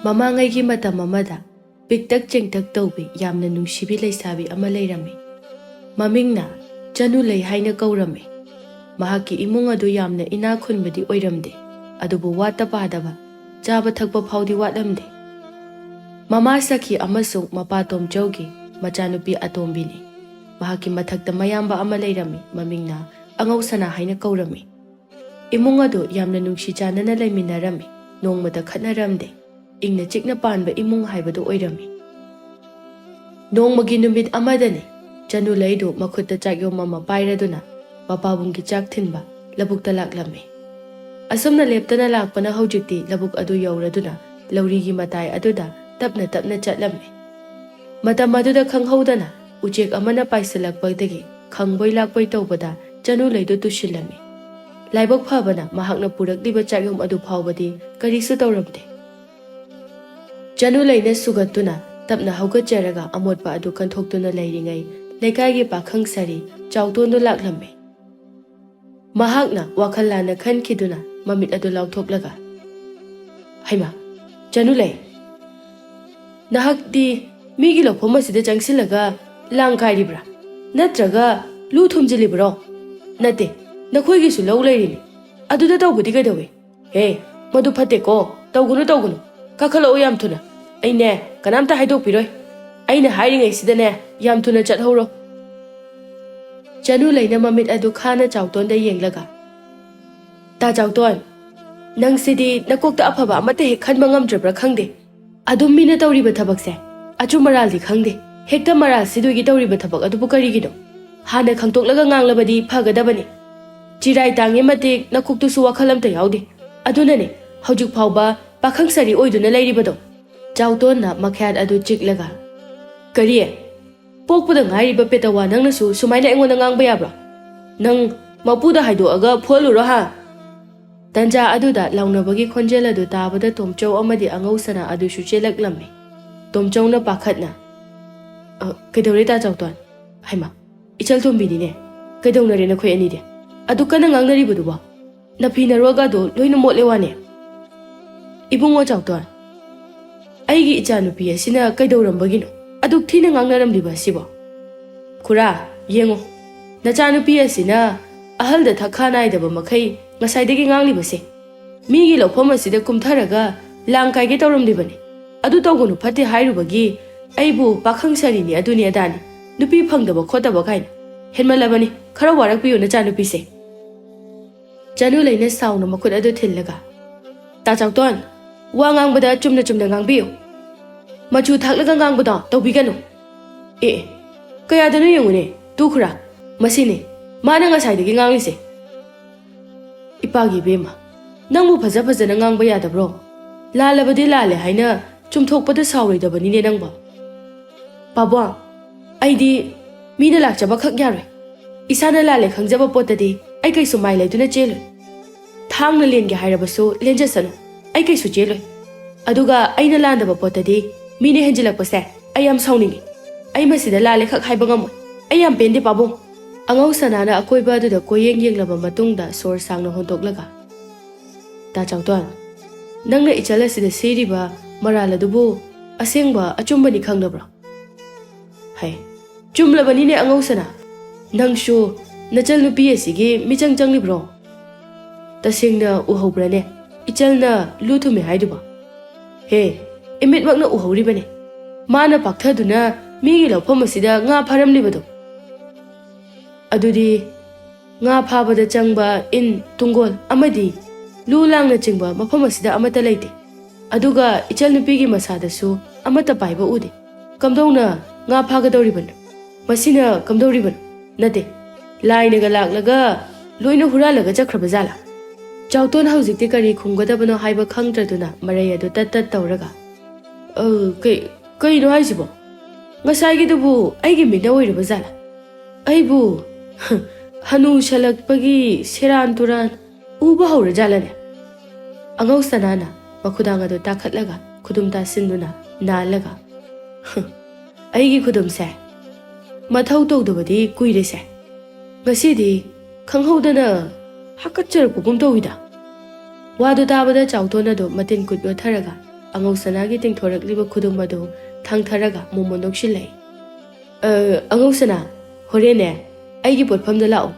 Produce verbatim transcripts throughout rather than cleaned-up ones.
ꯃꯃꯥꯡꯉꯩꯒꯤ ꯃꯇꯝ ꯑꯃꯗ ꯄꯤꯛꯇꯛ ꯆꯦꯡꯇꯛ ꯇꯧꯕꯤ ꯌꯥꯝꯅ ꯅꯨꯡꯁꯤꯕꯤ ꯂꯩꯁꯥꯕꯤ ꯑꯃ ꯂꯩꯔꯝꯃꯤ꯫ ꯃꯃꯤꯡꯅ ꯆꯅꯨꯂꯩ ꯍꯥꯏꯅ ꯀꯧꯔꯝꯃꯤ꯫ ꯃꯍꯥꯛꯀꯤ ꯏꯃꯨꯡ ꯑꯗꯨ ꯌꯥꯝꯅ ꯏꯅꯥꯛ ꯈꯨꯟꯕꯗꯤ ꯑꯣꯏꯔꯝꯗꯦ, ꯑꯗꯨꯕꯨ ꯋꯥꯠꯇ ꯄꯥꯗꯕ, ꯆꯥꯕ ꯊꯛꯄ ꯐꯥꯎꯗꯤ ꯋꯥꯠꯂꯝꯗꯦ꯫ ꯃꯃꯥ ꯁꯈꯤ ꯑꯃꯁꯨꯡ ꯃꯄꯥ ꯇꯣꯝꯆꯧꯒꯤ ꯃꯆꯥꯅꯨꯄꯤ ꯑꯇꯣꯝꯕꯤꯅꯤ꯫ ꯃꯍꯥꯛꯀꯤ ꯃꯊꯛꯇ ꯃꯌꯥꯝꯕ ꯑꯃ ꯂꯩꯔꯝꯃꯤ, ꯃꯃꯤꯡꯅ ꯑꯉꯧꯁꯅꯥ ꯍꯥꯏꯅ ꯀꯧꯔꯝꯃꯤ꯫ ꯏꯃꯨꯡ ꯑꯗꯨ ꯌꯥꯝꯅ ꯅꯨꯡꯁꯤ ꯆꯥꯟꯅꯅ ꯂꯩꯃꯤꯟꯅꯔꯝꯃꯤ, ꯅꯣꯡꯃꯇ ꯈꯠꯅꯔꯝꯗꯦ꯫ ꯏꯪꯅ ꯆꯤꯛꯅ ꯄꯥꯟꯕ ꯏꯃꯨꯡ ꯍꯥꯏꯕꯗꯨ ꯑꯣꯏꯔꯝꯃꯤ꯫ ꯅꯣꯡꯃꯒꯤ ꯅꯨꯃꯤꯠ ꯑꯃꯗꯅꯤ, ꯆꯅꯨꯂꯩꯗꯨ ꯃꯈꯨꯠꯇ ꯆꯥꯛꯌꯣꯝ ꯑꯃ ꯄꯥꯏꯔꯗꯨꯅ ꯃꯄꯥꯕꯨꯡꯒꯤ ꯆꯥꯛ ꯊꯤꯟꯕ ꯂꯧꯕꯨꯛꯇ ꯂꯥꯛꯂꯝꯃꯤ꯫ ꯑꯁꯨꯝꯅ ꯂꯦꯞꯇꯅ ꯂꯥꯛꯄꯅ ꯍꯧꯖꯤꯛꯇꯤ ꯂꯧꯕꯨꯛ ꯑꯗꯨ ꯌꯧꯔꯗꯨꯅ ꯂꯧꯔꯤꯒꯤ ꯃꯇꯥꯏ ꯑꯗꯨꯗ ꯇꯞꯅ ꯇꯞꯅ ꯆꯠꯂꯝꯃꯤ꯫ ꯃꯇꯝ ꯑꯗꯨꯗ ꯈꯪꯍꯧꯗꯅ ꯎꯆꯦꯛ ꯑꯃꯅ ꯄꯥꯏꯁꯤꯜꯂꯛꯄꯗꯒꯤ ꯈꯪꯕꯣꯏ ꯂꯥꯛꯄꯣꯏ ꯇꯧꯕꯗ ꯆꯅꯨꯂꯩꯗꯨ ꯇꯨꯁꯤꯜꯂꯝꯃꯤ꯫ ꯂꯥꯏꯕꯛ ꯐꯕꯅ ꯃꯍꯥꯛꯅ ꯄꯨꯔꯛꯂꯤꯕ ꯆꯥꯛꯌꯣꯝ ꯑꯗꯨ ꯐꯥꯎꯕꯗꯤ ꯀꯔꯤꯁꯨ ꯇꯧꯔꯝꯗꯦ꯫ ꯆꯅꯨꯂꯩꯅ ꯁꯨꯒꯠꯇꯨꯅ ꯇꯞꯅ ꯍꯧꯒꯠꯆꯔꯒ ꯑꯃꯣꯠꯄ ꯑꯗꯨ ꯀꯟꯊꯣꯛꯇꯨꯅ ꯂꯩꯔꯤꯉꯩ ꯂꯩꯀꯥꯏꯒꯤ ꯄꯥꯈꯪ ꯁꯥꯔꯤ ꯆꯥꯎꯇꯣꯟꯗꯨ ꯂꯥꯛꯂꯝꯃꯤ꯫ ꯃꯍꯥꯛꯅ ꯋꯥꯈꯜ ꯂꯥꯟꯅ ꯈꯟꯈꯤꯗꯨꯅ ꯃꯃꯤꯠ ꯑꯗꯨ ꯂꯥꯎꯊꯣꯛꯂꯒ, "ꯍꯩꯃꯥ, ꯆꯅꯨꯂꯩ, ꯅꯍꯥꯛꯇꯤ ꯃꯤꯒꯤ ꯂꯧꯐꯝ ꯑꯁꯤꯗ ꯆꯪꯁꯤꯜꯂꯒ ꯂꯥꯡ ꯀꯥꯏꯔꯤꯕ꯭ꯔꯥ? ꯅꯠꯇ꯭ꯔꯒ ꯂꯨ ꯊꯨꯝꯖꯤꯜꯂꯤꯕ꯭ꯔꯣ? ꯅꯠꯇꯦ, ꯅꯈꯣꯏꯒꯤꯁꯨ ꯂꯧ ꯂꯩꯔꯤꯅꯤ, ꯑꯗꯨꯗ ꯇꯧꯕꯗꯤ ꯀꯩꯗꯧꯏ? ꯍꯦ, ꯃꯗꯨ ꯐꯠꯇꯦꯀꯣ, ꯇꯧꯒꯅꯨ, ꯇꯧꯒꯅꯨ, ꯀꯥꯈꯠꯂꯛꯑꯣ ꯌꯥꯝ ꯊꯨꯅ꯫ ꯑꯩꯅꯦ, ꯀꯅꯥꯝꯇ ꯍꯥꯏꯗꯣꯛꯄꯤꯔꯣꯏ꯫ ꯑꯩꯅ ꯍꯥꯏꯔꯤꯉꯩꯁꯤꯗꯅꯦ, ꯌꯥꯝ ꯊꯨꯅ ꯆꯠꯍꯧꯔꯣ꯫" ꯆꯅꯨꯂꯩꯅ ꯃꯃꯤꯠ ꯑꯗꯨ ꯈꯥꯅ ꯆꯥꯎꯇꯣꯟꯗ ꯌꯦꯡꯂꯒ, "ꯇꯥ ꯆꯥꯎꯇꯣꯟ, ꯅꯪꯁꯤꯗꯤ ꯅꯀꯣꯛꯇ ꯑꯐꯕ ꯑꯃꯠꯇ ꯍꯦꯛ ꯈꯟꯕ ꯉꯝꯗ꯭ꯔꯕ꯭ꯔꯥ ꯈꯪꯗꯦ꯫ ꯑꯗꯨꯝ ꯃꯤꯅ ꯇꯧꯔꯤꯕ ꯊꯕꯛꯁꯦ ꯑꯆꯨꯝ ꯑꯔꯥꯜꯗꯤ ꯈꯪꯗꯦ, ꯍꯦꯛꯇ ꯃꯔꯥꯜ ꯁꯤꯗꯣꯏꯒꯤ ꯇꯧꯔꯤꯕ ꯊꯕꯛ ꯑꯗꯨꯕꯨ ꯀꯔꯤꯒꯤꯅꯣ? ꯍꯥꯟꯅ ꯈꯪꯇꯣꯛꯂꯒ ꯉꯥꯡꯂꯕꯗꯤ ꯐꯒꯗꯕꯅꯤ꯫ ꯆꯤꯔꯥꯏ ꯇꯥꯡꯉꯤ ꯃꯇꯤꯛ ꯅꯀꯣꯛꯇꯁꯨ ꯋꯥꯈꯜ ꯑꯝꯇ ꯌꯥꯎꯗꯦ꯫ ꯑꯗꯨꯅꯅꯦ ꯍꯧꯖꯤꯛ ꯐꯥꯎꯕ ꯄꯥꯈꯪ ꯁꯥꯔꯤ ꯑꯣꯏꯗꯨꯅ ꯂꯩꯔꯤꯕꯗꯣ꯫" ꯆꯥꯎꯇꯣꯟꯅ ꯃꯈꯌꯥꯠ ꯑꯗꯨ ꯆꯤꯛꯂꯒ, "ꯀꯔꯤ? ꯄꯣꯛꯄꯗ ꯉꯥꯏꯔꯤꯕ ꯄꯦꯇꯋꯥ ꯅꯪꯅꯁꯨ ꯁꯨꯃꯥꯏꯅ ꯑꯩꯉꯣꯟꯗ ꯉꯥꯡꯕ ꯌꯥꯕ꯭ꯔꯥ? ꯅꯪ ꯃꯄꯨꯗ ꯍꯥꯏꯗꯣꯛꯑꯒ ꯐꯨꯍꯜꯂꯨꯔꯣ ꯍꯥ?" ꯇꯟꯖꯥ ꯑꯗꯨꯗ ꯂꯥꯎꯅꯕꯒꯤ ꯈꯣꯟꯖꯦꯜ ꯑꯗꯨ ꯇꯥꯕꯗ ꯇꯣꯝꯆꯧ ꯑꯃꯗꯤ ꯑꯉꯧꯁꯅꯥ ꯑꯗꯨꯁꯨ ꯆꯦꯜꯂꯛꯂꯝꯃꯤ꯫ ꯇꯣꯝꯆꯧꯅ ꯄꯥꯈꯠꯅ, "ꯑ, ꯀꯩꯗꯧꯔꯦ ꯇꯥ ꯆꯥꯎꯇꯣꯟ? ꯍꯩꯃꯥ, ꯏꯆꯜ ꯇꯣꯝꯕꯤꯅꯤꯅꯦ꯫ ꯀꯩꯗꯧꯅꯔꯦ ꯅꯈꯣꯏ ꯑꯅꯤꯗꯤ? ꯑꯗꯨ ꯀꯟꯅ ꯉꯥꯡꯅꯔꯤꯕꯗꯨꯕꯣ? ꯅꯐꯤ ꯅꯔꯣꯜꯒꯗꯣ ꯂꯣꯏꯅ ꯃꯣꯠꯂꯦ ꯋꯥꯅꯦ꯫" "ꯏꯕꯨꯡꯉꯣ ꯆꯥꯎꯇꯣꯟ, ꯑꯩꯒꯤ ꯏꯆꯥꯅꯨꯄꯤ ꯑꯁꯤꯅ ꯀꯩꯗꯧꯔꯝꯕꯒꯤꯅꯣ ꯑꯗꯨꯛ ꯊꯤꯅ ꯉꯥꯡꯅꯔꯝꯂꯤꯕ ꯑꯁꯤꯕꯣ? ꯈꯨꯔꯥ, ꯌꯦꯡꯉꯣ, ꯅꯆꯥꯅꯨꯄꯤ ꯑꯁꯤꯅ ꯑꯍꯜꯗ ꯊꯛꯈꯥ ꯅꯥꯏꯗꯕ ꯃꯈꯩ ꯉꯁꯥꯏꯗꯒꯤ ꯉꯥꯡꯂꯤꯕꯁꯦ꯫ ꯃꯤꯒꯤ ꯂꯧꯐꯝ ꯑꯁꯤꯗ ꯀꯨꯝꯊꯔꯒ ꯂꯥꯡ ꯀꯥꯏꯒꯦ ꯇꯧꯔꯝꯂꯤꯕꯅꯤ꯫ ꯑꯗꯨ ꯇꯧꯒꯅꯨ ꯐꯠꯇꯦ ꯍꯥꯏꯔꯨꯕꯒꯤ ꯑꯩꯕꯨ ꯄꯥꯈꯪ ꯁꯥꯔꯤꯅꯤ ꯑꯗꯨꯅꯤ ꯑꯗꯥꯅꯤ, ꯅꯨꯄꯤ ꯐꯪꯗꯕ ꯈꯣꯠꯇꯕ ꯀꯥꯏꯅ꯫ ꯍꯦꯟꯃꯜꯂꯕꯅꯤ, ꯈꯔ ꯋꯥꯔꯛꯄꯤꯌꯨ ꯅꯆꯥꯅꯨꯄꯤꯁꯦ꯫ ꯆꯅꯨ ꯂꯩꯅ ꯁꯥꯎꯅ ꯃꯈꯨꯠ ꯑꯗꯨ ꯊꯤꯜꯂꯒ, "ꯇꯥ ꯆꯥꯎꯇꯣꯟ, ꯋꯥ ꯉꯥꯡꯕꯗ ꯆꯨꯝꯅ ꯆꯨꯝꯅ ꯉꯥꯡꯕꯤꯌꯨ꯫ ꯃꯆꯨ ꯊꯥꯛꯂꯒ ꯉꯥꯡꯕꯗꯣ ꯇꯧꯕꯤꯒꯅꯨ꯫ ꯑꯦ, ꯑꯦ, ꯀꯌꯥꯗꯅꯣ ꯌꯦꯡꯉꯨꯅꯦ, ꯇꯨ ꯈꯨꯔꯥ, ꯃꯁꯤꯅꯦ ꯃꯥꯅ ꯉꯁꯥꯏꯗꯒꯤ ꯉꯥꯡꯂꯤꯁꯦ꯫" "ꯏꯄꯥꯒꯤ ꯏꯕꯦꯝꯃ, ꯅꯪꯕꯨ ꯐꯖ ꯐꯖꯅ ꯉꯥꯡꯕ ꯌꯥꯗꯕ꯭ꯔꯣ? ꯂꯥꯜꯂꯕꯗꯤ ꯂꯥꯜꯂꯦ ꯍꯥꯏꯅ ꯆꯨꯝꯊꯣꯛꯄꯗ ꯁꯥꯎꯔꯣꯏꯗꯕꯅꯤꯅꯦ ꯅꯪꯕꯣ꯫" "ꯄꯥꯕꯨꯡ, ꯑꯩꯗꯤ ꯃꯤꯅ ꯂꯥꯛꯆꯕ ꯈꯛ ꯌꯥꯔꯣꯏ꯫ ꯏꯁꯥꯅ ꯂꯥꯜꯂꯦ ꯈꯪꯖꯕ ꯄꯣꯠꯇꯗꯤ ꯑꯩ ꯀꯩꯁꯨ ꯃꯥꯏ ꯂꯩꯗꯨꯅ ꯆꯦꯜꯂꯣꯏ꯫ ꯊꯥꯡꯅ ꯂꯦꯟꯒꯦ ꯍꯥꯏꯔꯕꯁꯨ ꯂꯦꯟꯖꯁꯅꯨ, ꯑꯩ ꯀꯩꯁꯨ ꯆꯦꯜꯂꯣꯏ꯫ ꯑꯗꯨꯒ ꯑꯩꯅ ꯂꯥꯟꯗꯕ ꯄꯣꯠꯇꯗꯤ ꯃꯤꯅ ꯍꯦꯟꯖꯤꯜꯂꯛꯄꯁꯦ ꯑꯩ ꯌꯥꯝ ꯁꯥꯎꯅꯤꯡꯉꯤ꯫ ꯑꯩ ꯃꯁꯤꯗ ꯂꯥꯜꯂꯦ ꯈꯛ ꯍꯥꯏꯕ ꯉꯝꯃꯣꯏ꯫ ꯑꯩ ꯌꯥꯝ ꯄꯦꯟꯗꯦ ꯄꯥꯕꯨꯡ꯫" ꯑꯉꯧ ꯁꯅꯥꯅ ꯑꯀꯣꯏꯕ ꯑꯗꯨꯗ ꯀꯣꯏꯌꯦꯡ ꯌꯦꯡꯂꯕ ꯃꯇꯨꯡꯗ ꯁꯣꯔ ꯁꯥꯡꯅ ꯍꯣꯟꯗꯣꯛꯂꯒ, "ꯇꯥ ꯆꯥꯎꯇꯣꯟ, ꯅꯪꯅ ꯏꯆꯜ ꯑꯁꯤꯗ ꯁꯤꯔꯤꯕ ꯃꯔꯥꯜ ꯑꯗꯨꯕꯨ ꯑꯁꯦꯡꯕ ꯑꯆꯨꯝꯕꯅꯤ ꯈꯪꯂꯕ꯭ꯔꯣ?" "ꯍꯩ, ꯆꯨꯝꯂꯕꯅꯤꯅꯦ ꯑꯉꯧ ꯁꯅꯥ꯫ ꯅꯪꯁꯨ ꯅꯆꯜ ꯅꯨꯄꯤ ꯑꯁꯤꯒꯤ ꯃꯤꯆꯪ ꯆꯪꯂꯤꯕ꯭ꯔꯣ? ꯇꯁꯦꯡꯅ ꯎꯍꯧꯕ꯭ꯔꯅꯦ ꯏꯆꯜꯅ ꯂꯨ ꯊꯨꯝꯃꯦ ꯍꯥꯏꯗꯨꯕꯣ? ꯍꯦ, ꯏꯃꯤꯠꯃꯛꯅ ꯎꯍꯧꯔꯤꯕꯅꯦ꯫ ꯃꯥꯅ ꯄꯥꯛꯊꯗꯨꯅ ꯃꯤꯒꯤ ꯂꯧꯐꯝ ꯑꯁꯤꯗ ꯉꯥ ꯐꯥꯔꯝꯂꯤꯕꯗꯣ꯫ ꯑꯗꯨꯗꯤ ꯉꯥ ꯐꯥꯕꯗ ꯆꯪꯕ ꯏꯟ, ꯇꯨꯡꯒꯣꯜ ꯑꯃꯗꯤ ꯂꯨ ꯂꯥꯡꯅꯆꯤꯡꯕ ꯃꯐꯝ ꯑꯁꯤꯗ ꯑꯃꯠꯇ ꯂꯩꯇꯦ꯫ ꯑꯗꯨꯒ ꯏꯆꯜ ꯅꯨꯄꯤꯒꯤ ꯃꯁꯥꯗꯁꯨ ꯑꯃꯠꯇ ꯄꯥꯏꯕ ꯎꯗꯦ꯫ ꯀꯝꯗꯧꯅ ꯉꯥ ꯐꯥꯒꯗꯧꯔꯤꯕꯅꯣ? ꯃꯁꯤꯅ ꯀꯝꯗꯧꯔꯤꯕꯅꯣ? ꯅꯠꯇꯦ, ꯂꯥꯏꯅꯒ ꯂꯥꯛꯂꯒ ꯂꯣꯏꯅ ꯍꯨꯔꯥꯜꯂꯒ ꯆꯠꯈ꯭ꯔꯕ ꯖꯥꯠꯂꯥ?" ꯆꯥꯎꯇꯣꯟ ꯍꯧꯖꯤꯛꯇꯤ ꯀꯔꯤ ꯈꯨꯝꯒꯗꯕꯅꯣ ꯍꯥꯏꯕ ꯈꯪꯗ꯭ꯔꯗꯨꯅ ꯃꯔꯩ ꯑꯗꯨ ꯇꯠ ꯇꯠ ꯇꯧꯔꯒ, "ꯑ, ꯀꯩ, ꯀꯩꯅꯣ ꯍꯥꯏꯁꯤꯕꯣ? ꯉꯁꯥꯏꯒꯤꯗꯨꯕꯨ ꯑꯩꯒꯤ ꯃꯤꯠꯅ ꯑꯣꯏꯔꯕ ꯖꯥꯠꯂꯥ? ꯑꯩꯕꯨ ꯍꯅꯨꯁꯜꯂꯛꯄꯒꯤ ꯁꯦꯔꯥꯟ ꯇꯨꯔꯥꯟ ꯎꯕ ꯍꯧꯔꯖꯥꯠꯂꯅꯦ?" ꯑꯉꯧ ꯁꯅꯥꯅ ꯃꯈꯨꯗꯥꯡ ꯑꯗꯨ ꯇꯥꯈꯠꯂꯒ ꯈꯨꯗꯨꯝ ꯇꯥꯁꯤꯟꯗꯨꯅ ꯅꯥꯜꯂꯒ, "ꯑꯩꯒꯤ ꯈꯨꯗꯨꯝꯁꯦ ꯃꯊꯧ ꯇꯧꯗꯕꯗꯤ ꯀꯨꯏꯔꯦꯁꯦ꯫ ꯉꯁꯤꯗꯤ ꯈꯪꯍꯧꯗꯅ ꯍꯥꯀꯠꯆꯔꯛꯄꯒꯨꯝ ꯇꯧꯏꯗ꯫" ꯋꯥꯗꯨ ꯇꯥꯕꯗ ꯆꯥꯎꯇꯣꯟ ꯑꯗꯨ ꯃꯇꯤꯟ ꯀꯨꯠ ꯌꯣꯠꯊꯔꯒ ꯑꯉꯧ ꯁꯅꯥꯒꯤ ꯇꯤꯡꯊꯣꯔꯛꯂꯤꯕ ꯈꯨꯗꯨꯝ ꯑꯗꯨ ꯊꯥꯡꯊꯔꯒ ꯃꯣꯃꯣꯟ ꯅꯣꯛꯁꯤꯜꯂꯛꯏ꯫ "ꯑ, ꯑꯉꯧ ꯁꯅꯥ, ꯍꯣꯔꯦꯟꯅꯦ ꯑꯩꯒꯤ ꯄꯣꯠꯐꯝꯗ ꯂꯥꯛꯑꯣ꯫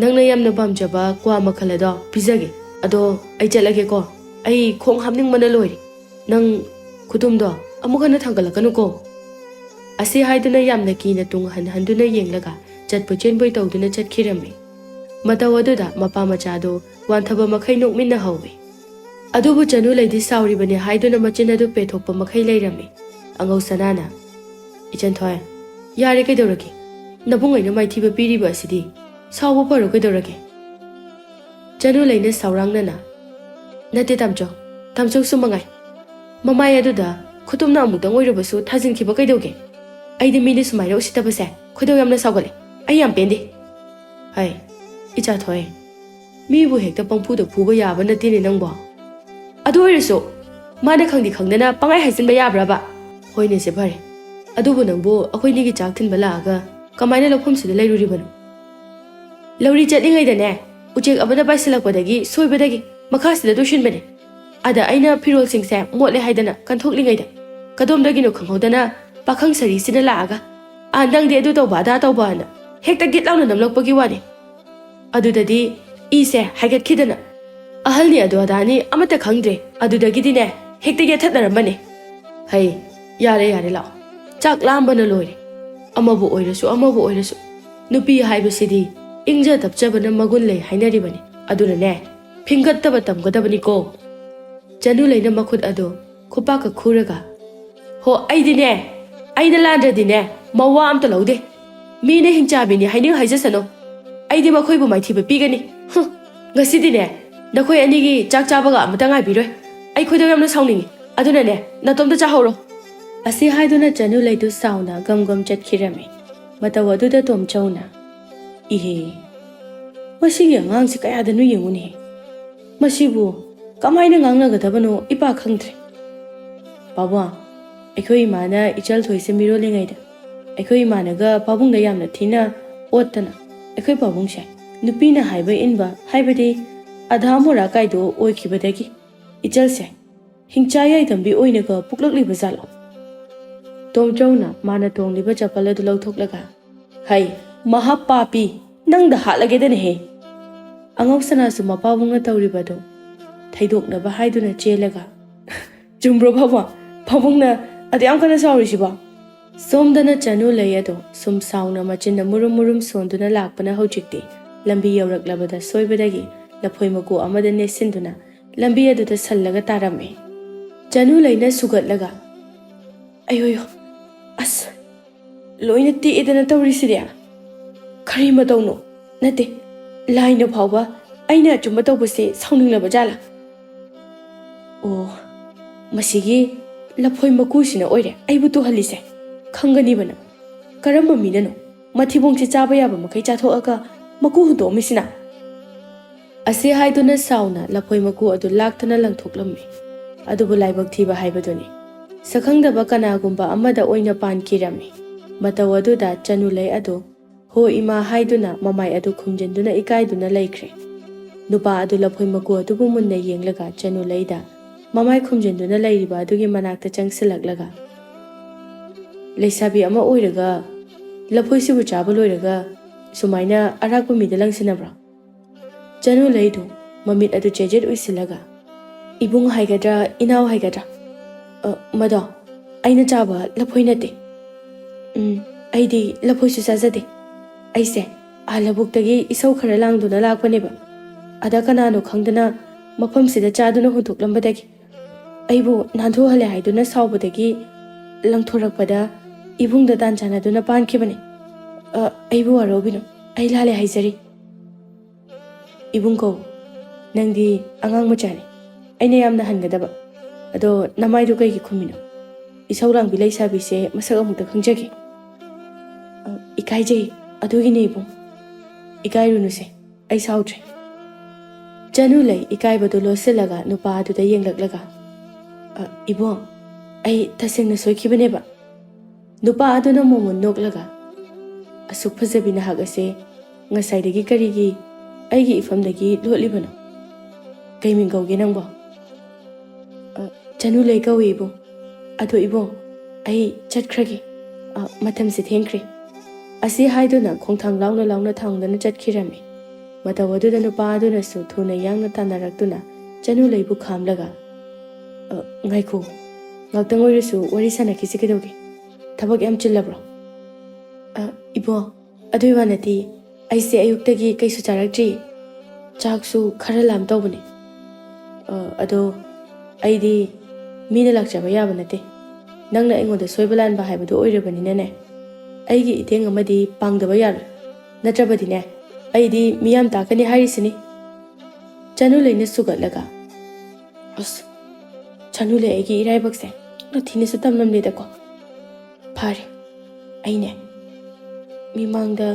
ꯅꯪꯅ ꯌꯥꯝꯅ ꯄꯥꯝꯖꯕ ꯀ꯭ꯋꯥ ꯃꯈꯜ ꯑꯗꯣ ꯄꯤꯖꯒꯦ꯫ ꯑꯗꯣ ꯑꯩ ꯆꯠꯂꯒꯦꯀꯣ꯫ ꯑꯩ ꯈꯣꯡ ꯍꯥꯝꯅꯤꯡꯕꯅ ꯂꯣꯏꯔꯦ꯫ ꯅꯪ ꯈꯨꯗꯨꯝꯗꯣ ꯑꯃꯨꯛ ꯍꯟꯅ ꯊꯥꯡꯒꯠꯂꯛꯀꯅꯨꯀꯣ꯫" ꯑꯁꯤ ꯍꯥꯏꯗꯨꯅ ꯌꯥꯝꯅ ꯀꯤꯅ ꯇꯨꯡ ꯍꯟꯍꯟꯗꯨꯅ ꯌꯦꯡꯂꯒ ꯆꯠꯄꯣꯏ ꯆꯦꯟꯕꯣꯏ ꯇꯧꯗꯨꯅ ꯆꯠꯈꯤꯔꯝꯃꯤ꯫ ꯃꯇꯧ ꯑꯗꯨꯗ ꯃꯄꯥ ꯃꯆꯥꯗꯨ ꯋꯥꯟꯊꯕ ꯃꯈꯩ ꯅꯣꯛꯃꯤꯟꯅꯍꯧꯏ꯫ ꯑꯗꯨꯕꯨ ꯆꯅꯨ ꯂꯩꯗꯤ ꯁꯥꯎꯔꯤꯕꯅꯤ ꯍꯥꯏꯗꯨꯅ ꯃꯆꯤꯟ ꯑꯗꯨ ꯄꯦꯊꯣꯛꯄ ꯃꯈꯩ ꯂꯩꯔꯝꯃꯤ꯫ ꯑꯉꯧ ꯁꯅꯥꯅ, "ꯏꯆꯟꯊꯣꯏ, ꯌꯥꯔꯦ ꯀꯩꯗꯧꯔꯒꯦ? ꯅꯕꯨꯡ ꯑꯩꯅ ꯃꯥꯏꯊꯤꯕ ꯄꯤꯔꯤꯕ ꯑꯁꯤꯗꯤ ꯁꯥꯎꯕ ꯐꯔꯣ ꯀꯩꯗꯧꯔꯒꯦ?" ꯆꯅꯨ ꯂꯩꯅ ꯁꯥꯎꯔꯥꯡꯅꯅ, "ꯅꯠꯇꯦ ꯇꯥꯝꯆꯧ, ꯇꯥꯝꯆꯧꯁꯨ ꯃꯉꯥꯏ꯫ ꯃꯃꯥꯏ ꯑꯗꯨꯗ ꯈꯨꯇꯨꯝꯅ ꯑꯃꯨꯛꯇꯪ ꯑꯣꯏꯔꯕꯁꯨ ꯊꯥꯖꯤꯟꯈꯤꯕ ꯀꯩꯗꯧꯒꯦ? ꯑꯩꯗꯤ ꯃꯤꯅ ꯁꯨꯃꯥꯏꯅ ꯎꯁꯤꯠꯇꯕꯁꯦ ꯈꯣꯏꯗꯧ ꯌꯥꯝꯅ ꯁꯥꯎꯒꯠꯂꯦ꯫ ꯑꯩ ꯌꯥꯝ ꯄꯦꯟꯗꯦ꯫" "ꯍꯩ, ꯏꯆꯥ ꯊꯣꯏ, ꯃꯤꯕꯨ ꯍꯦꯛꯇ ꯄꯪꯐꯨꯗ ꯐꯨꯕ ꯌꯥꯕ ꯅꯠꯇꯦꯅꯦ ꯅꯪꯕꯣ꯫ ꯑꯗꯨ ꯑꯣꯏꯔꯁꯨ ꯃꯥꯅ ꯈꯪꯗꯤ ꯈꯪꯗꯅ ꯄꯪꯍꯥꯏ ꯍꯥꯏꯖꯤꯟꯕ ꯌꯥꯕ꯭ꯔꯕ?" "ꯍꯣꯏꯅꯦ ꯁꯦ ꯐꯔꯦ, ꯑꯗꯨꯕꯨ ꯅꯪꯕꯨ ꯑꯩꯈꯣꯏꯅꯤꯒꯤ ꯆꯥꯛ ꯊꯤꯟꯕ ꯂꯥꯛꯑꯒ ꯀꯃꯥꯏꯅ ꯂꯧꯐꯝꯁꯤꯗ ꯂꯩꯔꯨꯔꯤꯕꯅꯣ?" "ꯂꯧꯔꯤ ꯆꯠꯂꯤꯉꯩꯗꯅꯦ, ꯎꯆꯦꯛ ꯑꯃꯅ ꯄꯥꯏꯁꯤꯜꯂꯛꯄꯗꯒꯤ ꯁꯣꯏꯕꯗꯒꯤ ꯃꯈꯥꯁꯤꯗ ꯇꯨꯁꯤꯟꯕꯅꯦ꯫ ꯑꯗ ꯑꯩꯅ ꯐꯤꯔꯣꯜꯁꯤꯡꯁꯦ ꯃꯣꯠꯂꯦ ꯍꯥꯏꯗꯅ ꯀꯟꯊꯣꯛꯂꯤꯉꯩꯗ ꯀꯗꯣꯝꯗꯒꯤꯅꯣ ꯈꯪꯍꯧꯗꯅ ꯄꯥꯈꯪ ꯁꯥꯔꯤꯁꯤꯅ ꯂꯥꯛꯑꯒ, 'ꯑꯥ, ꯅꯪꯗꯤ ꯑꯗꯨ ꯇꯧꯕ ꯑꯗꯥ ꯇꯧꯕ' ꯍꯥꯏꯅ ꯍꯦꯛꯇ ꯒꯤꯠ ꯂꯥꯎꯅ ꯅꯝꯂꯛꯄꯒꯤ ꯋꯥꯅꯤ꯫ ꯑꯗꯨꯗꯗꯤ ꯏꯁꯦ ꯍꯥꯏꯒꯠꯈꯤꯗꯅ ꯑꯍꯜꯅꯤ ꯑꯗꯨ ꯑꯗꯥꯅꯤ ꯑꯃꯠꯇ ꯈꯪꯗ꯭ꯔꯦ꯫ ꯑꯗꯨꯗꯒꯤꯗꯤꯅꯦ ꯍꯦꯛꯇ ꯌꯦꯠꯊꯠꯅꯔꯝꯕꯅꯦ꯫" "ꯍꯩ, ꯌꯥꯔꯦ ꯌꯥꯔꯦ, ꯂꯥꯛꯑꯣ꯫ ꯆꯥꯛ ꯂꯥꯝꯕꯅ ꯂꯣꯏꯔꯦ꯫ ꯑꯃꯕꯨ ꯑꯣꯏꯔꯁꯨ ꯑꯃꯕꯨ ꯑꯣꯏꯔꯁꯨ ꯅꯨꯄꯤ ꯍꯥꯏꯕꯁꯤꯗꯤ ꯏꯪꯖ ꯇꯞꯆꯕꯅ ꯃꯒꯨꯟ ꯂꯩ ꯍꯥꯏꯅꯔꯤꯕꯅꯤ꯫ ꯑꯗꯨꯅꯅꯦ ꯐꯤꯡꯒꯠꯇꯕ ꯇꯝꯒꯗꯕꯅꯤꯀꯣ꯫" ꯆꯅꯨ ꯂꯩꯅ ꯃꯈꯨꯠ ꯑꯗꯨ ꯈꯨꯄꯥꯛꯀ ꯈꯨꯔꯒ, "ꯍꯣ, ꯑꯩꯗꯤꯅꯦ, ꯑꯩꯅ ꯂꯥꯟꯗ꯭ꯔꯗꯤꯅꯦ ꯃꯋꯥ ꯑꯝꯇ ꯂꯧꯗꯦ꯫ ꯃꯤꯅ ꯍꯤꯡꯆꯥꯕꯤꯅꯤ ꯍꯥꯏꯅꯤꯡ ꯍꯥꯏꯖꯁꯅꯨ, ꯑꯩꯗꯤ ꯃꯈꯣꯏꯕꯨ ꯃꯥꯏꯊꯤꯕ ꯄꯤꯒꯅꯤ꯫ ꯍꯨꯝ, ꯉꯁꯤꯗꯤꯅꯦ ꯅꯈꯣꯏ ꯑꯅꯤꯒꯤ ꯆꯥꯛ ꯆꯥꯕꯒ ꯑꯃꯇ ꯉꯥꯏꯕꯤꯔꯣꯏ꯫ ꯑꯩ ꯈꯣꯏꯗꯧ ꯌꯥꯝꯅ ꯁꯥꯎꯅꯤꯡꯉꯤ꯫ ꯑꯗꯨꯅꯅꯦ ꯅꯇꯣꯝꯇ ꯆꯥꯍꯧꯔꯣ꯫" ꯑꯁꯤ ꯍꯥꯏꯗꯨꯅ ꯆꯅꯨ ꯂꯩꯗꯨ ꯁꯥꯎꯅ ꯒꯝ ꯒꯝ ꯆꯠꯈꯤꯔꯝꯃꯤ꯫ ꯃꯇꯧ ꯑꯗꯨꯗ ꯇꯣꯝꯆꯧꯅ, "ꯏꯍꯦ, ꯃꯁꯤꯒꯤ ꯑꯉꯥꯡꯁꯤ ꯀꯌꯥꯗꯅꯣ ꯌꯦꯡꯉꯨꯅꯦ꯫ ꯃꯁꯤꯕꯨ ꯀꯃꯥꯏꯅ ꯉꯥꯡꯅꯒꯗꯕꯅꯣ ꯏꯄꯥ ꯈꯪꯗ꯭ꯔꯦ꯫ ꯄꯥꯕꯨꯡ, ꯑꯩꯈꯣꯏ ꯏꯃꯥꯅ ꯏꯆꯜ ꯊꯣꯏꯁꯦ ꯃꯤꯔꯣꯜꯂꯤꯉꯩꯗ ꯑꯩꯈꯣꯏ ꯏꯃꯥꯅꯒ ꯄꯥꯕꯨꯡꯗ ꯌꯥꯝꯅ ꯊꯤꯅ ꯑꯣꯠꯇꯅ, ꯑꯩꯈꯣꯏ ꯄꯥꯕꯨꯡꯁꯦ ꯅꯨꯄꯤꯅ ꯍꯥꯏꯕ ꯏꯟꯕ, ꯍꯥꯏꯕꯗꯤ ꯑꯙꯥ ꯃꯣꯔꯥ ꯀꯥꯏꯗꯣ ꯑꯣꯏꯈꯤꯕꯗꯒꯤ ꯏꯆꯜꯁꯦ ꯍꯤꯡꯆꯥ ꯌꯥꯏꯗꯝꯕꯤ ꯑꯣꯏꯅꯒ ꯄꯣꯛꯂꯛꯂꯤꯕ ꯖꯥꯠꯂꯣ? ꯇꯣꯝꯆꯧꯅ ꯃꯥꯅ ꯇꯣꯡꯂꯤꯕ ꯆꯄꯜ ꯑꯗꯨ ꯂꯧꯊꯣꯛꯂꯒ, "ꯍꯩ, ꯃꯍꯥ ꯄꯥꯄꯤ, ꯅꯪꯗ ꯍꯥꯠꯂꯒꯦꯗꯅꯦꯍꯦ!" ꯑꯉꯧ ꯁꯅꯥꯁꯨ ꯃꯄꯥꯕꯨꯡꯅ ꯇꯧꯔꯤꯕꯗꯨ ꯊꯩꯗꯣꯛꯅꯕ ꯍꯥꯏꯗꯨꯅ ꯆꯦꯜꯂꯒ, "ꯆꯨꯝꯕ꯭ꯔꯣ ꯄꯥꯕꯨꯡ? ꯄꯥꯕꯨꯡꯅ ꯑꯗꯨ ꯌꯥꯝ ꯀꯟꯅ ꯁꯥꯎꯔꯤꯁꯤꯕꯣ?" ꯁꯣꯝꯗꯅ ꯆꯅꯨ ꯂꯩ ꯑꯗꯣ ꯁꯨꯝ ꯁꯥꯎꯅ ꯃꯆꯤꯟꯅ ꯃꯨꯔꯨꯝ ꯃꯨꯔꯨꯝ ꯁꯣꯟꯗꯨꯅ ꯂꯥꯛꯄꯅ ꯍꯧꯖꯤꯛꯇꯤ ꯂꯝꯕꯤ ꯌꯧꯔꯛꯂꯕꯗ ꯁꯣꯏꯕꯗꯒꯤ ꯂꯐꯣꯏ ꯃꯀꯨ ꯑꯃꯗ ꯅꯦꯠꯁꯤꯟꯗꯨꯅ ꯂꯝꯕꯤ ꯑꯗꯨꯗ ꯁꯜꯂꯒ ꯇꯥꯔꯝꯃꯦ꯫ ꯆꯅꯨ ꯂꯩꯅ ꯁꯨꯒꯠꯂꯒ, "ꯑꯌꯣꯌꯣ, ꯑꯁ, ꯂꯣꯏꯅ ꯇꯦꯛꯑꯦꯗꯅ ꯇꯧꯔꯤꯁꯤꯗꯤ꯫ ꯀꯔꯤ ꯃꯇꯧꯅꯣ? ꯅꯠꯇꯦ, ꯂꯥꯏꯅ ꯐꯥꯎꯕ ꯑꯩꯅ ꯑꯆꯨꯝꯕ ꯇꯧꯕꯁꯦ ꯁꯥꯎꯅꯤꯡꯂꯕ ꯖꯥꯠꯂꯥ? ꯑꯣ, ꯃꯁꯤꯒꯤ ꯂꯐꯣꯏ ꯃꯀꯨꯁꯤꯅ ꯑꯣꯏꯔꯦ ꯑꯩꯕꯨ ꯇꯨꯍꯜꯂꯤꯁꯦ꯫ ꯈꯪꯒꯅꯤꯕ ꯅꯪ꯫ ꯀꯔꯝꯕ ꯃꯤꯅꯅꯣ ꯃꯊꯤꯕꯣꯡꯁꯦ ꯆꯥꯕ ꯌꯥꯕ ꯃꯈꯩ ꯆꯥꯊꯣꯛꯑꯒ ꯃꯀꯨ ꯍꯨꯟꯗꯣꯛꯑꯝꯃꯤꯁꯤꯅ?" ꯑꯁꯤ ꯍꯥꯏꯗꯨꯅ ꯁꯥꯎꯅ ꯂꯐꯣꯏ ꯃꯀꯨ ꯑꯗꯨ ꯂꯥꯛꯇꯨꯅ ꯂꯪꯊꯣꯛꯂꯝꯃꯤ꯫ ꯑꯗꯨꯕꯨ ꯂꯥꯏꯕꯛ ꯊꯤꯕ ꯍꯥꯏꯕꯗꯨꯅꯤ꯫ ꯁꯛꯈꯪꯗꯕ ꯀꯅꯥꯒꯨꯝꯕ ꯑꯃꯗ ꯑꯣꯏꯅ ꯄꯥꯟꯈꯤꯔꯝꯃꯤ꯫ ꯃꯇꯧ ꯑꯗꯨꯗ ꯆꯅꯨ ꯂꯩ ꯑꯗꯨ "ꯍꯣ ꯏꯃꯥ" ꯍꯥꯏꯗꯨꯅ ꯃꯃꯥꯏ ꯑꯗꯨ ꯈꯨꯝꯖꯤꯟꯗꯨꯅ ꯏꯀꯥꯏꯗꯨꯅ ꯂꯩꯈ꯭ꯔꯦ꯫ ꯅꯨꯄꯥ ꯑꯗꯨ ꯂꯐꯣꯏ ꯃꯀꯨ ꯑꯗꯨꯕꯨ ꯃꯨꯟꯅ ꯌꯦꯡꯂꯒ ꯆꯅꯨ ꯂꯩꯗ ꯃꯃꯥꯏ ꯈꯨꯝꯖꯤꯟꯗꯨꯅ ꯂꯩꯔꯤꯕ ꯑꯗꯨꯒꯤ ꯃꯅꯥꯛꯇ ꯆꯪꯁꯤꯜꯂꯛꯂꯒ, "ꯂꯩꯁꯥꯕꯤ ꯑꯃ ꯑꯣꯏꯔꯒ ꯂꯐꯣꯏꯁꯤꯕꯨ ꯆꯥꯕ ꯂꯣꯏꯔꯒ ꯁꯨꯃꯥꯏꯅ ꯑꯔꯥꯛꯄ ꯃꯤꯗ ꯂꯪꯁꯤꯟꯅꯕ꯭ꯔꯣ?" ꯆꯅꯨ ꯂꯩꯗꯨ ꯃꯃꯤꯠ ꯑꯗꯨ ꯆꯦꯖꯦꯠ ꯎꯏꯁꯤꯜꯂꯒ, "ꯏꯕꯨꯡ ꯍꯥꯏꯒꯗ꯭ꯔꯥ, ꯏꯅꯥꯎ ꯍꯥꯏꯒꯗ꯭ꯔꯥ? ꯑ, ꯃꯗꯣ ꯑꯩꯅ ꯆꯥꯕ ꯂꯐꯣꯏ ꯅꯠꯇꯦ꯫ ꯎꯝ, ꯑꯩꯗꯤ ꯂꯐꯣꯏꯁꯨ ꯆꯥꯖꯗꯦ꯫ ꯑꯩꯁꯦ ꯑꯥ ꯂꯧꯕꯨꯛꯇꯒꯤ ꯏꯁꯧ ꯈꯔ ꯂꯥꯡꯗꯨꯅ ꯂꯥꯛꯄꯅꯦꯕ꯫ ꯑꯗ ꯀꯅꯥꯅꯣ ꯈꯪꯗꯅ ꯃꯐꯝꯁꯤꯗ ꯆꯥꯗꯨꯅ ꯍꯨꯟꯗꯣꯛꯂꯝꯕꯗꯒꯤ ꯑꯩꯕꯨ ꯅꯥꯟꯊꯣꯛꯍꯜꯂꯦ ꯍꯥꯏꯗꯨꯅ ꯁꯥꯎꯕꯗꯒꯤ ꯂꯪꯊꯣꯔꯛꯄꯗ ꯏꯕꯨꯡꯗ ꯇꯥꯟ ꯆꯥꯟꯅꯗꯨꯅ ꯄꯥꯟꯈꯤꯕꯅꯦ꯫ ꯑ, ꯑꯩꯕꯨ ꯋꯥꯔꯧꯕꯤꯅꯨ, ꯑꯩ ꯂꯥꯜꯂꯦ ꯍꯥꯏꯖꯔꯤ꯫" "ꯏꯕꯨꯡ ꯀꯧ, ꯅꯪꯗꯤ ꯑꯉꯥꯡ ꯃꯆꯥꯅꯤ, ꯑꯩꯅ ꯌꯥꯝꯅ ꯍꯟꯒꯗꯕ꯫ ꯑꯗꯣ ꯅꯃꯥꯏꯗꯨ ꯀꯩꯒꯤ ꯈꯨꯝꯃꯤꯅꯣ? ꯏꯁꯧ ꯂꯥꯡꯕꯤ ꯂꯩꯁꯥꯕꯤꯁꯦ ꯃꯁꯛ ꯑꯃꯨꯛꯇ ꯈꯪꯖꯒꯦ꯫" "ꯑ, ꯏꯀꯥꯏꯖꯩ, ꯑꯗꯨꯒꯤꯅꯦ ꯏꯕꯨꯡ꯫" "ꯏꯀꯥꯏꯔꯨꯅꯨꯁꯦ, ꯑꯩ ꯁꯥꯎꯗ꯭ꯔꯦ꯫" ꯆꯅꯨ ꯂꯩ ꯏꯀꯥꯏꯕꯗꯨ ꯂꯣꯠꯁꯤꯜꯂꯒ ꯅꯨꯄꯥ ꯑꯗꯨꯗ ꯌꯦꯡꯂꯛꯂꯒ, "ꯑ, ꯏꯕꯨꯡ, ꯑꯩ ꯇꯁꯦꯡꯅ ꯁꯣꯏꯈꯤꯕꯅꯦꯕ꯫" ꯅꯨꯄꯥ ꯑꯗꯨꯅ ꯃꯣꯃꯣꯟ ꯅꯣꯛꯂꯒ, "ꯑꯁꯨꯛ ꯐꯖꯕꯤ ꯅꯍꯥꯛ ꯑꯁꯦ ꯉꯁꯥꯏꯗꯒꯤ ꯀꯔꯤꯒꯤ ꯑꯩꯒꯤ ꯏꯐꯝꯗꯒꯤ ꯂꯣꯠꯂꯤꯕꯅꯣ? ꯀꯩ ꯃꯤꯡ ꯀꯧꯒꯦ ꯅꯪꯕꯣ?" "ꯑ, "ꯆꯅꯨ ꯂꯩ ꯀꯧꯏ ꯏꯕꯨꯡ꯫ ꯑꯗꯣ ꯏꯕꯨꯡ, ꯑꯩ ꯆꯠꯈ꯭ꯔꯒꯦ꯫ ꯑ, ꯃꯇꯝꯁꯦ ꯊꯦꯡꯈ꯭ꯔꯦ"꯫ ꯑꯁꯤ ꯍꯥꯏꯗꯨꯅ ꯈꯣꯡꯊꯥꯡ ꯂꯥꯎꯅ ꯂꯥꯎꯅ ꯊꯥꯡꯗꯨꯅ ꯆꯠꯈꯤꯔꯝꯃꯤ꯫ ꯃꯇꯧ ꯑꯗꯨꯗ ꯅꯨꯄꯥ ꯑꯗꯨꯅꯁꯨ ꯊꯨꯅ ꯌꯥꯡꯅ ꯇꯥꯟꯅꯔꯛꯇꯨꯅ ꯆꯅꯨ ꯂꯩꯕꯨ ꯈꯥꯝꯂꯒ, "ꯑ, ꯉꯥꯏꯈꯣ, ꯉꯥꯛꯇꯪ ꯑꯣꯏꯔꯁꯨ ꯋꯥꯔꯤ ꯁꯥꯟꯅꯈꯤꯁꯤ ꯀꯩꯗꯧꯒꯦ? ꯊꯕꯛ ꯌꯥꯝ ꯆꯤꯜꯂꯕ꯭ꯔꯣ?" "ꯑ, ꯏꯕꯣ, ꯑꯗꯨꯏ ꯋꯥ ꯅꯠꯇꯦ, ꯑꯩꯁꯦ ꯑꯌꯨꯛꯇꯒꯤ ꯀꯩꯁꯨ ꯆꯥꯔꯛꯇ꯭ꯔꯤ꯫ ꯆꯥꯛꯁꯨ ꯈꯔ ꯂꯥꯝ ꯇꯧꯕꯅꯦ꯫ ꯑ, ꯑꯗꯣ ꯑꯩꯗꯤ ꯃꯤꯅ ꯂꯥꯛꯆꯕ ꯌꯥꯕ ꯅꯠꯇꯦ꯫ ꯅꯪꯅ ꯑꯩꯉꯣꯟꯗ ꯁꯣꯏꯕ ꯂꯥꯟꯕ ꯍꯥꯏꯕꯗꯨ ꯑꯣꯏꯔꯕꯅꯤꯅꯅꯦ, ꯑꯩꯒꯤ ꯏꯇꯦꯡ ꯑꯃꯗꯤ ꯄꯥꯡꯗꯕ ꯌꯥꯔꯣꯏ꯫ ꯅꯠꯇ꯭ꯔꯕꯗꯤꯅꯦ, ꯑꯩꯗꯤ ꯃꯤꯌꯥꯝ ꯇꯥꯛꯀꯅꯤ ꯍꯥꯏꯔꯤꯁꯤꯅꯤ"꯫ ꯆꯅꯨ ꯂꯩꯅ ꯁꯨꯒꯠꯂꯒ, "ꯑꯁ, ꯆꯅꯨ ꯂꯩ, ꯑꯩꯒꯤ ꯏꯔꯥꯏꯕꯛꯁꯦ ꯊꯤꯅꯁꯨ ꯇꯝꯂꯝꯂꯦꯗꯀꯣ꯫ ꯐꯔꯦ, ꯑꯩꯅꯦ ꯃꯤꯃꯥꯡꯗ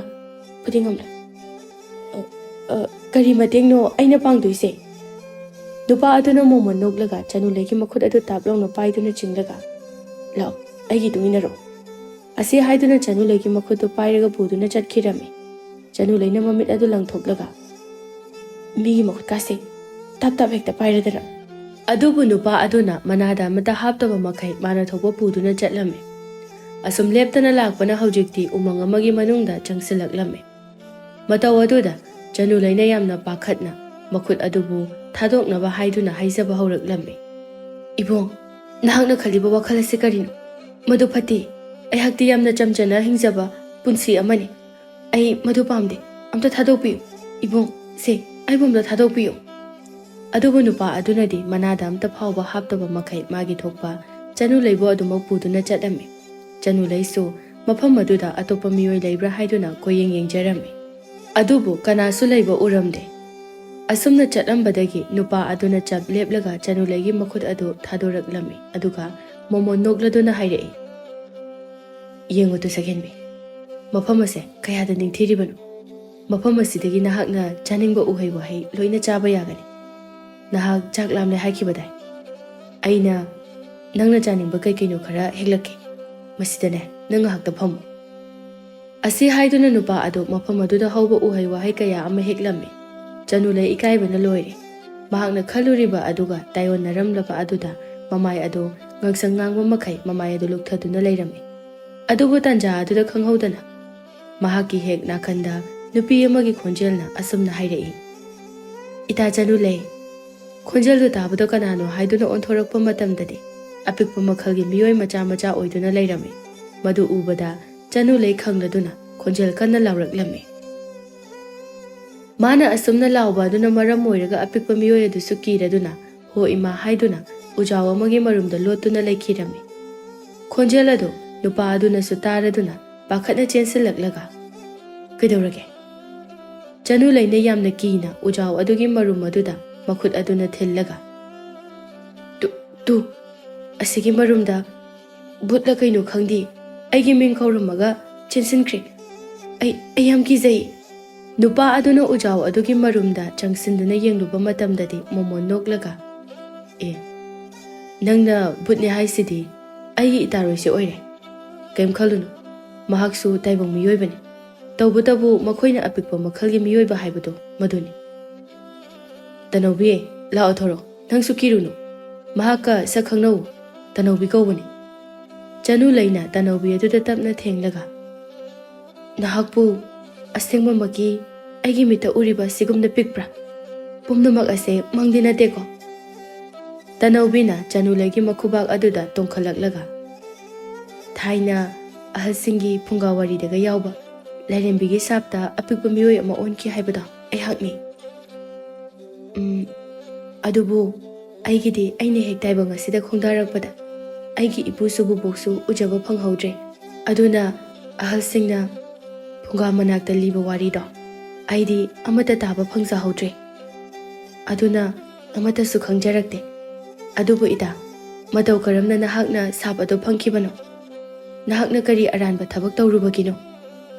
ꯐꯨꯗꯤꯡ ꯑꯃ ꯂꯩ꯫ ꯑ, ꯑ, ꯀꯔꯤ ꯃꯇꯦꯡꯅꯣ ꯑꯩꯅ ꯄꯥꯡꯗꯣꯏꯁꯦ?" ꯅꯨꯄꯥ ꯑꯗꯨꯅ ꯃꯣꯃꯣꯟ ꯅꯣꯛꯂꯒ ꯆꯅꯨ ꯂꯩꯒꯤ ꯃꯈꯨꯠ ꯑꯗꯨ ꯇꯥꯞ ꯂꯥꯎꯅ ꯄꯥꯏꯗꯨꯅ ꯆꯤꯡꯂꯒ, "ꯂꯥꯛꯑꯣ, ꯑꯩꯒꯤ ꯏꯇꯨꯡ ꯏꯟꯅꯔꯛꯑꯣ"꯫ ꯑꯁꯤ ꯍꯥꯏꯗꯨꯅ ꯆꯅꯨ ꯂꯩꯒꯤ ꯃꯈꯨꯠꯇꯨ ꯄꯥꯏꯔꯒ ꯄꯨꯗꯨꯅ ꯆꯠꯈꯤꯔꯝꯃꯤ꯫ ꯆꯅꯨ ꯂꯩꯅ ꯃꯃꯤꯠ ꯑꯗꯨ ꯂꯪꯊꯣꯛꯂꯒ, "ꯃꯤꯒꯤ ꯃꯈꯨꯠ ꯀꯥꯁꯦ ꯇꯞ ꯇꯞ ꯍꯦꯛꯇ ꯄꯥꯏꯔꯗꯅ"꯫ ꯑꯗꯨꯕꯨ ꯅꯨꯄꯥ ꯑꯗꯨꯅ ꯃꯅꯥꯗ ꯑꯃꯠꯇ ꯍꯥꯞꯇꯕ ꯃꯈꯩ ꯃꯥꯅ ꯊꯣꯛꯄ ꯄꯨꯗꯨꯅ ꯆꯠꯂꯝꯃꯤ꯫ ꯑꯁꯨꯝ ꯂꯦꯞꯇꯅ ꯂꯥꯛꯄꯅ ꯍꯧꯖꯤꯛꯇꯤ ꯎꯃꯪ ꯑꯃꯒꯤ ꯃꯅꯨꯡꯗ ꯆꯪꯁꯤꯜꯂꯛꯂꯝꯃꯤ꯫ ꯃꯇꯧ ꯑꯗꯨꯗ ꯆꯅꯨ ꯂꯩꯅ ꯌꯥꯝꯅ ꯄꯥꯈꯠꯅ ꯃꯈꯨꯠ ꯑꯗꯨꯕꯨ ꯊꯥꯗꯣꯛꯅꯕ ꯍꯥꯏꯗꯨꯅ ꯍꯥꯏꯖꯕ ꯍꯧꯔꯛꯂꯝꯃꯤ꯫ "ꯏꯕꯨꯡ, ꯅꯍꯥꯛꯅ ꯈꯜꯂꯤꯕ ꯋꯥꯈꯜ ꯑꯁꯤ ꯀꯔꯤꯅꯣ? ꯃꯗꯨ ꯐꯠꯇꯦ꯫ ꯑꯩꯍꯥꯛꯇꯤ ꯌꯥꯝꯅ ꯆꯝꯖꯅ ꯍꯤꯡꯖꯕ ꯄꯨꯟꯁꯤ ꯑꯃꯅꯤ꯫ ꯑꯩ ꯃꯗꯨ ꯄꯥꯝꯗꯦ꯫ ꯑꯝꯇ ꯊꯥꯗꯣꯛꯄꯤꯌꯨ꯫ ꯏꯕꯨꯡ, ꯁꯦ, ꯑꯩꯕꯨ ꯑꯝꯇ ꯊꯥꯗꯣꯛꯄꯤꯌꯨ"꯫ ꯑꯗꯨꯕꯨ ꯅꯨꯄꯥ ꯑꯗꯨꯅꯗꯤ ꯃꯅꯥꯗ ꯑꯝꯇ ꯐꯥꯎꯕ ꯍꯥꯞꯇꯕ ꯃꯈꯩ ꯃꯥꯒꯤ ꯊꯣꯛꯄ ꯆꯅꯨ ꯂꯩꯕꯨ ꯑꯗꯨꯃꯛ ꯄꯨꯗꯨꯅ ꯆꯠꯂꯝꯃꯤ꯫ ꯆꯅꯨ ꯂꯩꯁꯨ ꯃꯐꯝ ꯑꯗꯨꯗ ꯑꯇꯣꯞꯄ ꯃꯤꯑꯣꯏ ꯂꯩꯕ꯭ꯔꯥ ꯍꯥꯏꯗꯨꯅ ꯀꯣꯏꯌꯦꯡ ꯌꯦꯡꯖꯔꯝꯃꯤ꯫ ꯑꯗꯨꯕꯨ ꯀꯅꯥꯁꯨ ꯂꯩꯕ ꯎꯔꯝꯗꯦ꯫ ꯑꯁꯨꯝꯅ ꯆꯠꯂꯝꯕꯗꯒꯤ ꯅꯨꯄꯥ ꯑꯗꯨꯅ ꯆꯞ ꯂꯦꯞꯂꯒ ꯆꯅꯨ ꯂꯩꯒꯤ ꯃꯈꯨꯠ ꯑꯗꯨ ꯊꯥꯗꯣꯔꯛꯂꯝꯃꯤ꯫ ꯑꯗꯨꯒ ꯃꯣꯃꯣꯟ ꯅꯣꯛꯂꯗꯨꯅ ꯍꯥꯏꯔꯛꯏ, "ꯌꯦꯡꯉꯨ ꯇꯨ ꯁꯛꯍꯦꯟꯕꯤ, ꯃꯐꯝ ꯑꯁꯦ ꯀꯌꯥꯗ ꯅꯤꯡꯊꯤꯔꯤꯕꯅꯣ! ꯃꯐꯝ ꯑꯁꯤꯗꯒꯤ ꯅꯍꯥꯛꯅ ꯆꯥꯅꯤꯡꯕ ꯎꯍꯩ ꯋꯥꯍꯩ ꯂꯣꯏꯅ ꯆꯥꯕ ꯌꯥꯒꯅꯤ꯫ ꯅꯍꯥꯛ ꯆꯥꯛ ꯂꯥꯝꯂꯦ ꯍꯥꯏꯈꯤꯕꯗꯥꯏ? ꯑꯩꯅ ꯅꯪꯅ ꯆꯥꯅꯤꯡꯕ ꯀꯩ ꯀꯩꯅꯣ ꯈꯔ ꯍꯦꯛꯂꯛꯀꯦ꯫ ꯃꯁꯤꯗꯅꯦ, ꯅꯪ ꯉꯥꯏꯍꯥꯛꯇ ꯐꯝꯃꯨ"꯫ ꯑꯁꯤ ꯍꯥꯏꯗꯨꯅ ꯅꯨꯄꯥ ꯑꯗꯨ ꯃꯐꯝ ꯑꯗꯨꯗ ꯍꯧꯕ ꯎꯍꯩ ꯋꯥꯍꯩ ꯀꯌꯥ ꯑꯃ ꯍꯦꯛꯂꯝꯃꯤ꯫ ꯆꯅꯨ ꯂꯩ ꯏꯀꯥꯏꯕꯅ ꯂꯣꯏꯔꯦ꯫ ꯃꯍꯥꯛꯅ ꯈꯜꯂꯨꯔꯤꯕ ꯑꯗꯨꯒ ꯇꯥꯏꯑꯣꯟꯅꯔꯝꯂꯕ ꯑꯗꯨꯗ ꯃꯃꯥꯏ ꯑꯗꯨ ꯉꯥꯡꯁꯪ ꯉꯥꯡꯕ ꯃꯈꯩ ꯃꯃꯥꯏ ꯑꯗꯨ ꯂꯨꯞꯊꯗꯨꯅ ꯂꯩꯔꯝꯃꯤ꯫ ꯑꯗꯨꯕꯨ ꯇꯥꯟꯖꯥ ꯑꯗꯨꯗ ꯈꯪꯍꯧꯗꯅ ꯃꯍꯥꯛꯀꯤ ꯍꯦꯛ ꯅꯥꯀꯟꯗ ꯅꯨꯄꯤ ꯑꯃꯒꯤ ꯈꯣꯟꯖꯦꯜꯅ ꯑꯁꯨꯝꯅ ꯍꯥꯏꯔꯛꯏ, "ꯏꯇꯥ ꯆꯅꯨ ꯂꯩ!" ꯈꯣꯟꯖꯦꯜꯗꯨ ꯇꯥꯕꯗ ꯀꯅꯥꯅꯣ ꯍꯥꯏꯗꯨꯅ ꯑꯣꯟꯊꯣꯔꯛꯄ ꯃꯇꯝꯗꯗꯤ ꯑꯄꯤꯛꯄ ꯃꯈꯜꯒꯤ ꯃꯤꯑꯣꯏ ꯃꯆꯥ ꯃꯆꯥ ꯑꯣꯏꯗꯨꯅ ꯂꯩꯔꯝꯃꯤ꯫ ꯃꯗꯨ ꯎꯕꯗ ꯆꯅꯨ ꯂꯩ ꯈꯪꯂꯗꯨꯅ ꯈꯣꯟꯖꯦꯜ ꯀꯟꯅ ꯂꯥꯎꯔꯛꯂꯝꯃꯤ꯫ ꯃꯥꯅ ꯑꯁꯨꯝꯅ ꯂꯥꯎꯕ ꯑꯗꯨꯅ ꯃꯔꯝ ꯑꯣꯏꯔꯒ ꯑꯄꯤꯛꯄ ꯃꯤꯑꯣꯏ ꯑꯗꯨꯁꯨ ꯀꯤꯔꯗꯨꯅ "ꯍꯣ ꯏꯃꯥ" ꯍꯥꯏꯗꯨꯅ ꯎꯖꯥꯎ ꯑꯃꯒꯤ ꯃꯔꯨꯝꯗ ꯂꯣꯠꯇꯨꯅ ꯂꯩꯈꯤꯔꯝꯃꯤ꯫ ꯈꯣꯟꯖꯦꯜ ꯑꯗꯨ ꯅꯨꯄꯥ ꯑꯗꯨꯅꯁꯨ ꯇꯥꯔꯗꯨꯅ ꯄꯥꯈꯠꯅ ꯆꯦꯟꯁꯤꯜꯂꯛꯂꯒ, "ꯀꯩꯗꯧꯔꯒꯦ?" ꯆꯅꯨ ꯂꯩꯅ ꯌꯥꯝꯅ ꯀꯤꯅ ꯎꯖꯥꯎ ꯑꯗꯨꯒꯤ ꯃꯔꯨꯝ ꯑꯗꯨꯗ ꯃꯈꯨꯠ ꯑꯗꯨꯅ ꯊꯤꯜꯂꯒ, "ꯇꯨ, ꯇꯨ, ꯑꯁꯤꯒꯤ ꯃꯔꯨꯝꯗ ꯚꯨꯠꯂ ꯀꯩꯅꯣ ꯈꯪꯗꯦ, ꯑꯩꯒꯤ ꯃꯤꯡ ꯀꯧꯔꯝꯃꯒ ꯆꯦꯟꯁꯤꯟꯈ꯭ꯔꯦ꯫ ꯑꯩ, ꯑꯩ ꯌꯥꯝ ꯀꯤꯖꯩ!" ꯅꯨꯄꯥ ꯑꯗꯨꯅ ꯎꯖꯥꯎ ꯑꯗꯨꯒꯤ ꯃꯔꯨꯝꯗ ꯆꯪꯁꯤꯟꯗꯨꯅ ꯌꯦꯡꯂꯨꯕ ꯃꯇꯝꯗꯗꯤ ꯃꯣꯃꯣꯟ ꯅꯣꯛꯂꯒ, "ꯑꯦ, ꯅꯪꯅ ꯚꯨꯠꯅꯦ ꯍꯥꯏꯁꯤꯗꯤ ꯑꯩꯒꯤ ꯏꯇꯥꯔꯣꯏꯁꯦ ꯑꯣꯏꯔꯦ꯫ ꯀꯩꯝ ꯈꯜꯂꯨꯅꯨ, ꯃꯍꯥꯛꯁꯨ ꯇꯥꯏꯕꯪ ꯃꯤꯑꯣꯏꯕꯅꯤ꯫ ꯇꯧꯕꯇꯕꯨ ꯃꯈꯣꯏꯅ ꯑꯄꯤꯛꯄ ꯃꯈꯜꯒꯤ ꯃꯤꯑꯣꯏꯕ ꯍꯥꯏꯕꯗꯣ ꯃꯗꯨꯅꯤ꯫ ꯇꯅꯧꯕꯤ, ꯂꯥꯛꯑꯣ ꯊꯣꯔꯛꯑꯣ, ꯅꯪꯁꯨ ꯀꯤꯔꯨꯅꯨ꯫ ꯃꯍꯥꯛꯀ ꯁꯛ ꯈꯪꯅꯧ, ꯇꯅꯧꯕꯤ ꯀꯧꯕꯅꯤ꯫" ꯆꯅꯨ ꯂꯩꯅ ꯇꯅꯧꯕꯤ ꯑꯗꯨꯗ ꯇꯞꯅ ꯊꯦꯡꯂꯒ, "ꯅꯍꯥꯛꯄꯨ ꯑꯁꯦꯡꯕꯃꯛꯀꯤ ꯑꯩꯒꯤ ꯃꯤꯠꯇ ꯎꯔꯤꯕ ꯑꯁꯤꯒꯨꯝꯅ ꯄꯤꯛꯄ꯭ꯔꯥ? ꯄꯨꯝꯅꯃꯛ ꯑꯁꯦ ꯃꯪꯗꯤ ꯅꯠꯇꯦꯀꯣ?" ꯇꯅꯧꯕꯤꯅ ꯆꯅꯨ ꯂꯩꯒꯤ ꯃꯈꯨꯕꯥꯛ ꯑꯗꯨꯗ ꯇꯣꯡꯈꯠꯂꯛꯂꯒ, "ꯊꯥꯏꯅ ꯑꯍꯜꯁꯤꯡꯒꯤ ꯐꯨꯡꯒꯥ ꯋꯥꯔꯤꯗꯒ ꯌꯥꯎꯕ ꯂꯥꯏꯔꯦꯝꯕꯤꯒꯤ ꯁꯥꯞꯇ ꯑꯄꯤꯛꯄ ꯃꯤꯑꯣꯏ ꯑꯃ ꯑꯣꯟꯈꯤ ꯍꯥꯏꯕꯗꯣ ꯑꯩꯍꯥꯛꯅꯤ꯫ ꯎꯝ, ꯑꯗꯨꯕꯨ ꯑꯩꯒꯤꯗꯤ ꯑꯩꯅ ꯍꯦꯛ ꯇꯥꯏꯕꯪ ꯑꯁꯤꯗ ꯈꯣꯡꯗꯥꯔꯛꯄꯗ ꯑꯩꯒꯤ ꯏꯄꯨꯁꯨ ꯕꯨꯕꯣꯛꯁꯨ ꯎꯖꯕ ꯐꯪꯍꯧꯗ꯭ꯔꯦ꯫ ꯑꯗꯨꯅ ꯑꯍꯜꯁꯤꯡꯅ ꯐꯨꯡꯒꯥ ꯃꯅꯥꯛꯇ ꯂꯤꯕ ꯋꯥꯔꯤꯗꯣ ꯑꯩꯗꯤ ꯑꯃꯠꯇ ꯇꯥꯕ ꯐꯪꯖꯍꯧꯗ꯭ꯔꯦ꯫ ꯑꯗꯨꯅ ꯑꯃꯠꯇꯁꯨ ꯈꯪꯖꯔꯛꯇꯦ꯫ ꯑꯗꯨꯕꯨ ꯏꯇꯥ, ꯃꯇꯧ ꯀꯔꯝꯅ ꯅꯍꯥꯛꯅ ꯁꯥꯞ ꯑꯗꯨ ꯐꯪꯈꯤꯕꯅꯣ? ꯅꯍꯥꯛꯅ ꯀꯔꯤ ꯑꯔꯥꯟꯕ ꯊꯕꯛ ꯇꯧꯔꯨꯕꯒꯤꯅꯣ?"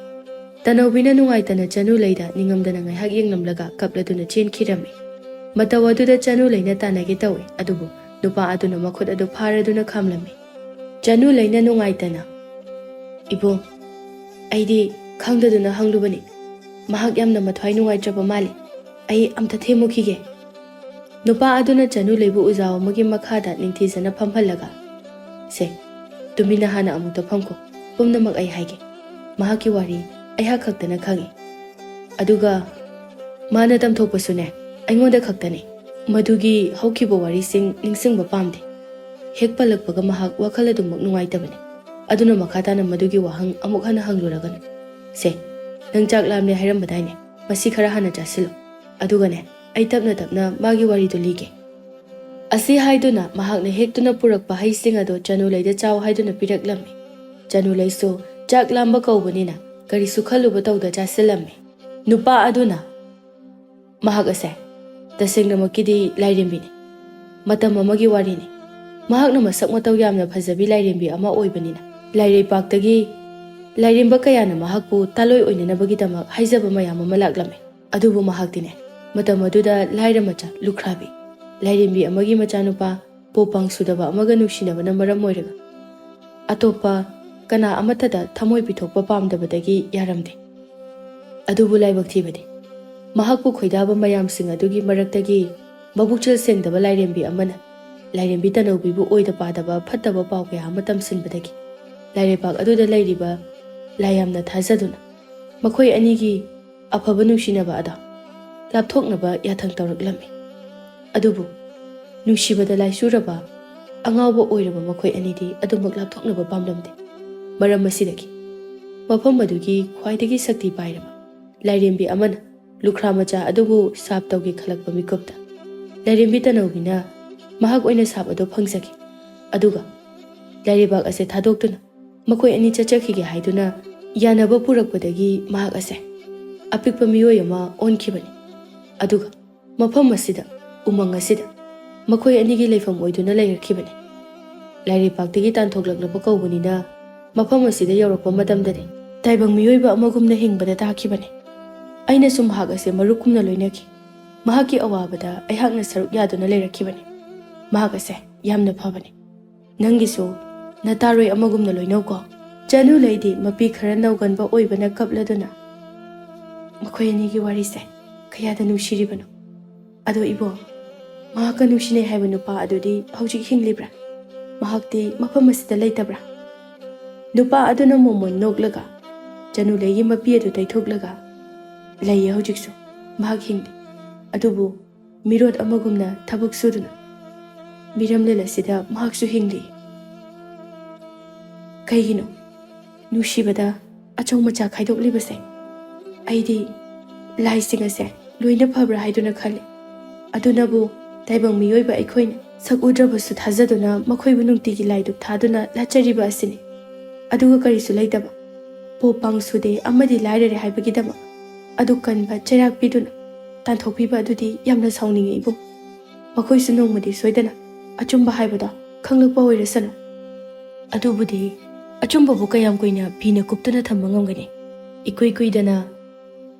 ꯇꯅꯧꯕꯤꯅ ꯅꯨꯡꯉꯥꯏꯇꯅ ꯆꯅꯨ ꯂꯩꯗ ꯅꯤꯡꯉꯝꯗꯅ ꯉꯥꯏꯍꯥꯛ ꯌꯦꯡꯂꯝꯂꯒ ꯀꯞꯂꯗꯨꯅ ꯆꯦꯟꯈꯤꯔꯝꯃꯤ꯫ ꯃꯇꯧ ꯑꯗꯨꯗ ꯆꯅꯨ ꯂꯩꯅ ꯇꯥꯟꯅꯒꯦ ꯇꯧꯏ, ꯑꯗꯨꯕꯨ ꯅꯨꯄꯥ ꯑꯗꯨꯅ ꯃꯈꯨꯠ ꯑꯗꯨ ꯐꯥꯔꯗꯨꯅ ꯈꯥꯝꯂꯝꯃꯤ꯫ ꯆꯅꯨ ꯂꯩꯅ ꯅꯨꯡꯉꯥꯏꯇꯅ, "ꯏꯕꯨꯡ, ꯑꯩꯗꯤ ꯈꯪꯗꯗꯨꯅ ꯍꯪꯂꯨꯕꯅꯤ꯫ ꯃꯍꯥꯛ ꯌꯥꯝꯅ ꯃꯊ꯭ꯋꯥꯏ ꯅꯨꯡꯉꯥꯏꯇ꯭ꯔꯕ ꯃꯥꯜꯂꯤ꯫ ꯑꯩ ꯑꯝꯇ ꯊꯦꯝꯃꯨꯈꯤꯒꯦ꯫" ꯅꯨꯄꯥ ꯑꯗꯨꯅ ꯆꯅꯨ ꯂꯩꯕꯨ ꯎꯖꯥꯎ ꯑꯃꯒꯤ ꯃꯈꯥꯗ ꯅꯤꯡꯊꯤꯖꯅ ꯐꯝꯍꯜꯂꯒ, "ꯁꯦ, ꯇꯨꯃꯤꯟꯅ ꯍꯥꯟꯅ ꯑꯃꯨꯛꯇ ꯐꯝꯈꯣ꯫ ꯄꯨꯝꯅꯃꯛ ꯑꯩ ꯍꯥꯏꯒꯦ꯫ ꯃꯍꯥꯛꯀꯤ ꯋꯥꯔꯤ ꯑꯩꯍꯥꯛ ꯈꯛꯇꯅ ꯈꯪꯉꯤ꯫ ꯑꯗꯨꯒ ꯃꯥꯅ ꯇꯝꯊꯣꯛꯄꯁꯨꯅꯦ, ꯑꯩꯉꯣꯟꯗ ꯈꯛꯇꯅꯤ꯫ ꯃꯗꯨꯒꯤ ꯍꯧꯈꯤꯕ ꯋꯥꯔꯤꯁꯤꯡ ꯅꯤꯡꯁꯤꯡꯕ ꯄꯥꯝꯗꯦ꯫ ꯍꯦꯛ ꯄꯜꯂꯛꯄꯒ ꯃꯍꯥꯛ ꯋꯥꯈꯜ ꯑꯗꯨꯃꯛ ꯅꯨꯡꯉꯥꯏꯇꯕꯅꯤ꯫ ꯑꯗꯨꯅ ꯃꯈꯥ ꯇꯥꯅ ꯃꯗꯨꯒꯤ ꯋꯥꯍꯪ ꯑꯃꯨꯛ ꯍꯟꯅ ꯍꯪꯂꯨꯔꯒꯅꯨ꯫ ꯁꯦ, ꯅꯪ ꯆꯥꯛ ꯂꯥꯝꯂꯦ ꯍꯥꯏꯔꯝꯕꯗꯥꯏꯅꯦ? ꯃꯁꯤ ꯈꯔ ꯍꯥꯟꯅ ꯆꯥꯁꯤꯜꯂꯣ꯫ ꯑꯗꯨꯒꯅꯦ, ꯑꯩ ꯇꯞꯅ ꯇꯞꯅ ꯃꯥꯒꯤ ꯋꯥꯔꯤꯗꯨ ꯂꯤꯒꯦ꯫" ꯑꯁꯤ ꯍꯥꯏꯗꯨꯅ ꯃꯍꯥꯛꯅ ꯍꯦꯛꯇꯨꯅ ꯄꯨꯔꯛꯄ ꯍꯩꯁꯤꯡ ꯑꯗꯨ ꯆꯅꯨꯂꯩꯗ ꯆꯥꯎ ꯍꯥꯏꯗꯨꯅ ꯄꯤꯔꯛꯂꯝꯃꯤ꯫ ꯆꯅꯨꯂꯩꯁꯨ ꯆꯥꯛ ꯂꯥꯝꯕ ꯀꯧꯕꯅꯤꯅ ꯀꯔꯤꯁꯨ ꯈꯜꯂꯨꯕ ꯇꯧꯗ ꯆꯥꯁꯤꯜꯂꯝꯃꯤ꯫ ꯅꯨꯄꯥ ꯑꯗꯨꯅ, "ꯃꯍꯥꯛ ꯑꯁꯦ ꯇꯁꯦꯡꯅꯃꯛꯀꯤꯗꯤ ꯂꯥꯏꯔꯦꯝꯕꯤꯅꯤ꯫ ꯃꯇꯝ ꯑꯃꯒꯤ ꯋꯥꯔꯤꯅꯤ꯫ ꯃꯍꯥꯛꯅ ꯃꯁꯛ ꯃꯇꯧ ꯌꯥꯝꯅ ꯐꯖꯕꯤ ꯂꯥꯏꯔꯦꯝꯕꯤ ꯑꯃ ꯑꯣꯏꯕꯅꯤꯅ ꯂꯥꯏꯔꯩꯄꯥꯛꯇꯒꯤ ꯂꯥꯏꯔꯦꯝꯕ ꯀꯌꯥꯅ ꯃꯍꯥꯛꯄꯨ ꯇꯥꯂꯣꯏ ꯑꯣꯏꯅꯅꯕꯒꯤꯗꯃꯛ ꯍꯥꯏꯖꯕ ꯃꯌꯥꯝ ꯑꯃ ꯂꯥꯛꯂꯝꯃꯤ꯫ ꯑꯗꯨꯕꯨ ꯃꯍꯥꯛꯇꯤꯅꯦ, ꯃꯇꯝ ꯑꯗꯨꯗ ꯂꯥꯏꯔ ꯃꯆꯥ ꯂꯨꯈ꯭ꯔꯥꯕꯤ, ꯂꯥꯏꯔꯦꯝꯕꯤ ꯑꯃꯒꯤ ꯃꯆꯥꯅꯨꯄꯥ ꯄꯣꯄꯥꯡ ꯁꯨꯗꯕ ꯑꯃꯒ ꯅꯨꯡꯁꯤꯅꯕꯅ ꯃꯔꯝ ꯑꯣꯏꯔꯒ ꯑꯇꯣꯞꯄ ꯀꯅꯥ ꯑꯃꯠꯇꯗ ꯊꯃꯣꯏ ꯄꯤꯊꯣꯛꯄ ꯄꯥꯝꯗꯕꯗꯒꯤ ꯌꯥꯔꯝꯗꯦ꯫ ꯑꯗꯨꯕꯨ ꯂꯥꯏꯕꯛ ꯊꯤꯕꯗꯤ, ꯃꯍꯥꯛꯄꯨ ꯈꯣꯏꯗꯥꯕ ꯃꯌꯥꯝꯁꯤꯡ ꯑꯗꯨꯒꯤ ꯃꯔꯛꯇꯒꯤ ꯃꯕꯨꯛꯆꯦꯜ ꯁꯦꯡꯗꯕ ꯂꯥꯏꯔꯦꯝꯕꯤ ꯑꯃꯅ ꯂꯥꯏꯔꯦꯝꯕꯤ ꯇꯅꯧꯕꯤꯕꯨ ꯑꯣꯏꯗ ꯄꯥꯗꯕ ꯐꯠꯇꯕ ꯄꯥꯎ ꯀꯌꯥ ꯑꯃ ꯇꯝꯁꯤꯟꯕꯗꯒꯤ ꯂꯥꯏꯔꯩꯄꯥꯛ ꯑꯗꯨꯗ ꯂꯩꯔꯤꯕ ꯂꯥꯏ ꯌꯥꯝꯅ ꯊꯥꯖꯗꯨꯅ ꯃꯈꯣꯏ ꯑꯅꯤꯒꯤ ꯑꯐꯕ ꯅꯨꯡꯁꯤꯅꯕ ꯑꯗꯣ ꯂꯥꯞꯊꯣꯛꯅꯕ ꯌꯥꯊꯪ ꯇꯧꯔꯛꯂꯝꯃꯤ꯫ ꯑꯗꯨꯕꯨ ꯅꯨꯡꯁꯤꯕꯗ ꯂꯥꯏꯆꯨꯔꯕ ꯑꯉꯥꯎꯕ ꯑꯣꯏꯔꯕ ꯃꯈꯣꯏ ꯑꯅꯤꯗꯤ ꯑꯗꯨꯃꯛ ꯂꯥꯞꯊꯣꯛꯅꯕ ꯄꯥꯝꯂꯝꯗꯦ꯫ ꯃꯔꯝ ꯑꯁꯤꯗꯒꯤ ꯃꯐꯝ ꯑꯗꯨꯒꯤ ꯈ꯭ꯋꯥꯏꯗꯒꯤ ꯁꯛꯇꯤ ꯄꯥꯏꯔꯕ ꯂꯥꯏꯔꯦꯝꯕꯤ ꯑꯃꯅ ꯂꯨꯈ꯭ꯔꯥ ꯃꯆꯥ ꯑꯗꯨꯕꯨ ꯁꯥꯞ ꯇꯧꯒꯦ ꯈꯜꯂꯛꯄ ꯃꯤꯀꯨꯞꯇ ꯂꯥꯏꯔꯦꯝꯕꯤ ꯇꯅꯧꯕꯤꯅ ꯃꯍꯥꯛ ꯑꯣꯏꯅ ꯁꯥꯞ ꯑꯗꯨ ꯐꯪꯖꯈꯤ꯫ ꯑꯗꯨꯒ ꯂꯥꯏꯔꯩꯕꯥꯛ ꯑꯁꯦ ꯊꯥꯗꯣꯛꯇꯨꯅ ꯃꯈꯣꯏ ꯑꯅꯤ ꯆꯠꯆꯈꯤꯒꯦ ꯍꯥꯏꯗꯨꯅ ꯌꯥꯅꯕ ꯄꯨꯔꯛꯄꯗꯒꯤ ꯃꯍꯥꯛ ꯑꯁꯦ ꯑꯄꯤꯛꯄ ꯃꯤꯑꯣꯏ ꯑꯃ ꯑꯣꯟꯈꯤꯕꯅꯤ꯫ ꯑꯗꯨꯒ ꯃꯐꯝ ꯑꯁꯤꯗ, ꯎꯃꯪ ꯑꯁꯤꯗ ꯃꯈꯣꯏ ꯑꯅꯤꯒꯤ ꯂꯩꯐꯝ ꯑꯣꯏꯗꯨꯅ ꯂꯩꯔꯛꯈꯤꯕꯅꯤ꯫ ꯂꯥꯏꯔꯩꯄꯥꯛꯇꯒꯤ ꯇꯥꯟꯊꯣꯛꯂꯛꯂꯕ ꯀꯧꯕꯅꯤꯅ ꯃꯐꯝ ꯑꯁꯤꯗ ꯌꯧꯔꯛꯄ ꯃꯇꯝꯗꯗꯤ ꯇꯥꯏꯕꯪ ꯃꯤꯑꯣꯏꯕ ꯑꯃꯒꯨꯝꯅ ꯍꯤꯡꯕꯗ ꯇꯥꯈꯤꯕꯅꯤ꯫ ꯑꯩꯅꯁꯨ ꯃꯍꯥꯛ ꯑꯁꯦ ꯃꯔꯨꯞꯀꯨꯝꯅ ꯂꯣꯏꯅꯈꯤ꯫ ꯃꯍꯥꯛꯀꯤ ꯑꯋꯥꯕꯗ ꯑꯩꯍꯥꯛꯅ ꯁꯔꯨꯛ ꯌꯥꯗꯨꯅ ꯂꯩꯔꯛꯈꯤꯕꯅꯤ꯫ ꯃꯍꯥꯛ ꯑꯁꯦ ꯌꯥꯝꯅ ꯐꯕꯅꯤ꯫ ꯅꯪꯒꯤꯁꯨ ꯅꯇꯥꯔꯣꯏ ꯑꯃꯒꯨꯝꯅ ꯂꯣꯏꯅꯧꯀꯣ꯫ ꯆꯅꯨ ꯂꯩꯗꯤ ꯃꯄꯤ ꯈꯔ ꯅꯧꯒꯟꯕ ꯑꯣꯏꯕꯅ ꯀꯞꯂꯗꯨꯅ, "ꯃꯈꯣꯏ ꯑꯅꯤꯒꯤ ꯋꯥꯔꯤꯁꯦ ꯀꯌꯥꯗ ꯅꯨꯡꯁꯤꯔꯤꯕꯅꯣ꯫ ꯑꯗꯣ ꯏꯕꯣ, ꯃꯍꯥꯛꯀ ꯅꯨꯡꯁꯤꯅꯩ ꯍꯥꯏꯕ ꯅꯨꯄꯥ ꯑꯗꯨꯗꯤ ꯍꯧꯖꯤꯛ ꯍꯤꯡꯂꯤꯕ꯭ꯔꯥ? ꯃꯍꯥꯛꯇꯤ ꯃꯐꯝ ꯑꯁꯤꯗ ꯂꯩꯇꯕ꯭ꯔꯥ? ꯅꯨꯄꯥ ꯑꯗꯨꯅ ꯃꯣꯃꯣꯟ ꯅꯣꯛꯂꯒ ꯆꯅꯨꯂꯩꯒꯤ ꯃꯄꯤ ꯑꯗꯨ ꯇꯩꯊꯣꯛꯂꯒ, "ꯂꯩꯌꯦ, ꯍꯧꯖꯤꯛꯁꯨ ꯃꯍꯥꯛ ꯍꯤꯡꯂꯤ꯫ ꯑꯗꯨꯕꯨ ꯃꯤꯔꯣꯠ ꯑꯃꯒꯨꯝꯅ ꯊꯕꯛ ꯁꯨꯗꯨꯅ ꯃꯤꯔꯝꯂꯦꯟ ꯑꯁꯤꯗ ꯃꯍꯥꯛꯁꯨ ꯍꯤꯡꯂꯤ꯫ ꯀꯩꯒꯤꯅꯣ ꯅꯨꯡꯁꯤꯕꯗ ꯑꯆꯧ ꯃꯆꯥ ꯈꯥꯏꯗꯣꯛꯂꯤꯕꯁꯦ? ꯑꯩꯗꯤ ꯂꯥꯏꯁꯤꯡ ꯑꯁꯦ ꯂꯣꯏꯅ ꯐꯕ꯭ꯔꯥ ꯍꯥꯏꯗꯨꯅ ꯈꯜꯂꯤ꯫ ꯑꯗꯨꯅꯕꯨ ꯇꯥꯏꯕꯪ ꯃꯤꯑꯣꯏꯕ ꯑꯩꯈꯣꯏꯅ ꯁꯛ ꯎꯗ꯭ꯔꯕꯁꯨ ꯊꯥꯖꯗꯨꯅ ꯃꯈꯣꯏꯕꯨ ꯅꯨꯡꯇꯤꯒꯤ ꯂꯥꯏ ꯙꯨꯞ ꯊꯥꯗꯨꯅ ꯂꯥꯠꯆꯔꯤꯕ ꯑꯁꯤꯅꯤ꯫ ꯑꯗꯨꯒ ꯀꯔꯤꯁꯨ ꯂꯩꯇꯕ, ꯄꯣꯞ ꯄꯥꯡ ꯁꯨꯗꯦ ꯑꯃꯗꯤ ꯂꯥꯏꯔꯔꯦ ꯍꯥꯏꯕꯒꯤꯗꯃꯛ ꯑꯗꯨꯛ ꯀꯟꯕ ꯆꯩꯔꯥꯛ ꯄꯤꯗꯨꯅ ꯇꯥꯟꯊꯣꯛꯄꯤꯕ ꯑꯗꯨꯗꯤ ꯌꯥꯝꯅ ꯁꯥꯎꯅꯤꯡꯉꯤ, ꯏꯕꯨꯡ꯫ ꯃꯈꯣꯏꯁꯨ ꯅꯣꯡꯃꯗꯤ ꯁꯣꯏꯗꯅ ꯑꯆꯨꯝꯕ ꯍꯥꯏꯕꯗꯣ ꯈꯪꯂꯛꯄ ꯑꯣꯏꯔꯁꯅꯨ꯫ ꯑꯗꯨꯕꯨꯗꯤ ꯑꯆꯨꯝꯕꯕꯨ ꯀꯌꯥꯝ ꯀꯨꯏꯅ ꯐꯤꯅ ꯀꯨꯞꯇꯨꯅ ꯊꯝꯕ ꯉꯝꯒꯅꯤ? ꯏꯀꯨꯏ ꯀꯨꯏꯗꯅ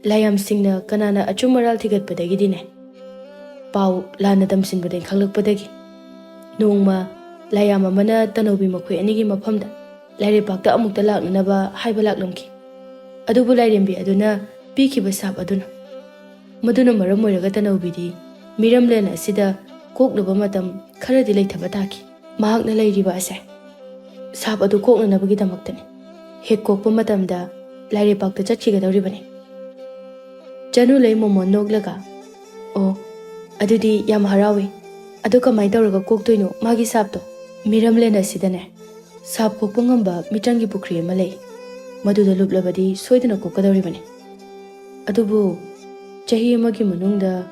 ꯂꯥꯏꯌꯥꯝꯁꯤꯡꯅ ꯀꯅꯥꯅ ꯑꯆꯨꯝ ꯑꯔꯥꯜ ꯊꯤꯒꯠꯄꯗꯒꯤꯗꯤꯅꯦ, ꯄꯥꯎ ꯂꯥꯟꯅ ꯇꯝꯁꯤꯟꯕꯗꯒꯤ ꯈꯪꯂꯛꯄꯗꯒꯤ ꯅꯣꯡꯃ ꯂꯥꯏꯌꯥꯝ ꯑꯃꯅ ꯇꯅꯧꯕꯤ ꯃꯈꯣꯏ ꯑꯅꯤꯒꯤ ꯃꯐꯝꯗ ꯂꯥꯏꯔꯩꯄꯥꯛꯇ ꯑꯃꯨꯛꯇ ꯂꯥꯛꯅꯅꯕ ꯍꯥꯏꯕ ꯂꯥꯛꯂꯝꯈꯤ꯫ ꯑꯗꯨꯕꯨ ꯂꯥꯏꯔꯦꯝꯕꯤ ꯑꯗꯨꯅ ꯄꯤꯈꯤꯕ ꯁꯥꯞ ꯑꯗꯨꯅ, ꯃꯗꯨꯅ ꯃꯔꯝ ꯑꯣꯏꯔꯒ ꯇꯅꯧꯕꯤꯗꯤ ꯃꯤꯔꯝꯂꯦꯟ ꯑꯁꯤꯗ ꯀꯣꯛꯅꯕ ꯃꯇꯝ ꯈꯔꯗꯤ ꯂꯩꯊꯕ ꯇꯥꯈꯤ꯫ ꯃꯍꯥꯛꯅ ꯂꯩꯔꯤꯕ ꯑꯁꯦ ꯁꯥꯞ ꯑꯗꯨ ꯀꯣꯛꯅꯅꯕꯒꯤꯗꯃꯛꯇꯅꯤ꯫ ꯍꯦꯛ ꯀꯣꯛꯄ ꯃꯇꯝꯗ ꯂꯥꯏꯔꯩꯄꯥꯛꯇ ꯆꯠꯈꯤꯒꯗꯧꯔꯤꯕꯅꯤ꯫ ꯆꯅꯨꯂꯩ ꯃꯣꯃꯣꯟ ꯅꯣꯛꯂꯒ, "ꯑꯣ, ꯑꯗꯨꯗꯤ ꯌꯥꯝ ꯍꯔꯥꯎꯏ꯫ ꯑꯗꯨ ꯀꯃꯥꯏꯅ ꯇꯧꯔꯒ ꯀꯣꯛꯇꯣꯏꯅꯣ ꯃꯥꯒꯤ ꯁꯥꯞꯇꯣ?" "ꯃꯤꯔꯝꯂꯦꯟ ꯑꯁꯤꯗꯅꯦ ꯁꯥꯞ ꯀꯣꯛꯄ ꯉꯝꯕ ꯃꯤꯇ꯭ꯔꯪꯒꯤ ꯄꯨꯈ꯭ꯔꯤ ꯑꯃ ꯂꯩ꯫ ꯃꯗꯨꯗ ꯂꯨꯞꯂꯕꯗꯤ ꯁꯣꯏꯗꯅ ꯀꯣꯛꯀꯗꯧꯔꯤꯕꯅꯤ꯫ ꯑꯗꯨꯕꯨ ꯆꯍꯤ ꯑꯃꯒꯤ ꯃꯅꯨꯡꯗ,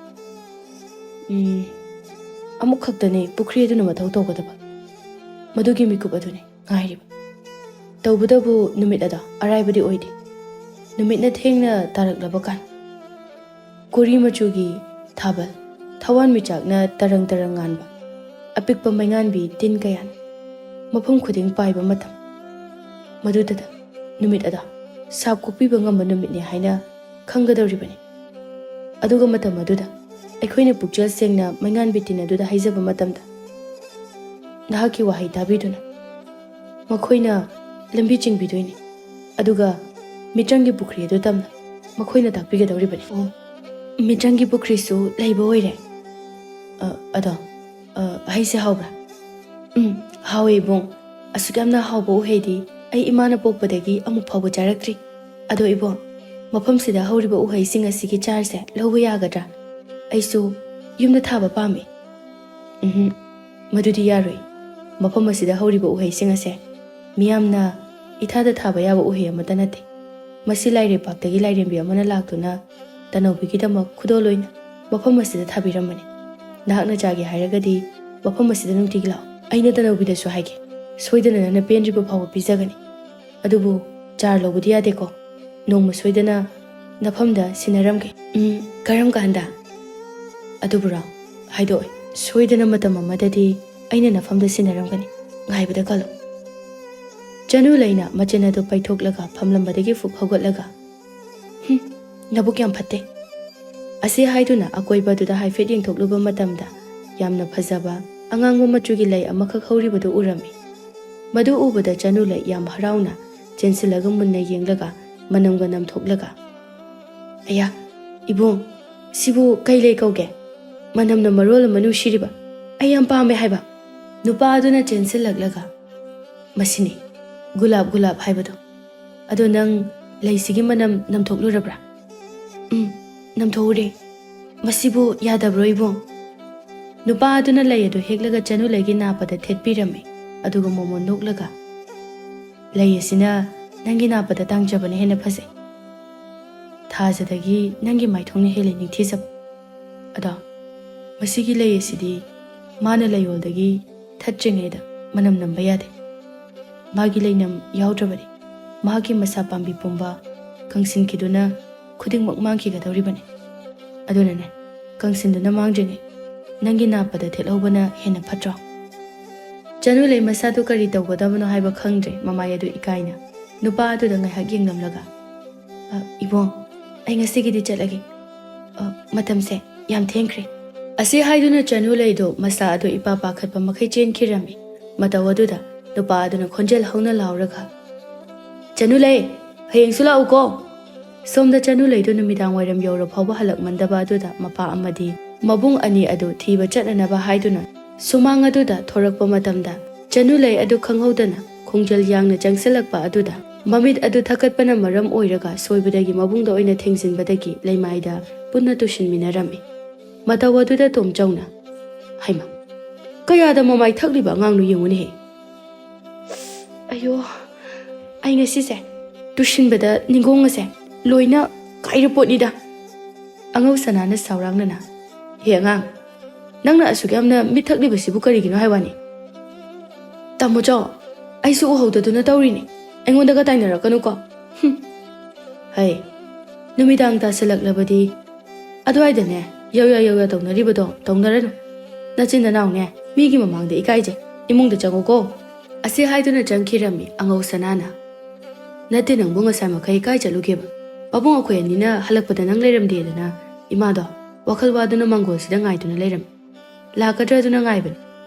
ꯎꯝ, ꯑꯃꯨꯛ ꯈꯛꯇꯅꯤ ꯄꯨꯈ꯭ꯔꯤ ꯑꯗꯨꯅ ꯃꯊꯧ ꯇꯧꯒꯗꯕ꯫ ꯃꯗꯨꯒꯤ ꯃꯤꯀꯨꯞ ꯑꯗꯨꯅꯤ ꯉꯥꯏꯔꯤꯕ꯫ ꯇꯧꯕꯇꯕꯨ ꯅꯨꯃꯤꯠ ꯑꯗꯣ ꯑꯔꯥꯏꯕꯗꯤ ꯑꯣꯏꯗꯦ꯫ ꯅꯨꯃꯤꯠꯅ ꯊꯦꯡꯅ ꯇꯥꯔꯛꯂꯕ ꯀꯥꯟ, ꯀꯣꯔꯤ ꯃꯆꯨꯒꯤ ꯊꯥꯕꯜ, ꯊꯋꯥꯟꯃꯤꯆꯥꯛꯅ ꯇꯔꯪ ꯇꯔꯪ ꯉꯥꯟꯕ ꯑꯄꯤꯛꯄ ꯃꯩꯉꯥꯟꯕꯤ ꯇꯤꯟ ꯀꯌꯥꯅ ꯃꯐꯝ ꯈꯨꯗꯤꯡ ꯄꯥꯏꯕ ꯃꯇꯝ, ꯃꯗꯨꯗꯇ ꯅꯨꯃꯤꯠ ꯑꯗꯣ ꯁꯥꯞ ꯀꯣꯛꯄꯤꯕ ꯉꯝꯕ ꯅꯨꯃꯤꯠꯅꯤ ꯍꯥꯏꯅ ꯈꯪꯒꯗꯧꯔꯤꯕꯅꯤ꯫ ꯑꯗꯨꯒ ꯃꯇꯝ ꯑꯗꯨꯗ ꯑꯩꯈꯣꯏꯅ ꯄꯨꯛꯆꯦꯜ ꯁꯦꯡꯅ ꯃꯩꯉꯥꯟꯕꯤ ꯇꯤꯟ ꯑꯗꯨꯗ ꯍꯥꯏꯖꯕ ꯃꯇꯝꯗ, ꯅꯍꯥꯛꯀꯤ ꯋꯥꯍꯩ ꯇꯥꯕꯤꯗꯨꯅ ꯃꯈꯣꯏꯅ ꯂꯝꯕꯤ ꯆꯤꯡꯕꯤꯗꯣꯏꯅꯤ꯫ ꯑꯗꯨꯒ ꯃꯤꯇ꯭ꯔꯪꯒꯤ ꯄꯨꯈ꯭ꯔꯤ ꯑꯗꯨ ꯇꯝꯅ ꯃꯈꯣꯏꯅ ꯇꯥꯛꯄꯤꯒꯗꯧꯔꯤꯕꯅꯤ꯫ ꯑꯣ, ꯃꯤꯇ꯭ꯔꯪꯒꯤ ꯄꯨꯈ꯭ꯔꯤꯁꯨ ꯂꯩꯕ ꯑꯣꯏꯔꯦ꯫ ꯑ, ꯑꯗꯣ, ꯑ, ꯍꯩꯁꯦ ꯍꯥꯎꯕ꯭ꯔꯥ? ꯎꯝ, ꯍꯥꯎꯋꯦ ꯏꯕꯨꯡ꯫ ꯑꯁꯨꯛ ꯌꯥꯝꯅ ꯍꯥꯎꯕ ꯎꯍꯩꯗꯤ ꯑꯩ ꯏꯃꯥꯅ ꯄꯣꯛꯄꯗꯒꯤ ꯑꯃꯨꯛ ꯐꯥꯎꯕ ꯆꯥꯔꯛꯇ꯭ꯔꯤ꯫ ꯑꯗꯣ ꯏꯕꯨꯡ, ꯃꯐꯝꯁꯤꯗ ꯍꯧꯔꯤꯕ ꯎꯍꯩꯁꯤꯡ ꯑꯁꯤꯒꯤ ꯆꯥꯔꯁꯦ ꯂꯧꯕ ꯌꯥꯒꯗ꯭ꯔꯥ? ꯑꯩꯁꯨ ꯌꯨꯝꯗ ꯊꯥꯕ ꯄꯥꯝꯃꯤ꯫ ꯎꯝꯍꯨꯝ, ꯃꯗꯨꯗꯤ ꯌꯥꯔꯣꯏ꯫ ꯃꯐꯝ ꯑꯁꯤꯗ ꯍꯧꯔꯤꯕ ꯎꯍꯩꯁꯤꯡ ꯑꯁꯦ ꯃꯤꯌꯥꯝꯅ ꯏꯊꯥꯗ ꯊꯥꯕ ꯌꯥꯕ ꯎꯍꯩ ꯑꯃꯠꯇ ꯅꯠꯇꯦ꯫ ꯃꯁꯤ ꯂꯥꯏꯔꯩꯄꯥꯛꯇꯒꯤ ꯂꯥꯏꯔꯦꯝꯕꯤ ꯑꯃꯅ ꯂꯥꯛꯇꯨꯅ ꯇꯅꯧꯕꯤꯒꯤꯗꯃꯛ ꯈꯨꯗꯣꯜ ꯑꯣꯏꯅ ꯃꯐꯝ ꯑꯁꯤꯗ ꯊꯥꯕꯤꯔꯝꯕꯅꯤ꯫ ꯅꯍꯥꯛꯅ ꯆꯥꯒꯦ ꯍꯥꯏꯔꯒꯗꯤ ꯃꯐꯝ ꯑꯁꯤꯗ ꯅꯨꯡꯇꯤꯒꯤ ꯂꯥꯛꯑꯣ꯫ ꯑꯩꯅ ꯇꯅꯧꯕꯤꯗꯁꯨ ꯍꯥꯏꯒꯦ꯫ ꯁꯣꯏꯗꯅ ꯅꯪꯅ ꯄꯦꯟꯗ꯭ꯔꯤꯕ ꯐꯥꯎꯕ ꯄꯤꯖꯒꯅꯤ꯫ ꯑꯗꯨꯕꯨ ꯆꯥꯔ ꯂꯧꯕꯗꯤ ꯌꯥꯗꯦꯀꯣ꯫ ꯅꯣꯡꯃ ꯁꯣꯏꯗꯅ ꯅꯐꯝꯗ ꯁꯤꯟꯅꯔꯝꯒꯦ꯫ ꯎꯝ, ꯀꯔꯝ ꯀꯥꯟꯗ? ꯑꯗꯨꯕꯨꯔꯣ? ꯍꯥꯏꯗꯣꯛꯑꯣꯏ꯫ ꯁꯣꯏꯗꯅ ꯃꯇꯝ ꯑꯃꯗꯗꯤ ꯑꯩꯅ ꯅꯐꯝꯗ ꯁꯤꯟꯅꯔꯝꯒꯅꯤ꯫ ꯉꯥꯏꯕꯗ ꯀꯜꯂꯣ꯫ ꯆꯅꯨ ꯂꯩꯅ ꯃꯆꯤꯟ ꯑꯗꯨ ꯄꯩꯊꯣꯛꯂꯒ ꯐꯝꯂꯝꯕꯗꯒꯤ ꯐꯨꯛ ꯍꯧꯒꯠꯂꯒ, "ꯍꯨꯝ, ꯅꯕꯨꯛ ꯌꯥꯝ ꯐꯠꯇꯦ꯫" ꯑꯁꯤ ꯍꯥꯏꯗꯨꯅ ꯑꯀꯣꯏꯕꯗꯨꯗ ꯍꯥꯏꯐꯦꯠ ꯌꯦꯡꯊꯣꯛꯂꯨꯕ ꯃꯇꯝꯗ ꯌꯥꯝꯅ ꯐꯖꯕ ꯑꯉꯥꯡꯕ ꯃꯆꯨꯒꯤ ꯂꯩ ꯑꯃꯈꯛ ꯍꯧꯔꯤꯕꯗꯨ ꯎꯔꯝꯃꯤ꯫ ꯃꯗꯨ ꯎꯕꯗ ꯆꯅꯨ ꯂꯩ ꯌꯥꯝ ꯍꯔꯥꯎꯅ ꯆꯦꯟꯁꯤꯜꯂꯒ ꯃꯨꯟꯅ ꯌꯦꯡꯂꯒ ꯃꯅꯝꯒ ꯅꯝꯊꯣꯛꯂꯒ, "ꯑꯌꯥ, ꯏꯕꯨꯡ, ꯁꯤꯕꯨ ꯀꯩ ꯂꯩ ꯀꯧꯒꯦ? ꯃꯅꯝꯅ ꯃꯔꯣꯜ ꯑꯃ ꯅꯨꯡꯁꯤꯔꯤꯕ꯫ ꯑꯩ ꯌꯥꯝ ꯄꯥꯝꯃꯦ ꯍꯥꯏꯕ꯫" ꯅꯨꯄꯥ ꯑꯗꯨꯅ ꯆꯦꯟꯁꯤꯜꯂꯛꯂꯒ, "ꯃꯁꯤꯅꯤ ꯒꯨꯂꯥꯞ ꯒꯨꯂꯥꯞ ꯍꯥꯏꯕꯗꯣ꯫ ꯑꯗꯣ ꯅꯪ ꯂꯩꯁꯤꯒꯤ ꯃꯅꯝ ꯅꯝꯊꯣꯛꯂꯨꯔꯕ꯭ꯔꯥ?" "ꯎꯝ, ꯅꯝꯊꯣꯛꯎꯔꯦ꯫ ꯃꯁꯤꯕꯨ ꯌꯥꯗꯕ꯭ꯔꯣ ꯏꯕꯨꯡ?" ꯅꯨꯄꯥ ꯑꯗꯨꯅ ꯂꯩ ꯑꯗꯨ ꯍꯦꯛꯂꯒ ꯆꯅꯨ ꯂꯩꯒꯤ ꯅꯥꯄꯗ ꯊꯦꯠꯄꯤꯔꯝꯃꯤ꯫ ꯑꯗꯨꯒ ꯃꯣꯃꯣꯟ ꯅꯣꯛꯂꯒ, "ꯂꯩ ꯑꯁꯤꯅ ꯅꯪꯒꯤ ꯅꯥꯄꯗ ꯇꯥꯡꯖꯕꯅ ꯍꯦꯟꯅ ꯐꯖꯩ꯫ ꯊꯥꯖꯗꯒꯤ ꯅꯪꯒꯤ ꯃꯥꯏꯊꯣꯡꯅ ꯍꯦꯜꯂꯦ ꯅꯤꯡꯊꯤꯖꯕ꯫ ꯑꯗꯣ ꯃꯁꯤꯒꯤ ꯂꯩ ꯑꯁꯤꯗꯤ ꯃꯥꯅ ꯂꯩꯌꯣꯜꯗꯒꯤ ꯊꯠꯇ꯭ꯔꯤꯉꯩꯗ ꯃꯅꯝ ꯅꯝꯕ ꯌꯥꯗꯦ꯫ ꯃꯥꯒꯤ ꯂꯩꯅꯝ ꯌꯥꯎꯗ꯭ꯔꯕꯗꯤ ꯃꯍꯥꯛꯀꯤ ꯃꯁꯥ ꯄꯥꯝꯕꯤ ꯄꯨꯝꯕ ꯀꯪꯁꯤꯟꯈꯤꯗꯨꯅ ꯈꯨꯗꯤꯡꯃꯛ ꯃꯥꯡꯈꯤꯒꯗꯧꯔꯤꯕꯅꯤ꯫ ꯑꯗꯨꯅꯅꯦ, ꯀꯪꯁꯤꯟꯗꯨꯅ ꯃꯥꯡꯗ꯭ꯔꯤꯉꯩ ꯅꯪꯒꯤ ꯅꯥꯄꯗ ꯊꯦꯠꯍꯧꯕꯅ ꯍꯦꯟꯅ ꯐꯠꯇ꯭ꯔꯣ?" ꯆꯅꯨ ꯂꯩ ꯃꯁꯥꯗꯨ ꯀꯔꯤ ꯇꯧꯒꯗꯕꯅꯣ ꯍꯥꯏꯕ ꯈꯪꯗ꯭ꯔꯦ꯫ ꯃꯃꯥꯏ ꯑꯗꯨ ꯏꯀꯥꯏꯅ ꯅꯨꯄꯥ ꯑꯗꯨꯗ ꯉꯥꯏꯍꯥꯛ ꯌꯦꯡꯂꯝꯂꯒ, "ꯑ, ꯏꯕꯨꯡ, ꯑꯩ ꯉꯁꯤꯒꯤꯗꯤ ꯆꯠꯂꯒꯦ꯫ ꯑ, ꯃꯇꯝꯁꯦ ꯌꯥꯝ ꯊꯦꯡꯈ꯭ꯔꯦ꯫" ꯑꯁꯤ ꯍꯥꯏꯗꯨꯅ ꯆꯅꯨ ꯂꯩꯗꯨ ꯃꯁꯥ ꯑꯗꯨ ꯏꯄꯥ ꯄꯥꯈꯠꯄ ꯃꯈꯩ ꯆꯦꯟꯈꯤꯔꯝꯃꯤ꯫ ꯃꯇꯧ ꯑꯗꯨꯗ ꯅꯨꯄꯥ ꯑꯗꯨꯅ ꯈꯣꯟꯖꯦꯜ ꯍꯧꯅ ꯂꯥꯎꯔꯒ, "ꯆꯅꯨ ꯂꯩ, ꯍꯌꯦꯡꯁꯨ ꯂꯥꯛꯎꯀꯣ꯫" ꯁꯣꯝꯗ ꯆꯅꯨ ꯂꯩꯗꯨ ꯅꯨꯃꯤꯗꯥꯡ ꯋꯥꯏꯔꯝ ꯌꯧꯔ ꯐꯥꯎꯕ ꯍꯜꯂꯛꯃꯟꯗꯕ ꯑꯗꯨꯗ ꯃꯄꯥ ꯑꯃꯗꯤ ꯃꯕꯨꯡ ꯑꯅꯤ ꯑꯗꯨ ꯊꯤꯕ ꯆꯠꯅꯅꯕ ꯍꯥꯏꯗꯨꯅ ꯁꯨꯃꯥꯡ ꯑꯗꯨꯗ ꯊꯣꯔꯛꯄ ꯃꯇꯝꯗ, ꯆꯅꯨꯂꯩ ꯑꯗꯨ ꯈꯪꯍꯧꯗꯅ ꯈꯣꯡꯖꯦꯜ ꯌꯥꯡꯅ ꯆꯪꯁꯤꯜꯂꯛꯄ ꯑꯗꯨꯗ, ꯃꯃꯤꯠ ꯑꯗꯨ ꯊꯛꯀꯠꯄꯅ ꯃꯔꯝ ꯑꯣꯏꯔꯒ ꯁꯣꯏꯕꯗꯒꯤ ꯃꯕꯨꯡꯗ ꯑꯣꯏꯅ ꯊꯦꯡꯖꯤꯟꯕꯗꯒꯤ ꯂꯩꯃꯥꯏꯗ ꯄꯨꯟꯅ ꯇꯨꯁꯤꯟꯃꯤꯟꯅꯔꯝꯃꯤ꯫ ꯃꯇꯧ ꯑꯗꯨꯗ ꯇꯣꯝꯆꯧꯅ, "ꯍꯩꯃꯥ, ꯀꯌꯥꯗ ꯃꯃꯥꯏ ꯊꯛꯂꯤꯕ ꯑꯉꯥꯡꯅꯣ ꯌꯦꯡꯉꯨꯅꯦꯍꯦ!" "ꯑꯌꯣ, ꯑꯩ ꯉꯁꯤꯁꯦ ꯇꯨꯁꯤꯟꯕꯗ ꯅꯤꯡꯒꯣꯡ ꯑꯁꯦ ꯂꯣꯏꯅ ꯀꯥꯏꯔ ꯄꯣꯠꯅꯤꯗ!" ꯑꯉꯧ ꯁꯅꯥꯅ ꯁꯥꯎꯔꯥꯡꯅꯅ, "ꯍꯦ ꯑꯉꯥꯡ, ꯅꯪꯅ ꯑꯁꯨꯛ ꯌꯥꯝꯅ ꯃꯤꯠ ꯊꯛꯂꯤꯕꯁꯤꯕꯨ ꯀꯔꯤꯒꯤꯅꯣ ꯍꯥꯏ ꯋꯥꯅꯤ?" "ꯇꯥꯃꯣꯆꯧ, ꯑꯩꯁꯨ ꯎꯍꯧꯗꯗꯨꯅ ꯇꯧꯔꯤꯅꯤ, ꯑꯩꯉꯣꯟꯗꯒ ꯇꯥꯏꯅꯔꯛꯀꯅꯨꯀꯣ꯫ ꯍꯨꯝ꯫ ꯍꯩ, ꯅꯨꯃꯤꯗꯥꯡ ꯇꯥꯁꯤꯜꯂꯛꯂꯕꯗꯤ ꯑꯗꯨꯋꯥꯏꯗꯅꯦ ꯌꯧꯌꯥ ꯌꯧꯌꯥ ꯇꯧꯅꯔꯤꯕꯗꯣ ꯇꯧꯅꯔꯅꯨ꯫ ꯅꯆꯤꯟ ꯅꯅꯥꯎꯅꯦ ꯃꯤꯒꯤ ꯃꯃꯥꯡꯗ ꯏꯀꯥꯏꯖꯩ꯫ ꯏꯃꯨꯡꯗ ꯆꯪꯉꯨꯀꯣ꯫" ꯑꯁꯤ ꯍꯥꯏꯗꯨꯅ ꯆꯪꯈꯤꯔꯝꯃꯤ ꯑꯉꯧ ꯁꯅꯥꯅ꯫ "ꯅꯠꯇꯦ, ꯅꯪꯕꯨ ꯉꯁꯥꯏ ꯃꯈꯩ ꯀꯥꯏ ꯆꯠꯂꯨꯒꯦꯕ? ꯄꯥꯕꯨꯡ ꯑꯩꯈꯣꯏ ꯑꯅꯤꯅ ꯍꯜꯂꯛꯄꯗ ꯅꯪ ꯂꯩꯔꯝꯗꯦꯗꯅ ꯏꯃꯥꯗꯣ ꯋꯥꯈꯜ ꯋꯥꯗꯨꯅ ꯃꯥꯡꯒꯣꯜꯁꯤꯗ ꯉꯥꯏꯗꯨꯅ ꯂꯩꯔꯝꯃꯤ꯫ ꯂꯥꯛꯀꯗ꯭ꯔꯥꯗꯨꯅ ꯉꯥꯏꯕꯅꯤ꯫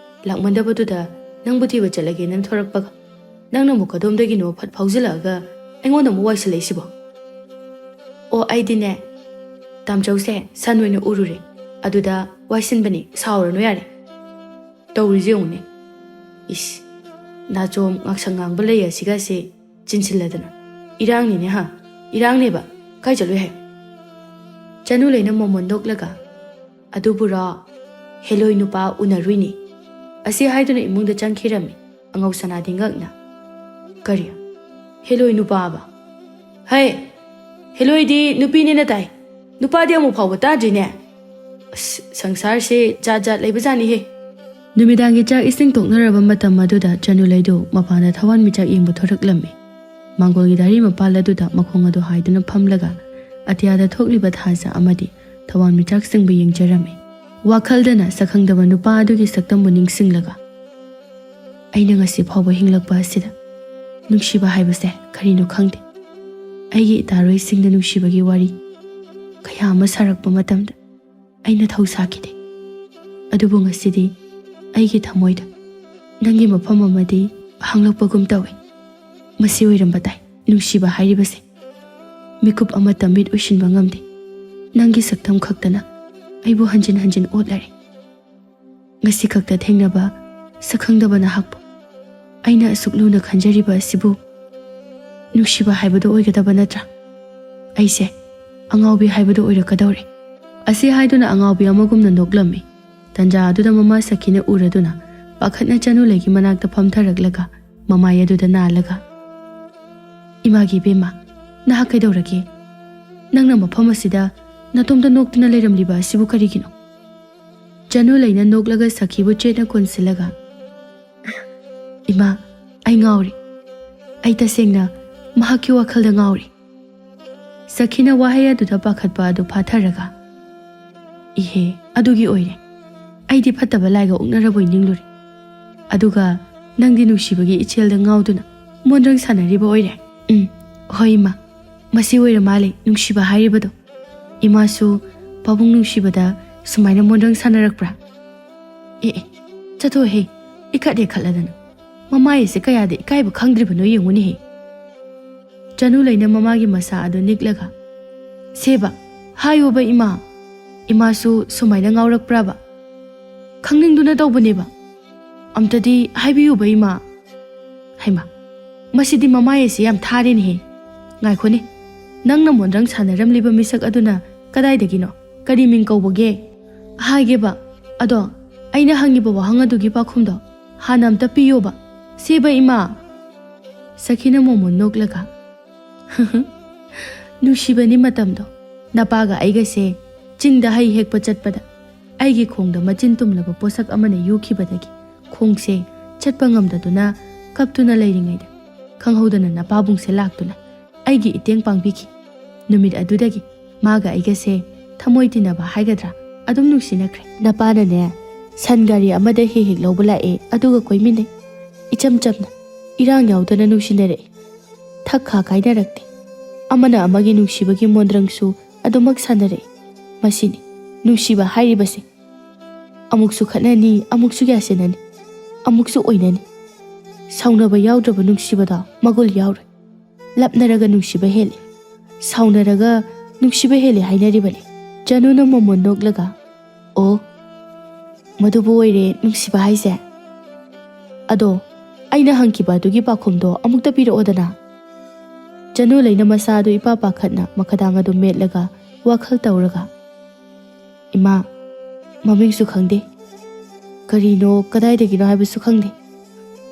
ꯂꯥꯛꯃꯟꯗꯕꯗꯨꯗ ꯅꯪꯕꯨ ꯊꯤꯕ ꯆꯠꯂꯒꯦꯅ ꯊꯣꯔꯛꯄꯒ ꯅꯪꯅ ꯑꯃꯨꯛ ꯀꯗꯣꯝꯗꯒꯤꯅꯣ ꯐꯠ ꯐꯥꯎꯖꯤꯜꯂꯛꯑꯒ ꯑꯩꯉꯣꯟꯗ ꯑꯃꯨꯛ ꯋꯥꯏꯁꯤꯜꯂꯛꯏꯁꯤꯕꯣ?" "ꯑꯣ, ꯑꯩꯗꯤꯅꯦ, ꯇꯥꯝꯆꯧꯁꯦ ꯁꯟ ꯑꯣꯏꯅ ꯎꯔꯨꯔꯦ꯫ ꯑꯗꯨꯗ ꯋꯥꯏꯁꯤꯟꯕꯅꯤ, ꯁꯥꯎꯔꯅꯨ ꯌꯥꯔꯦ꯫ ꯇꯧꯔꯤꯁꯦ ꯌꯦꯡꯉꯨꯅꯦ꯫ ꯏꯁ, ꯅꯥꯆꯣꯝ ꯉꯥꯛꯁꯪ ꯉꯥꯡꯕ ꯂꯩ ꯑꯁꯤꯒꯁꯦ ꯆꯤꯟꯁꯤꯜꯂꯗꯅ꯫ ꯏꯔꯥꯡꯅꯤꯅꯦ ꯍꯥ, ꯏꯔꯥꯡꯅꯦꯕ꯫ ꯀꯥꯏ ꯆꯠꯂꯨꯏ ꯍꯥꯏ?" ꯆꯅꯨꯂꯩꯅ ꯃꯣꯃꯣꯟ ꯅꯣꯛꯂꯒ, "ꯑꯗꯨꯕꯨꯔꯣ, ꯍꯦꯂꯣꯏ ꯅꯨꯄꯥ ꯎꯅꯔꯨꯏꯅꯤ꯫" ꯑꯁꯤ ꯍꯥꯏꯗꯨꯅ ꯏꯃꯨꯡꯗ ꯆꯪꯈꯤꯔꯝꯃꯤ ꯑꯉꯧ ꯁꯅꯥꯗꯤ ꯉꯛꯅ꯫ "ꯀꯔꯤ? ꯍꯦꯂꯣꯏ ꯅꯨꯄꯥꯕ? ꯍꯩ, ꯍꯦꯂꯣꯏꯗꯤ ꯅꯨꯄꯤꯅꯦꯅ ꯇꯥꯏ, ꯅꯨꯄꯥꯗꯤ ꯑꯃꯨꯛ ꯐꯥꯎꯕ ꯇꯥꯗ꯭ꯔꯤꯅꯦ꯫ ꯑꯁ, ꯁꯪꯁꯥꯔꯁꯦ ꯖꯥꯠ ꯖꯥꯠ ꯂꯩꯕꯖꯥꯠꯅꯤꯍꯦ꯫" ꯅꯨꯃꯤꯗꯥꯡꯒꯤ ꯆꯥꯛ ꯏꯁꯤꯡ ꯇꯣꯛꯅꯔꯕ ꯃꯇꯝ ꯑꯗꯨꯗ ꯆꯅꯨꯂꯩꯗꯨ ꯃꯄꯥꯟꯗ ꯊꯋꯥꯟꯃꯤꯆꯥꯛ ꯌꯦꯡꯕ ꯊꯣꯔꯛꯂꯝꯃꯤ꯫ ꯃꯥꯡꯒꯣꯜꯒꯤ ꯗꯥꯔꯤ ꯃꯄꯥꯜ ꯑꯗꯨꯗ ꯃꯈꯣꯡ ꯑꯗꯨ ꯍꯥꯏꯗꯨꯅ ꯐꯝꯂꯒ ꯑꯇꯤꯌꯥꯗ ꯊꯣꯛꯂꯤꯕ ꯊꯥꯖ ꯑꯃꯗꯤ ꯊꯋꯥꯟꯃꯤꯆꯥꯛꯁꯤꯡꯕꯨ ꯌꯦꯡꯖꯔꯝꯃꯤ꯫ ꯋꯥꯈꯜꯗꯅ ꯁꯛꯈꯪꯗꯕ ꯅꯨꯄꯥ ꯑꯗꯨꯒꯤ ꯁꯛꯇꯝꯕꯨ ꯅꯤꯡꯁꯤꯡꯂꯒ, "ꯑꯩꯅ ꯉꯁꯤ ꯐꯥꯎꯕ ꯍꯤꯡꯂꯛꯄ ꯑꯁꯤꯗ ꯅꯨꯡꯁꯤꯕ ꯍꯥꯏꯕꯁꯦ ꯀꯔꯤꯅꯣ ꯈꯪꯗꯦ꯫ ꯑꯩꯒꯤ ꯏꯇꯥꯔꯣꯏꯁꯤꯡꯗ ꯅꯨꯡꯁꯤꯕꯒꯤ ꯋꯥꯔꯤ ꯀꯌꯥ ꯑꯃ ꯁꯥꯔꯛꯄ ꯃꯇꯝꯗ ꯑꯩꯅ ꯊꯧ ꯁꯥꯈꯤꯗꯦ꯫ ꯑꯗꯨꯕꯨ ꯉꯁꯤꯗꯤ ꯑꯩꯒꯤ ꯊꯃꯣꯏꯗ ꯅꯪꯒꯤ ꯃꯐꯝ ꯑꯃꯗꯤ ꯍꯥꯡꯂꯛꯄꯒꯨꯝ ꯇꯧꯏ꯫ ꯃꯁꯤ ꯑꯣꯏꯔꯝꯕ ꯇꯥꯏ ꯅꯨꯡꯁꯤꯕ ꯍꯥꯏꯔꯤꯕꯁꯦ꯫ ꯃꯤꯀꯨꯞ ꯑꯃꯠꯇ ꯃꯤꯠ ꯎꯏꯁꯤꯟꯕ ꯉꯝꯗꯦ꯫ ꯅꯪꯒꯤ ꯁꯛꯇꯝ ꯈꯛꯇꯅ ꯑꯩꯕꯨ ꯍꯟꯖꯤꯟ ꯍꯟꯖꯤꯟ ꯑꯣꯠꯂꯔꯦ꯫ ꯉꯁꯤ ꯈꯛꯇ ꯊꯦꯡꯅꯕ ꯁꯛꯈꯪꯗꯕ ꯅꯍꯥꯛꯄꯨ ꯑꯩꯅ ꯑꯁꯨꯛ ꯂꯨꯅ ꯈꯟꯖꯔꯤꯕ ꯑꯁꯤꯕꯨ ꯅꯨꯡꯁꯤꯕ ꯍꯥꯏꯕꯗꯨ ꯑꯣꯏꯒꯗꯕ ꯅꯠꯇ꯭ꯔꯥ? ꯑꯩꯁꯦ ꯑꯉꯥꯎꯕꯤ ꯍꯥꯏꯕꯗꯨ ꯑꯣꯏꯔꯛꯀꯗꯧꯔꯦ꯫ ꯑꯁꯤ ꯍꯥꯏꯗꯨꯅ ꯑꯉꯥꯎꯕꯤ ꯑꯃꯒꯨꯝꯅ ꯅꯣꯛꯂꯝꯃꯤ꯫ ꯇꯟꯖꯥ ꯑꯗꯨꯗ ꯃꯃꯥ ꯁꯈꯤꯅ ꯎꯔꯗꯨꯅ ꯄꯥꯈꯠꯅ ꯆꯅꯨꯂꯩꯒꯤ ꯃꯅꯥꯛꯇ ꯐꯝꯊꯔꯛꯂꯒ ꯃꯃꯥꯏ ꯑꯗꯨꯗ ꯅꯥꯜꯂꯒ, "ꯏꯃꯥꯒꯤ ꯏꯕꯦꯝꯃ, ꯅꯍꯥꯛ ꯀꯩꯗꯧꯔꯒꯦ? ꯅꯪꯅ ꯃꯐꯝ ꯑꯁꯤꯗ ꯅꯇꯣꯝꯇ ꯅꯣꯛꯇꯨꯅ ꯂꯩꯔꯝꯂꯤꯕ ꯑꯁꯤꯕꯨ ꯀꯔꯤꯒꯤꯅꯣ?" ꯆꯅꯨꯂꯩꯅ ꯅꯣꯛꯂꯒ ꯁꯈꯤꯕꯨ ꯆꯦꯠꯅ ꯀꯣꯟꯁꯤꯜꯂꯒ, "ꯏꯃꯥ, ꯑꯩ ꯉꯥꯎꯔꯦ꯫ ꯑꯩ ꯇꯁꯦꯡꯅ ꯃꯍꯥꯛꯀꯤ ꯋꯥꯈꯜꯗ ꯉꯥꯎꯔꯦ꯫" ꯁꯈꯤꯅ ꯋꯥꯍꯩ ꯑꯗꯨꯗ ꯄꯥꯈꯠꯄ ꯑꯗꯨ ꯐꯥꯊꯔꯒ, "ꯏꯍꯦ, ꯑꯗꯨꯒꯤ ꯑꯣꯏꯔꯦ꯫ ꯑꯩꯗꯤ ꯐꯠꯇꯕ ꯂꯥꯏꯒ ꯑꯣꯛꯅꯔꯕꯣꯏ ꯅꯤꯡꯂꯨꯔꯦ꯫ ꯑꯗꯨꯒ ꯅꯪꯗꯤ ꯅꯨꯡꯁꯤꯕꯒꯤ ꯏꯆꯦꯜꯗ ꯉꯥꯎꯗꯨꯅ ꯃꯣꯟꯗ꯭ꯔꯪ ꯁꯥꯟꯅꯔꯤꯕ ꯑꯣꯏꯔꯦ꯫ ꯎꯝ, ꯍꯣꯏ ꯏꯃꯥ, ꯃꯁꯤ ꯑꯣꯏꯔ ꯃꯥꯜꯂꯦ ꯅꯨꯡꯁꯤꯕ ꯍꯥꯏꯔꯤꯕꯗꯣ꯫ ꯏꯃꯥꯁꯨ ꯄꯥꯕꯨꯡ ꯅꯨꯡꯁꯤꯕꯗ ꯁꯨꯃꯥꯏꯅ ꯃꯣꯟꯗ꯭ꯔꯪ ꯁꯥꯟꯅꯔꯛꯄ꯭ꯔꯥ?" "ꯑꯦ, ꯑꯦ, ꯆꯠꯊꯣꯛꯍꯦ, ꯏꯈꯠ ꯍꯦꯛ ꯈꯠꯂꯗꯅ꯫ ꯃꯃꯥꯏ ꯑꯁꯦ ꯀꯌꯥꯗ ꯏꯀꯥꯏꯕ ꯈꯪꯗ꯭ꯔꯤꯕꯅꯣ ꯌꯦꯡꯉꯨꯅꯦꯍꯦ꯫" ꯆꯅꯨꯂꯩꯅ ꯃꯃꯥꯒꯤ ꯃꯁꯥ ꯑꯗꯨ ꯅꯤꯛꯂꯒ, "ꯁꯦꯕ, ꯍꯥꯏꯌꯣꯕ ꯏꯃꯥ, ꯏꯃꯥꯁꯨ ꯁꯨꯃꯥꯏꯅ ꯉꯥꯎꯔꯛꯄ꯭ꯔꯥꯕ? ꯈꯪꯅꯤꯡꯗꯨꯅ ꯇꯧꯕꯅꯦꯕ꯫ ꯑꯝꯇꯗꯤ ꯍꯥꯏꯕꯤꯌꯨꯕ ꯏꯃꯥ꯫" "ꯍꯩꯃꯥ, ꯃꯁꯤꯗꯤ ꯃꯃꯥꯏ ꯑꯁꯤ ꯌꯥꯝ ꯊꯥꯔꯦꯅꯦꯍꯦ꯫ ꯉꯥꯏꯈꯣꯅꯦ, ꯅꯪꯅ ꯃꯣꯟꯗ꯭ꯔꯪ ꯁꯥꯟꯅꯔꯝꯂꯤꯕ ꯃꯤꯁꯛ ꯑꯗꯨꯅ ꯀꯗꯥꯏꯗꯒꯤꯅꯣ? ꯀꯔꯤ ꯃꯤꯡ ꯀꯧꯕꯒꯦ? ꯍꯥꯏꯒꯦꯕ, ꯑꯗꯣ ꯑꯩꯅ ꯍꯪꯉꯤꯕ ꯋꯥꯍꯪ ꯑꯗꯨꯒꯤ ꯄꯥꯎꯈꯨꯝꯗꯣ ꯍꯥꯟꯅ ꯑꯝꯇ ꯄꯤꯌꯣꯕ, ꯁꯦꯕ ꯏꯃꯥ꯫" ꯁꯈꯤꯅ ꯃꯣꯃꯣꯟ ꯅꯣꯛꯂꯒ, "ꯅꯨꯡꯁꯤꯕꯅꯤ ꯃꯇꯝꯗꯣ꯫ ꯅꯄꯥꯒ ꯑꯩꯒꯁꯦ ꯆꯤꯡꯗ ꯍꯩ ꯍꯦꯛꯄ ꯆꯠꯄꯗ ꯑꯩꯒꯤ ꯈꯣꯡꯗ ꯃꯆꯤꯟ ꯇꯨꯝꯂꯕ ꯄꯣꯠꯁꯛ ꯑꯃꯅ ꯌꯨꯈꯤꯕꯗꯒꯤ ꯈꯣꯡꯁꯦ ꯆꯠꯄ ꯉꯝꯗꯗꯨꯅ ꯀꯞꯇꯨꯅ ꯂꯩꯔꯤꯉꯩꯗ ꯈꯪꯍꯧꯗꯅ ꯅꯄꯥꯕꯨꯡꯁꯦ ꯂꯥꯛꯇꯨꯅ ꯑꯩꯒꯤ ꯏꯇꯦꯡ ꯄꯥꯡꯕꯤꯈꯤ꯫ ꯅꯨꯃꯤꯠ ꯑꯗꯨꯗꯒꯤ ꯃꯥꯒ ꯑꯩꯒꯁꯦ ꯊꯃꯣꯏ ꯇꯤꯟꯅꯕ ꯍꯥꯏꯒꯗ꯭ꯔꯥ ꯑꯗꯨꯝ ꯅꯨꯡꯁꯤꯅꯈ꯭ꯔꯦ꯫ ꯅꯄꯥꯅꯅꯦ ꯁꯟ ꯒꯥꯔꯤ ꯑꯃꯗ ꯍꯦꯛ ꯍꯦꯛ ꯂꯧꯕ ꯂꯥꯛꯑꯦ, ꯑꯗꯨꯒ ꯀꯣꯏꯃꯤꯟꯅꯩ꯫ ꯏꯆꯝ ꯆꯝꯅ, ꯏꯔꯥꯡ ꯌꯥꯎꯗꯅ ꯅꯨꯡꯁꯤꯅꯔꯛꯏ꯫ ꯊꯛ ꯈꯥ ꯀꯥꯏꯅꯔꯛꯇꯦ꯫ ꯑꯃꯅ ꯑꯃꯒꯤ ꯅꯨꯡꯁꯤꯕꯒꯤ ꯃꯣꯟꯗ꯭ꯔꯪꯁꯨ ꯑꯗꯨꯃꯛ ꯁꯥꯟꯅꯔꯛꯏ꯫ ꯃꯁꯤꯅꯤ ꯅꯨꯡꯁꯤꯕ ꯍꯥꯏꯔꯤꯕꯁꯦ꯫ ꯑꯃꯨꯛꯁꯨ ꯈꯠꯅꯅꯤ, ꯑꯃꯨꯛꯁꯨ ꯌꯥꯁꯤꯟꯅꯅꯤ, ꯑꯃꯨꯛꯁꯨ ꯑꯣꯏꯅꯅꯤ꯫ ꯁꯥꯎꯅꯕ ꯌꯥꯎꯗ꯭ꯔꯕ ꯅꯨꯡꯁꯤꯕꯗꯣ ꯃꯒꯨꯜ ꯌꯥꯎꯔꯣꯏ꯫ ꯂꯞꯅꯔꯒ ꯅꯨꯡꯁꯤꯕ ꯍꯦꯜꯂꯤ, ꯁꯥꯎꯅꯔꯒ ꯅꯨꯡꯁꯤꯕ ꯍꯦꯜꯂꯤ ꯍꯥꯏꯅꯔꯤꯕꯅꯤ꯫ ꯆꯅꯨꯅ ꯃꯣꯃꯣꯟ ꯅꯣꯛꯂꯒ, "ꯑꯣ, ꯃꯗꯨꯕꯨ ꯑꯣꯏꯔꯦ ꯅꯨꯡꯁꯤꯕ ꯍꯥꯏꯁꯦ? ꯑꯗꯣ ꯑꯩꯅ ꯍꯪꯈꯤꯕ ꯑꯗꯨꯒꯤ ꯄꯥꯎꯈꯨꯝꯗꯣ ꯑꯃꯨꯛꯇ ꯄꯤꯔꯛꯑꯣꯗꯅ?" ꯆꯅꯨ ꯂꯩꯅ ꯃꯁꯥ ꯑꯗꯨ ꯏꯄꯥ ꯄꯥꯈꯠꯅ ꯃꯈꯗꯥꯡ ꯑꯗꯨ ꯃꯦꯠꯂꯒ ꯋꯥꯈꯜ ꯇꯧꯔꯒ, "ꯏꯃꯥ, ꯃꯃꯤꯡꯁꯨ ꯈꯪꯗꯦ, ꯀꯔꯤꯅꯣ ꯀꯗꯥꯏꯗꯒꯤꯅꯣ ꯍꯥꯏꯕꯁꯨ ꯈꯪꯗꯦ,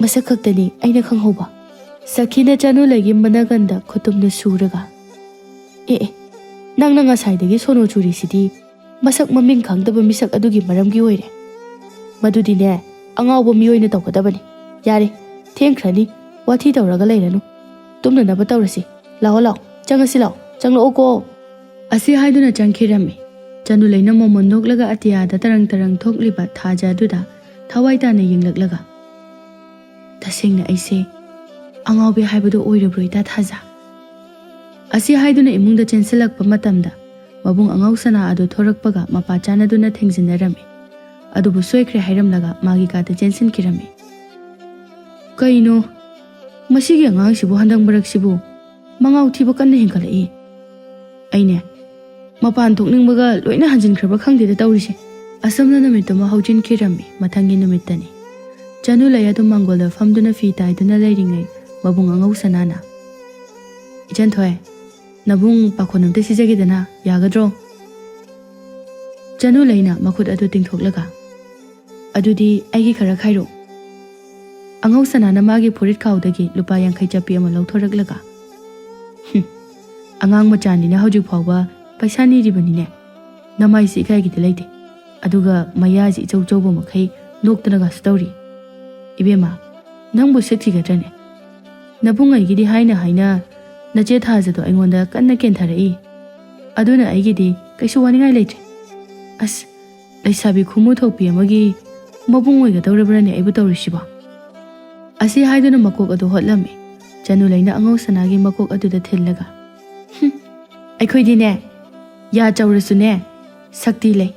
ꯃꯁꯛ ꯈꯛꯇꯅꯤ ꯑꯩꯅ ꯈꯪꯍꯧꯕ꯫" ꯁꯈꯤꯅ ꯆꯅꯨ ꯂꯩꯒꯤ ꯃꯅꯥꯒꯟꯗ ꯈꯨꯇꯨꯝꯅ ꯁꯨꯔꯒ, "ꯑꯦ ꯑꯦ, ꯅꯪꯅ ꯉꯁꯥꯏꯗꯒꯤ ꯁꯣꯅꯣ ꯆꯨꯔꯤꯁꯤꯗꯤ ꯃꯁꯛ ꯃꯃꯤꯡ ꯈꯪꯗꯕ ꯃꯤꯁꯛ ꯑꯗꯨꯒꯤ ꯃꯔꯝꯒꯤ ꯑꯣꯏꯔꯦ꯫ ꯃꯗꯨꯗꯤꯅꯦ, ꯑꯉꯥꯎꯕ ꯃꯤꯑꯣꯏꯅ ꯇꯧꯒꯗꯕꯅꯤ꯫ ꯌꯥꯔꯦ, ꯊꯦꯡꯈ꯭ꯔꯅꯤ, ꯋꯥꯊꯤ ꯇꯧꯔꯒ ꯂꯩꯔꯅꯨ꯫ ꯇꯨꯝꯅꯅꯕ ꯇꯧꯔꯁꯤ꯫ ꯂꯥꯛꯑꯣ ꯂꯥꯛꯑꯣ, ꯆꯪꯉꯁꯤ ꯂꯥꯛꯑꯣ, ꯆꯪꯂꯛꯑꯣꯀꯣ꯫" ꯑꯁꯤ ꯍꯥꯏꯗꯨꯅ ꯆꯪꯈꯤꯔꯝꯃꯤ꯫ ꯆꯅꯨ ꯂꯩꯅ ꯃꯣꯃꯣꯟ ꯅꯣꯛꯂꯒ ꯑꯇꯤꯌꯥꯗ ꯇꯔꯪ ꯇꯔꯪ ꯊꯣꯛꯂꯤꯕ ꯊꯥꯖ ꯑꯗꯨꯗ ꯊꯋꯥꯏ ꯇꯥꯅ ꯌꯦꯡꯂꯛꯂꯒ, "ꯇꯁꯦꯡꯅ ꯑꯩꯁꯦ ꯑꯉꯥꯎꯕꯤ ꯍꯥꯏꯕꯗꯨ ꯑꯣꯏꯔꯕ꯭ꯔꯣ, ꯏꯇꯥ ꯊꯥꯖ?" ꯑꯁꯤ ꯍꯥꯏꯗꯨꯅ ꯏꯃꯨꯡꯗ ꯆꯦꯟꯁꯤꯜꯂꯛꯄ ꯃꯇꯝꯗ ꯃꯕꯨꯡ ꯑꯉꯥꯎ ꯁꯅꯥ ꯑꯗꯨ ꯊꯣꯔꯛꯄꯒ ꯃꯄꯥ ꯆꯥꯟꯅꯗꯨꯅ ꯊꯦꯡꯖꯤꯟꯅꯔꯝꯃꯤ꯫ ꯑꯗꯨꯕꯨ ꯁꯣꯏꯈ꯭ꯔꯦ ꯍꯥꯏꯔꯝꯂꯒ ꯃꯥꯒꯤ ꯀꯥꯗ ꯆꯦꯟꯁꯤꯟꯈꯤꯔꯝꯃꯤ꯫ "ꯀꯩꯅꯣ, ꯃꯁꯤꯒꯤ ꯑꯉꯥꯡꯁꯤꯕꯨ ꯍꯟꯗꯛ ꯃꯔꯛꯁꯤꯕꯨ ꯃꯉꯥꯎ ꯊꯤꯕ ꯀꯟꯅ ꯍꯦꯟꯒꯠꯂꯛꯏ꯫ ꯑꯩꯅꯦ, ꯃꯄꯥꯟ ꯊꯣꯛꯅꯤꯡꯕꯒ ꯂꯣꯏꯅ ꯍꯟꯖꯤꯟꯈ꯭ꯔꯕ ꯈꯪꯗꯦꯗ ꯇꯧꯔꯤꯁꯦ꯫" ꯑꯁꯨꯝꯅ ꯅꯨꯃꯤꯠꯇꯨꯃ ꯍꯧꯖꯤꯟꯈꯤꯔꯝꯃꯤ꯫ ꯃꯊꯪꯒꯤ ꯅꯨꯃꯤꯠꯇꯅꯤ꯫ ꯆꯅꯨ ꯂꯩ ꯑꯗꯨ ꯃꯥꯡꯒꯣꯜꯗ ꯐꯝꯗꯨꯅ ꯐꯤ ꯇꯥꯏꯗꯨꯅ ꯂꯩꯔꯤꯉꯩ ꯃꯕꯨꯡ ꯑꯉꯧ ꯁꯅꯥꯅ, "ꯏꯆꯟꯊꯣꯏ, ꯅꯕꯨꯡ ꯄꯥꯈꯣꯟ ꯑꯝꯇ ꯁꯤꯖꯒꯦꯗꯅ, ꯌꯥꯒꯗ꯭ꯔꯣ?" ꯆꯅꯨ ꯂꯩꯅ ꯃꯈꯨꯠ ꯑꯗꯨ ꯇꯤꯡꯊꯣꯛꯂꯒ, "ꯑꯗꯨꯗꯤ ꯑꯩꯒꯤ ꯈꯔ ꯈꯥꯏꯔꯣ꯫" ꯑꯉꯧ ꯁꯅꯥꯅ ꯃꯥꯒꯤ ꯐꯨꯔꯤꯠ ꯈꯥꯎꯗꯒꯤ ꯂꯨꯄꯥ ꯌꯥꯡꯈꯩ ꯆꯠꯄꯤ ꯑꯃ ꯂꯧꯊꯣꯔꯛꯂꯒ, "ꯍꯨꯝ, ꯑꯉꯥꯡ ꯃꯆꯥꯅꯤꯅ ꯍꯧꯖꯤꯛ ꯐꯥꯎꯕ ꯄꯩꯁꯥ ꯅꯤꯔꯤꯕꯅꯤꯅꯦ꯫ ꯅꯃꯥꯏꯁꯤ ꯏꯀꯥꯏꯒꯤꯗ ꯂꯩꯇꯦ꯫ ꯑꯗꯨꯒ ꯃꯌꯥꯁꯤ ꯏꯆꯧ ꯆꯧꯕ ꯃꯈꯩ ꯅꯣꯛꯇꯅꯒꯁꯨ ꯇꯧꯔꯤ꯫ ꯏꯕꯦꯝꯃ, ꯅꯪꯕꯨ ꯁꯤꯠꯈꯤꯒꯗ꯭ꯔꯅꯦ? ꯅꯕꯨꯡ ꯑꯩꯒꯤꯗꯤ ꯍꯥꯏꯅ ꯍꯥꯏꯅ ꯅꯆꯦ ꯊꯥꯖꯗꯣ ꯑꯩꯉꯣꯟꯗ ꯀꯟꯅ ꯀꯦꯟꯊꯔꯛꯏ꯫ ꯑꯗꯨꯅ ꯑꯩꯒꯤꯗꯤ ꯀꯩꯁꯨ ꯋꯥꯅꯤꯡꯉꯥꯏ ꯂꯩꯇ꯭ꯔꯦ꯫ ꯑꯁ, ꯂꯩꯁꯥꯕꯤ ꯈꯨꯃꯨ ꯊꯣꯛꯄꯤ ꯑꯃꯒꯤ ꯃꯕꯨꯡ ꯑꯣꯏꯒꯗꯧꯔꯕ꯭ꯔꯅꯦ ꯑꯩꯕꯨ ꯇꯧꯔꯤꯁꯤꯕꯣ?" ꯑꯁꯤ ꯍꯥꯏꯗꯨꯅ ꯃꯀꯣꯛ ꯑꯗꯨ ꯍꯣꯠꯂꯝꯃꯤ꯫ ꯆꯅꯨ ꯂꯩꯅ ꯑꯉꯧ ꯁꯅꯥꯒꯤ ꯃꯀꯣꯛ ꯑꯗꯨꯗ ꯊꯤꯜꯂꯒ, "ꯍꯨꯝ, ꯑꯩꯈꯣꯏꯗꯤꯅꯦ, ꯌꯥ ꯆꯥꯎꯔꯁꯨꯅꯦ, ꯁꯛꯇꯤ ꯂꯩ,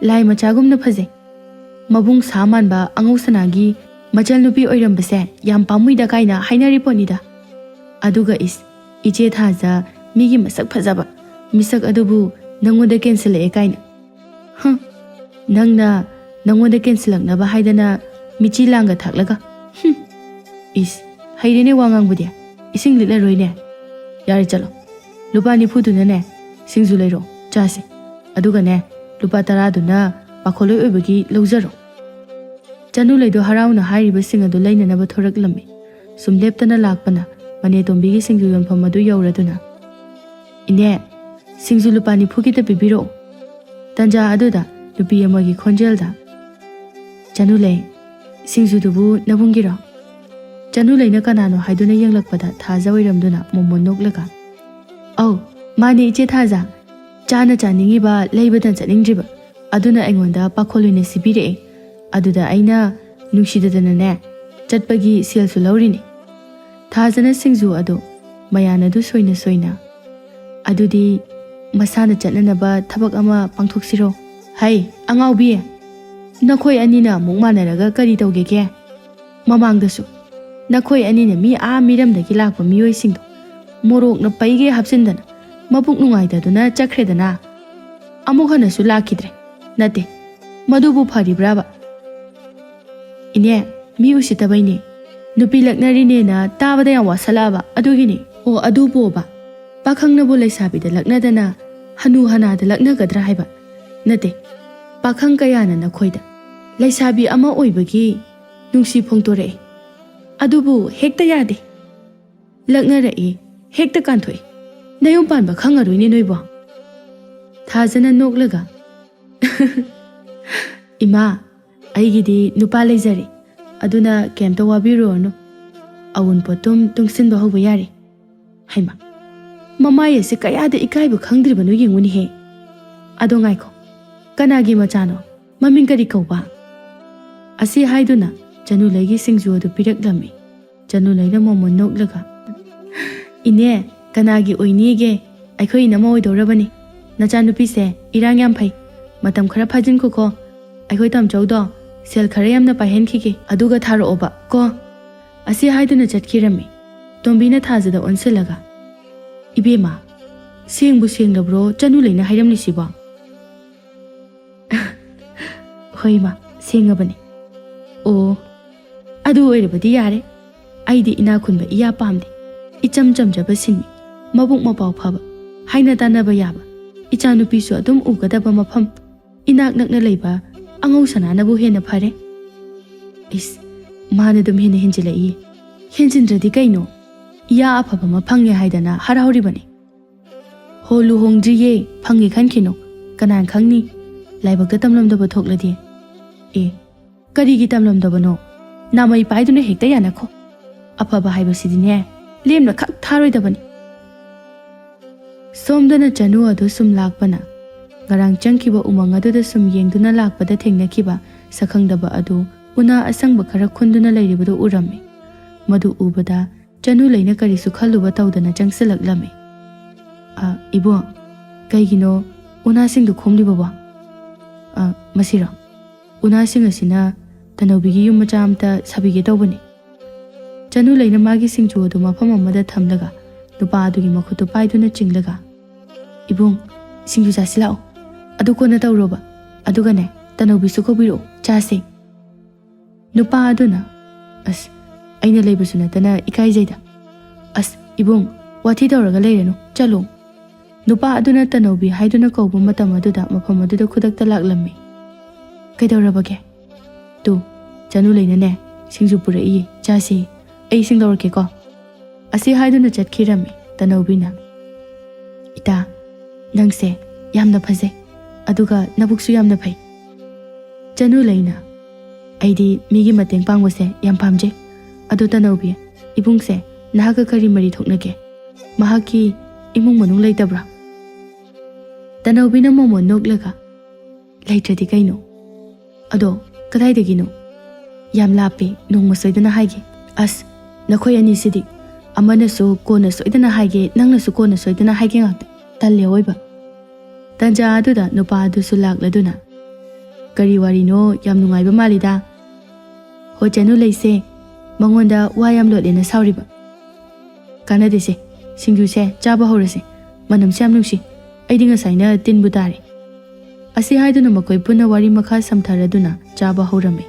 ꯂꯥꯏ ꯃꯆꯥꯒꯨꯝꯅ ꯐꯖꯩ꯫ ꯃꯕꯨꯡ ꯁꯥ ꯃꯥꯟꯕ ꯑꯉꯧ ꯁꯅꯥꯒꯤ ꯃꯆꯜ ꯅꯨꯄꯤ ꯑꯣꯏꯔꯝꯕꯁꯦ ꯌꯥꯝ ꯄꯥꯝꯃꯨꯏꯗ" ꯀꯥꯏꯅ ꯍꯥꯏꯅꯔꯤ ꯄꯣꯠꯅꯤꯗ꯫ ꯑꯗꯨꯒ ꯏꯁ, ꯏꯆꯦ ꯊꯥꯖ ꯃꯤꯒꯤ ꯃꯁꯛ ꯐꯖꯕ, ꯃꯤꯁꯛ ꯑꯗꯨꯕꯨ ꯅꯪꯉꯣꯟꯗ ꯀꯦꯟꯁꯤꯜꯂꯛꯑꯦ ꯀꯥꯏꯅ꯫ ꯍꯝ, ꯅꯪꯅ ꯅꯪꯉꯣꯟꯗ ꯀꯦꯟꯁꯤꯜꯂꯛꯅꯕ ꯍꯥꯏꯗꯅ ꯃꯤꯆꯤ ꯂꯥꯡꯒ ꯊꯥꯛꯂꯒ꯫ ꯍꯝ, ꯏꯁ, ꯍꯩꯔꯦꯅꯦ ꯋꯥ ꯉꯥꯡꯕꯗꯤ꯫ ꯏꯁꯤꯡ ꯂꯤꯠꯂꯔꯣꯏꯅꯦ꯫ ꯌꯥꯔꯦ, ꯆꯠꯂꯣ꯫ ꯂꯨꯄꯥ ꯅꯤꯐꯨꯗꯨꯅꯅꯦ ꯁꯤꯡꯖꯨ ꯂꯩꯔꯣ, ꯆꯥꯁꯦ꯫ ꯑꯗꯨꯒꯅꯦ, ꯂꯨꯄꯥ ꯇꯔꯥꯗꯨꯅ ꯄꯥꯈꯣꯜꯂꯣꯏ ꯑꯣꯏꯕꯒꯤ ꯂꯧꯖꯔꯣ꯫ ꯆꯅꯨꯂꯩꯗꯣ ꯍꯔꯥꯎꯅ ꯍꯥꯏꯔꯤꯕꯁꯤꯡ ꯑꯗꯨ ꯂꯩꯅꯅꯕ ꯊꯣꯔꯛꯂꯝꯃꯤ꯫ ꯁꯨꯝ ꯂꯦꯞꯇꯅ ꯂꯥꯛꯄꯅ ꯃꯅꯦꯇꯣꯝꯕꯤꯒꯤ ꯁꯤꯡꯖꯨ ꯌꯣꯟꯐꯝ ꯑꯗꯨ ꯌꯧꯔꯗꯨꯅ, "ꯏꯅꯦ, ꯁꯤꯡꯖꯨ ꯂꯨꯄꯥ ꯅꯤꯐꯨ ꯈꯤꯇ ꯄꯤꯕꯤꯔꯛꯑꯣ"꯫ ꯇꯟꯖꯥ ꯑꯗꯨꯗ ꯅꯨꯄꯤ ꯑꯃꯒꯤ ꯈꯣꯟꯖꯦꯜꯗ, "ꯆꯅꯨꯂꯩ, ꯁꯤꯡꯖꯨꯗꯨꯕꯨ ꯅꯕꯨꯡꯒꯤꯔꯣ?" ꯆꯅꯨꯂꯩꯅ ꯀꯅꯥꯅꯣ ꯍꯥꯏꯗꯨꯅ ꯌꯦꯡꯂꯛꯄꯗ ꯊꯥꯖ ꯑꯣꯏꯔꯝꯗꯨꯅ ꯃꯣꯃꯣꯟ ꯅꯣꯛꯂꯒ, "ꯑꯧ, ꯃꯥꯅꯦ ꯏꯆꯦ ꯊꯥꯖ꯫ ꯆꯥꯅ ꯆꯥꯅꯤꯡꯉꯤꯕ ꯂꯩꯕꯗ ꯆꯠꯅꯤꯡꯗ꯭ꯔꯤꯕ, ꯑꯗꯨꯅ ꯑꯩꯉꯣꯟꯗ ꯄꯥꯈꯣꯜ ꯑꯣꯏꯅ ꯁꯤꯕꯤꯔꯛꯑꯦ꯫ ꯑꯗꯨꯗ ꯑꯩꯅ ꯅꯨꯡꯁꯤꯗꯗꯅꯅꯦ ꯆꯠꯄꯒꯤ ꯁꯦꯜꯁꯨ ꯂꯧꯔꯤꯅꯤ"꯫ ꯊꯥꯖꯅ ꯁꯤꯡꯖꯨ ꯑꯗꯨ ꯃꯌꯥꯟ ꯑꯗꯨ ꯁꯣꯏꯅ ꯁꯣꯏꯅ, "ꯑꯗꯨꯗꯤ ꯃꯁꯥꯅ ꯆꯠꯅꯅꯕ ꯊꯕꯛ ꯑꯃ ꯄꯥꯡꯊꯣꯛꯁꯤꯔꯣ?" "ꯍꯩ, ꯑꯉꯥꯎꯕꯤ! ꯅꯈꯣꯏ ꯑꯅꯤꯅ ꯑꯃꯨꯛ ꯃꯥꯟꯅꯔꯒ ꯀꯔꯤ ꯇꯧꯒꯦꯒꯦ? ꯃꯃꯥꯡꯗꯁꯨ ꯅꯈꯣꯏ ꯑꯅꯤꯅ ꯃꯤ ꯑꯥ ꯃꯤꯔꯝꯗꯒꯤ ꯂꯥꯛꯄ ꯃꯤꯑꯣꯏꯁꯤꯡꯗꯣ ꯃꯣꯔꯣꯛꯅ ꯄꯩꯒꯩ ꯍꯥꯞꯆꯤꯟꯗꯅ ꯃꯄꯨꯛ ꯅꯨꯡꯉꯥꯏꯇꯗꯨꯅ ꯆꯠꯈ꯭ꯔꯦꯗꯅ꯫ ꯑꯃꯨꯛ ꯍꯟꯅꯁꯨ ꯂꯥꯛꯈꯤꯗ꯭ꯔꯦ꯫ ꯅꯠꯇꯦ, ꯃꯗꯨꯕꯨ ꯐꯔꯤꯕ꯭ꯔꯥꯕ?" "ꯏꯅꯦ, ꯃꯤ ꯎꯁꯤꯠꯇꯕꯩꯅꯦ꯫ ꯅꯨꯄꯤ ꯂꯛꯅꯔꯤꯅꯦꯅ ꯇꯥꯕꯗ ꯌꯥꯝ ꯋꯥꯁꯜꯂꯛꯑꯕ, ꯑꯗꯨꯒꯤꯅꯦ"꯫ "ꯑꯣ, ꯑꯗꯨꯕꯣꯕ꯫ ꯄꯥꯈꯪꯅꯕꯨ ꯂꯩꯁꯥꯕꯤꯗ ꯂꯛꯅꯗꯅ ꯍꯅꯨ ꯍꯅꯥꯗ ꯂꯛꯅꯒꯗ꯭ꯔꯥ ꯍꯥꯏꯕ? ꯅꯠꯇꯦ, ꯄꯥꯈꯪ ꯀꯌꯥꯅ ꯅꯈꯣꯏꯗ ꯂꯩꯁꯥꯕꯤ ꯑꯃ ꯑꯣꯏꯕꯒꯤ ꯅꯨꯡꯁꯤ ꯐꯣꯡꯗꯣꯔꯛꯑꯦ꯫ ꯑꯗꯨꯕꯨ ꯍꯦꯛꯇ ꯌꯥꯗꯦ꯫ ꯂꯛꯅꯔꯛꯑꯦ, ꯍꯦꯛꯇ ꯀꯥꯟꯊꯣꯛꯑꯦ꯫ ꯅꯌꯨꯝ ꯄꯥꯟꯕ ꯈꯪꯉꯔꯣꯏꯅꯦ ꯅꯣꯏꯕꯣ"꯫ ꯊꯥꯖꯅ ꯅꯣꯛꯂꯒ, "ꯏꯃꯥ, ꯑꯩꯒꯤꯗꯤ ꯅꯨꯄꯥ ꯂꯩꯖꯔꯦ, ꯑꯗꯨꯅ ꯀꯩꯝꯇ ꯋꯥꯕꯤꯔꯨꯔꯅꯨ꯫ ꯑꯋꯨꯟꯄꯣꯠꯇꯨꯝ ꯇꯨꯡꯁꯤꯟꯕ ꯍꯧꯕ ꯌꯥꯔꯦ"꯫ ꯍꯩꯃꯥ, ꯃꯃꯥꯏ ꯑꯁꯤ ꯀꯌꯥꯗ ꯏꯀꯥꯏꯕ ꯈꯪꯗ꯭ꯔꯤꯕꯅꯣ ꯌꯦꯡꯉꯨꯅꯦꯍꯦ꯫ "ꯑꯗꯣ ꯉꯥꯏꯈꯣ, ꯀꯅꯥꯒꯤ ꯃꯆꯥꯅꯣ? ꯃꯃꯤꯡ ꯀꯔꯤ ꯀꯧꯕ?" ꯑꯁꯤ ꯍꯥꯏꯗꯨꯅ ꯆꯅꯨꯂꯩꯒꯤ ꯁꯤꯡꯖꯨ ꯑꯗꯨ ꯄꯤꯔꯛꯂꯝꯃꯤ꯫ ꯆꯅꯨꯂꯩꯅ ꯃꯣꯃꯣꯟ ꯅꯣꯛꯂꯒ, "ꯏꯅꯦ, ꯀꯅꯥꯒꯤ ꯑꯣꯏꯅꯤꯒꯦ? ꯑꯩꯈꯣꯏ ꯏꯅꯝꯃ ꯑꯣꯏꯗꯧꯔꯕꯅꯤ꯫ ꯅꯆꯥꯅꯨꯄꯤꯁꯦ ꯏꯔꯥꯡ ꯌꯥꯝ ꯐꯩ꯫ ꯃꯇꯝ ꯈꯔ ꯐꯥꯖꯤꯟꯈꯣꯀꯣ꯫ ꯑꯩꯈꯣꯏ ꯇꯥꯃꯣꯆꯧꯗꯣ ꯁꯦꯜ ꯈꯔ ꯌꯥꯝꯅ ꯄꯥꯏꯍꯟꯈꯤꯒꯦ, ꯑꯗꯨꯒ ꯊꯥꯔꯛꯑꯣꯕ ꯀꯣ"꯫ ꯑꯁꯤ ꯍꯥꯏꯗꯨꯅ ꯆꯠꯈꯤꯔꯝꯃꯤ꯫ ꯇꯣꯝꯕꯤꯅ ꯊꯥꯖꯗ ꯑꯣꯟꯁꯤꯜꯂꯒ, "ꯏꯕꯦꯝꯃ, "ꯁꯦꯡꯕꯨ ꯁꯦꯡꯂꯕ꯭ꯔꯣ ꯆꯅꯨ ꯂꯩꯅ ꯍꯥꯏꯔꯝꯂꯤꯁꯤꯕꯣ?" "ꯍꯣꯏ ꯏꯃꯥ, ꯁꯦꯡꯉꯕꯅꯤ꯫" "ꯑꯣ, ꯑꯗꯨ ꯑꯣꯏꯔꯕꯗꯤ ꯌꯥꯔꯦ꯫ ꯑꯩꯗꯤ ꯏꯅꯥꯛ ꯈꯨꯟꯕ ꯏꯌꯥ ꯄꯥꯝꯗꯦ꯫ ꯏꯆꯝ ꯆꯝꯖꯕ ꯁꯤꯟꯃꯤ, ꯃꯕꯨꯛ ꯃꯄꯥꯎ ꯐꯕ, ꯍꯥꯏꯅ ꯇꯥꯟꯅꯕ ꯌꯥꯕ, ꯏꯆꯥꯅꯨꯄꯤꯁꯨ ꯑꯗꯨꯝ ꯎꯒꯗꯕ ꯃꯐꯝ, ꯏꯅꯥꯛ ꯅꯛꯅ ꯂꯩꯕ ꯑꯉꯧ ꯁꯅꯥꯅꯕꯨ ꯍꯦꯟꯅ ꯐꯔꯦ꯫" ꯏꯁ, ꯃꯥꯅ ꯑꯗꯨꯝ ꯍꯦꯟꯅ ꯍꯦꯟꯖꯤꯜꯂꯛꯏ꯫ ꯍꯦꯟꯖꯤꯟꯗ꯭ꯔꯗꯤ ꯀꯩꯅꯣ? ꯏꯌꯥ ꯑꯐꯕ ꯑꯃ ꯐꯪꯉꯦ ꯍꯥꯏꯗꯅ ꯍꯔꯥꯎꯔꯤꯕꯅꯤ꯫ "ꯍꯣ, ꯂꯨꯍꯣꯡꯗ꯭ꯔꯤꯌꯦ, ꯐꯪꯉꯦ ꯈꯟꯈꯤꯅꯨ꯫ ꯀꯅꯥꯅ ꯈꯪꯅꯤ? ꯂꯥꯏꯕꯛꯇ ꯇꯝꯂꯝꯗꯕ ꯊꯣꯛꯂꯗꯤ꯫" "ꯑꯦ, ꯀꯔꯤꯒꯤ ꯇꯝꯂꯝꯗꯕꯅꯣ? ꯅꯥꯃꯩ ꯄꯥꯏꯗꯨꯅ ꯍꯦꯛꯇ ꯌꯥꯅꯈꯣ꯫ ꯑꯐꯕ ꯍꯥꯏꯕꯁꯤꯗꯤꯅꯦ, ꯂꯦꯝꯅ ꯈꯛ ꯊꯥꯔꯣꯏꯗꯕꯅꯤ꯫" ꯁꯣꯝꯗꯅ ꯆꯅꯨ ꯑꯗꯨ ꯁꯨꯝ ꯂꯥꯛꯄꯅ, ꯉꯔꯥꯡ ꯆꯪꯈꯤꯕ ꯎꯃꯪ ꯑꯗꯨꯗ ꯁꯨꯝ ꯌꯦꯡꯗꯨꯅ ꯂꯥꯛꯄꯗ ꯊꯦꯡꯅꯈꯤꯕ ꯁꯛꯈꯪꯗꯕ ꯑꯗꯨ ꯎꯅꯥ ꯑꯁꯪꯕ ꯈꯔ ꯈꯨꯟꯗꯨꯅ ꯂꯩꯔꯤꯕꯗꯨ ꯎꯔꯝꯃꯤ꯫ ꯃꯗꯨ ꯎꯕꯗ ꯆꯅꯨ ꯂꯩꯅ ꯀꯔꯤꯁꯨ ꯈꯜꯂꯨꯕ ꯇꯧꯗꯅ ꯆꯪꯁꯤꯜꯂꯛꯂꯝꯃꯤ꯫ "ꯑ, ꯏꯕꯨꯡ, ꯀꯩꯒꯤꯅꯣ ꯎꯅꯥꯁꯤꯡꯗꯨ ꯈꯣꯝꯂꯤꯕꯕꯣ?" "ꯑ, ꯃꯁꯤꯔꯣ? ꯎꯅꯥꯁꯤꯡ ꯑꯁꯤꯅ ꯇꯅꯧꯕꯤꯒꯤ ꯌꯨꯝ ꯃꯆꯥ ꯑꯝꯇ ꯁꯥꯕꯤꯒꯦ ꯇꯧꯕꯅꯤ꯫" ꯆꯅꯨ ꯂꯩꯅ ꯃꯥꯒꯤ ꯁꯤꯡꯖꯨ ꯑꯗꯨ ꯃꯐꯝ ꯑꯃꯗ ꯊꯝꯂꯒ ꯅꯨꯄꯥ ꯑꯗꯨꯒꯤ ꯃꯈꯨꯠꯇꯨ ꯄꯥꯏꯗꯨꯅ ꯆꯤꯡꯂꯒ, "ꯏꯕꯨꯡ, ꯁꯤꯡꯖꯨ ꯆꯥꯁꯤ ꯂꯥꯛꯑꯣ꯫ ꯑꯗꯨ ꯀꯣꯟꯅ ꯇꯧꯔꯣꯕ꯫ ꯑꯗꯨꯒꯅꯦ, ꯇꯅꯧꯕꯤꯁꯨ ꯀꯧꯕꯤꯔꯛꯑꯣ, ꯆꯥꯁꯦ꯫" ꯅꯨꯄꯥ ꯑꯗꯨꯅ, "ꯑꯁ, ꯑꯩꯅ ꯂꯩꯕꯁꯨ ꯅꯠꯇꯅ ꯏꯀꯥꯏꯖꯩꯗ꯫" "ꯑꯁ, ꯏꯕꯨꯡ, ꯋꯥꯊꯤ ꯇꯧꯔꯒ ꯂꯩꯔꯅꯨ, ꯆꯠꯂꯣ꯫" ꯅꯨꯄꯥ ꯑꯗꯨꯅ ꯇꯅꯧꯕꯤ ꯍꯥꯏꯗꯨꯅ ꯀꯧꯕ ꯃꯇꯝ ꯑꯗꯨꯗ ꯃꯐꯝ ꯑꯗꯨꯗ ꯈꯨꯗꯛꯇ ꯂꯥꯛꯂꯝꯃꯤ꯫ "ꯀꯩꯗꯧꯔꯕꯒꯦ?" "ꯇꯨ, ꯆꯅꯨ ꯂꯩꯅꯅꯦ, ꯁꯤꯡꯖꯨ ꯄꯨꯔꯛꯏꯌꯦ, ꯆꯥꯁꯤ꯫ ꯑꯩ ꯏꯁꯤꯡ ꯂꯧꯔꯛꯀꯦꯀꯣ꯫" ꯑꯁꯤ ꯍꯥꯏꯗꯨꯅ ꯆꯠꯈꯤꯔꯝꯃꯤ ꯇꯅꯧꯕꯤꯅ꯫ "ꯏꯇꯥ, ꯅꯪꯁꯦ ꯌꯥꯝꯅ ꯐꯖꯩ, ꯑꯗꯨꯒ ꯅꯕꯨꯛꯁꯨ ꯌꯥꯝꯅ ꯐꯩ꯫" ꯆꯅꯨ ꯂꯩꯅ, "ꯑꯩꯗꯤ ꯃꯤꯒꯤ ꯃꯇꯦꯡ ꯄꯥꯡꯕꯁꯦ ꯌꯥꯝ ꯄꯥꯝꯖꯩ꯫ ꯑꯗꯣ ꯇꯅꯧꯕꯤ, ꯏꯕꯨꯡꯁꯦ ꯅꯍꯥꯛꯀ ꯀꯔꯤ ꯃꯔꯤ ꯊꯣꯛꯅꯒꯦ? ꯃꯍꯥꯛꯀꯤ ꯏꯃꯨꯡ ꯃꯅꯨꯡ ꯂꯩꯇꯕ꯭ꯔꯥ?" ꯇꯅꯧꯕꯤꯅ ꯃꯣꯃꯣꯟ ꯅꯣꯛꯂꯒ, "ꯂꯩꯇ꯭ꯔꯗꯤ ꯀꯩꯅꯣ? ꯑꯗꯣ ꯀꯗꯥꯏꯗꯒꯤꯅꯣ? ꯌꯥꯝ ꯂꯥꯞꯄꯦ, ꯅꯣꯡꯃ ꯁꯣꯏꯗꯅ ꯍꯥꯏꯒꯦ꯫" "ꯑꯁ, ꯅꯈꯣꯏ ꯑꯅꯤꯁꯤꯗꯤ, ꯑꯃꯅꯁꯨ ꯀꯣꯟꯅ ꯁꯣꯏꯗꯅ ꯍꯥꯏꯒꯦ, ꯅꯪꯅꯁꯨ ꯀꯣꯟꯅ ꯁꯣꯏꯗꯅ ꯍꯥꯏꯒꯦ ꯉꯥꯛꯇ꯫ ꯇꯜꯂꯦ ꯑꯑꯣꯏꯕ꯫" ꯇꯟꯖꯥ ꯑꯗꯨꯗ ꯅꯨꯄꯥ ꯑꯗꯨꯁꯨ ꯂꯥꯛꯂꯗꯨꯅ, "ꯀꯔꯤ ꯋꯥꯔꯤꯅꯣ? ꯌꯥꯝ ꯅꯨꯡꯉꯥꯏꯕ ꯃꯥꯜꯂꯤꯗ꯫ ꯍꯣ, ꯆꯅꯨ ꯂꯩꯁꯦ ꯃꯉꯣꯟꯗ ꯋꯥ ꯌꯥꯝ ꯂꯣꯠꯂꯦꯅ ꯁꯥꯎꯔꯤꯕ? ꯀꯥꯟꯅꯗꯦꯁꯦ, ꯁꯤꯡꯖꯨꯁꯦ ꯆꯥꯕ ꯍꯧꯔꯁꯦ꯫ ꯃꯅꯝꯁꯦ ꯌꯥꯝ ꯅꯨꯡꯁꯤ꯫ ꯑꯩꯗꯤ ꯉꯁꯥꯏꯅ ꯇꯤꯟꯕꯨ ꯇꯥꯔꯦ꯫" ꯑꯁꯤ ꯍꯥꯏꯗꯨꯅ ꯃꯈꯣꯏ ꯄꯨꯟꯅ ꯋꯥꯔꯤ ꯃꯈꯥ ꯁꯝꯊꯔꯗꯨꯅ ꯆꯥꯕ ꯍꯧꯔꯝꯃꯤ꯫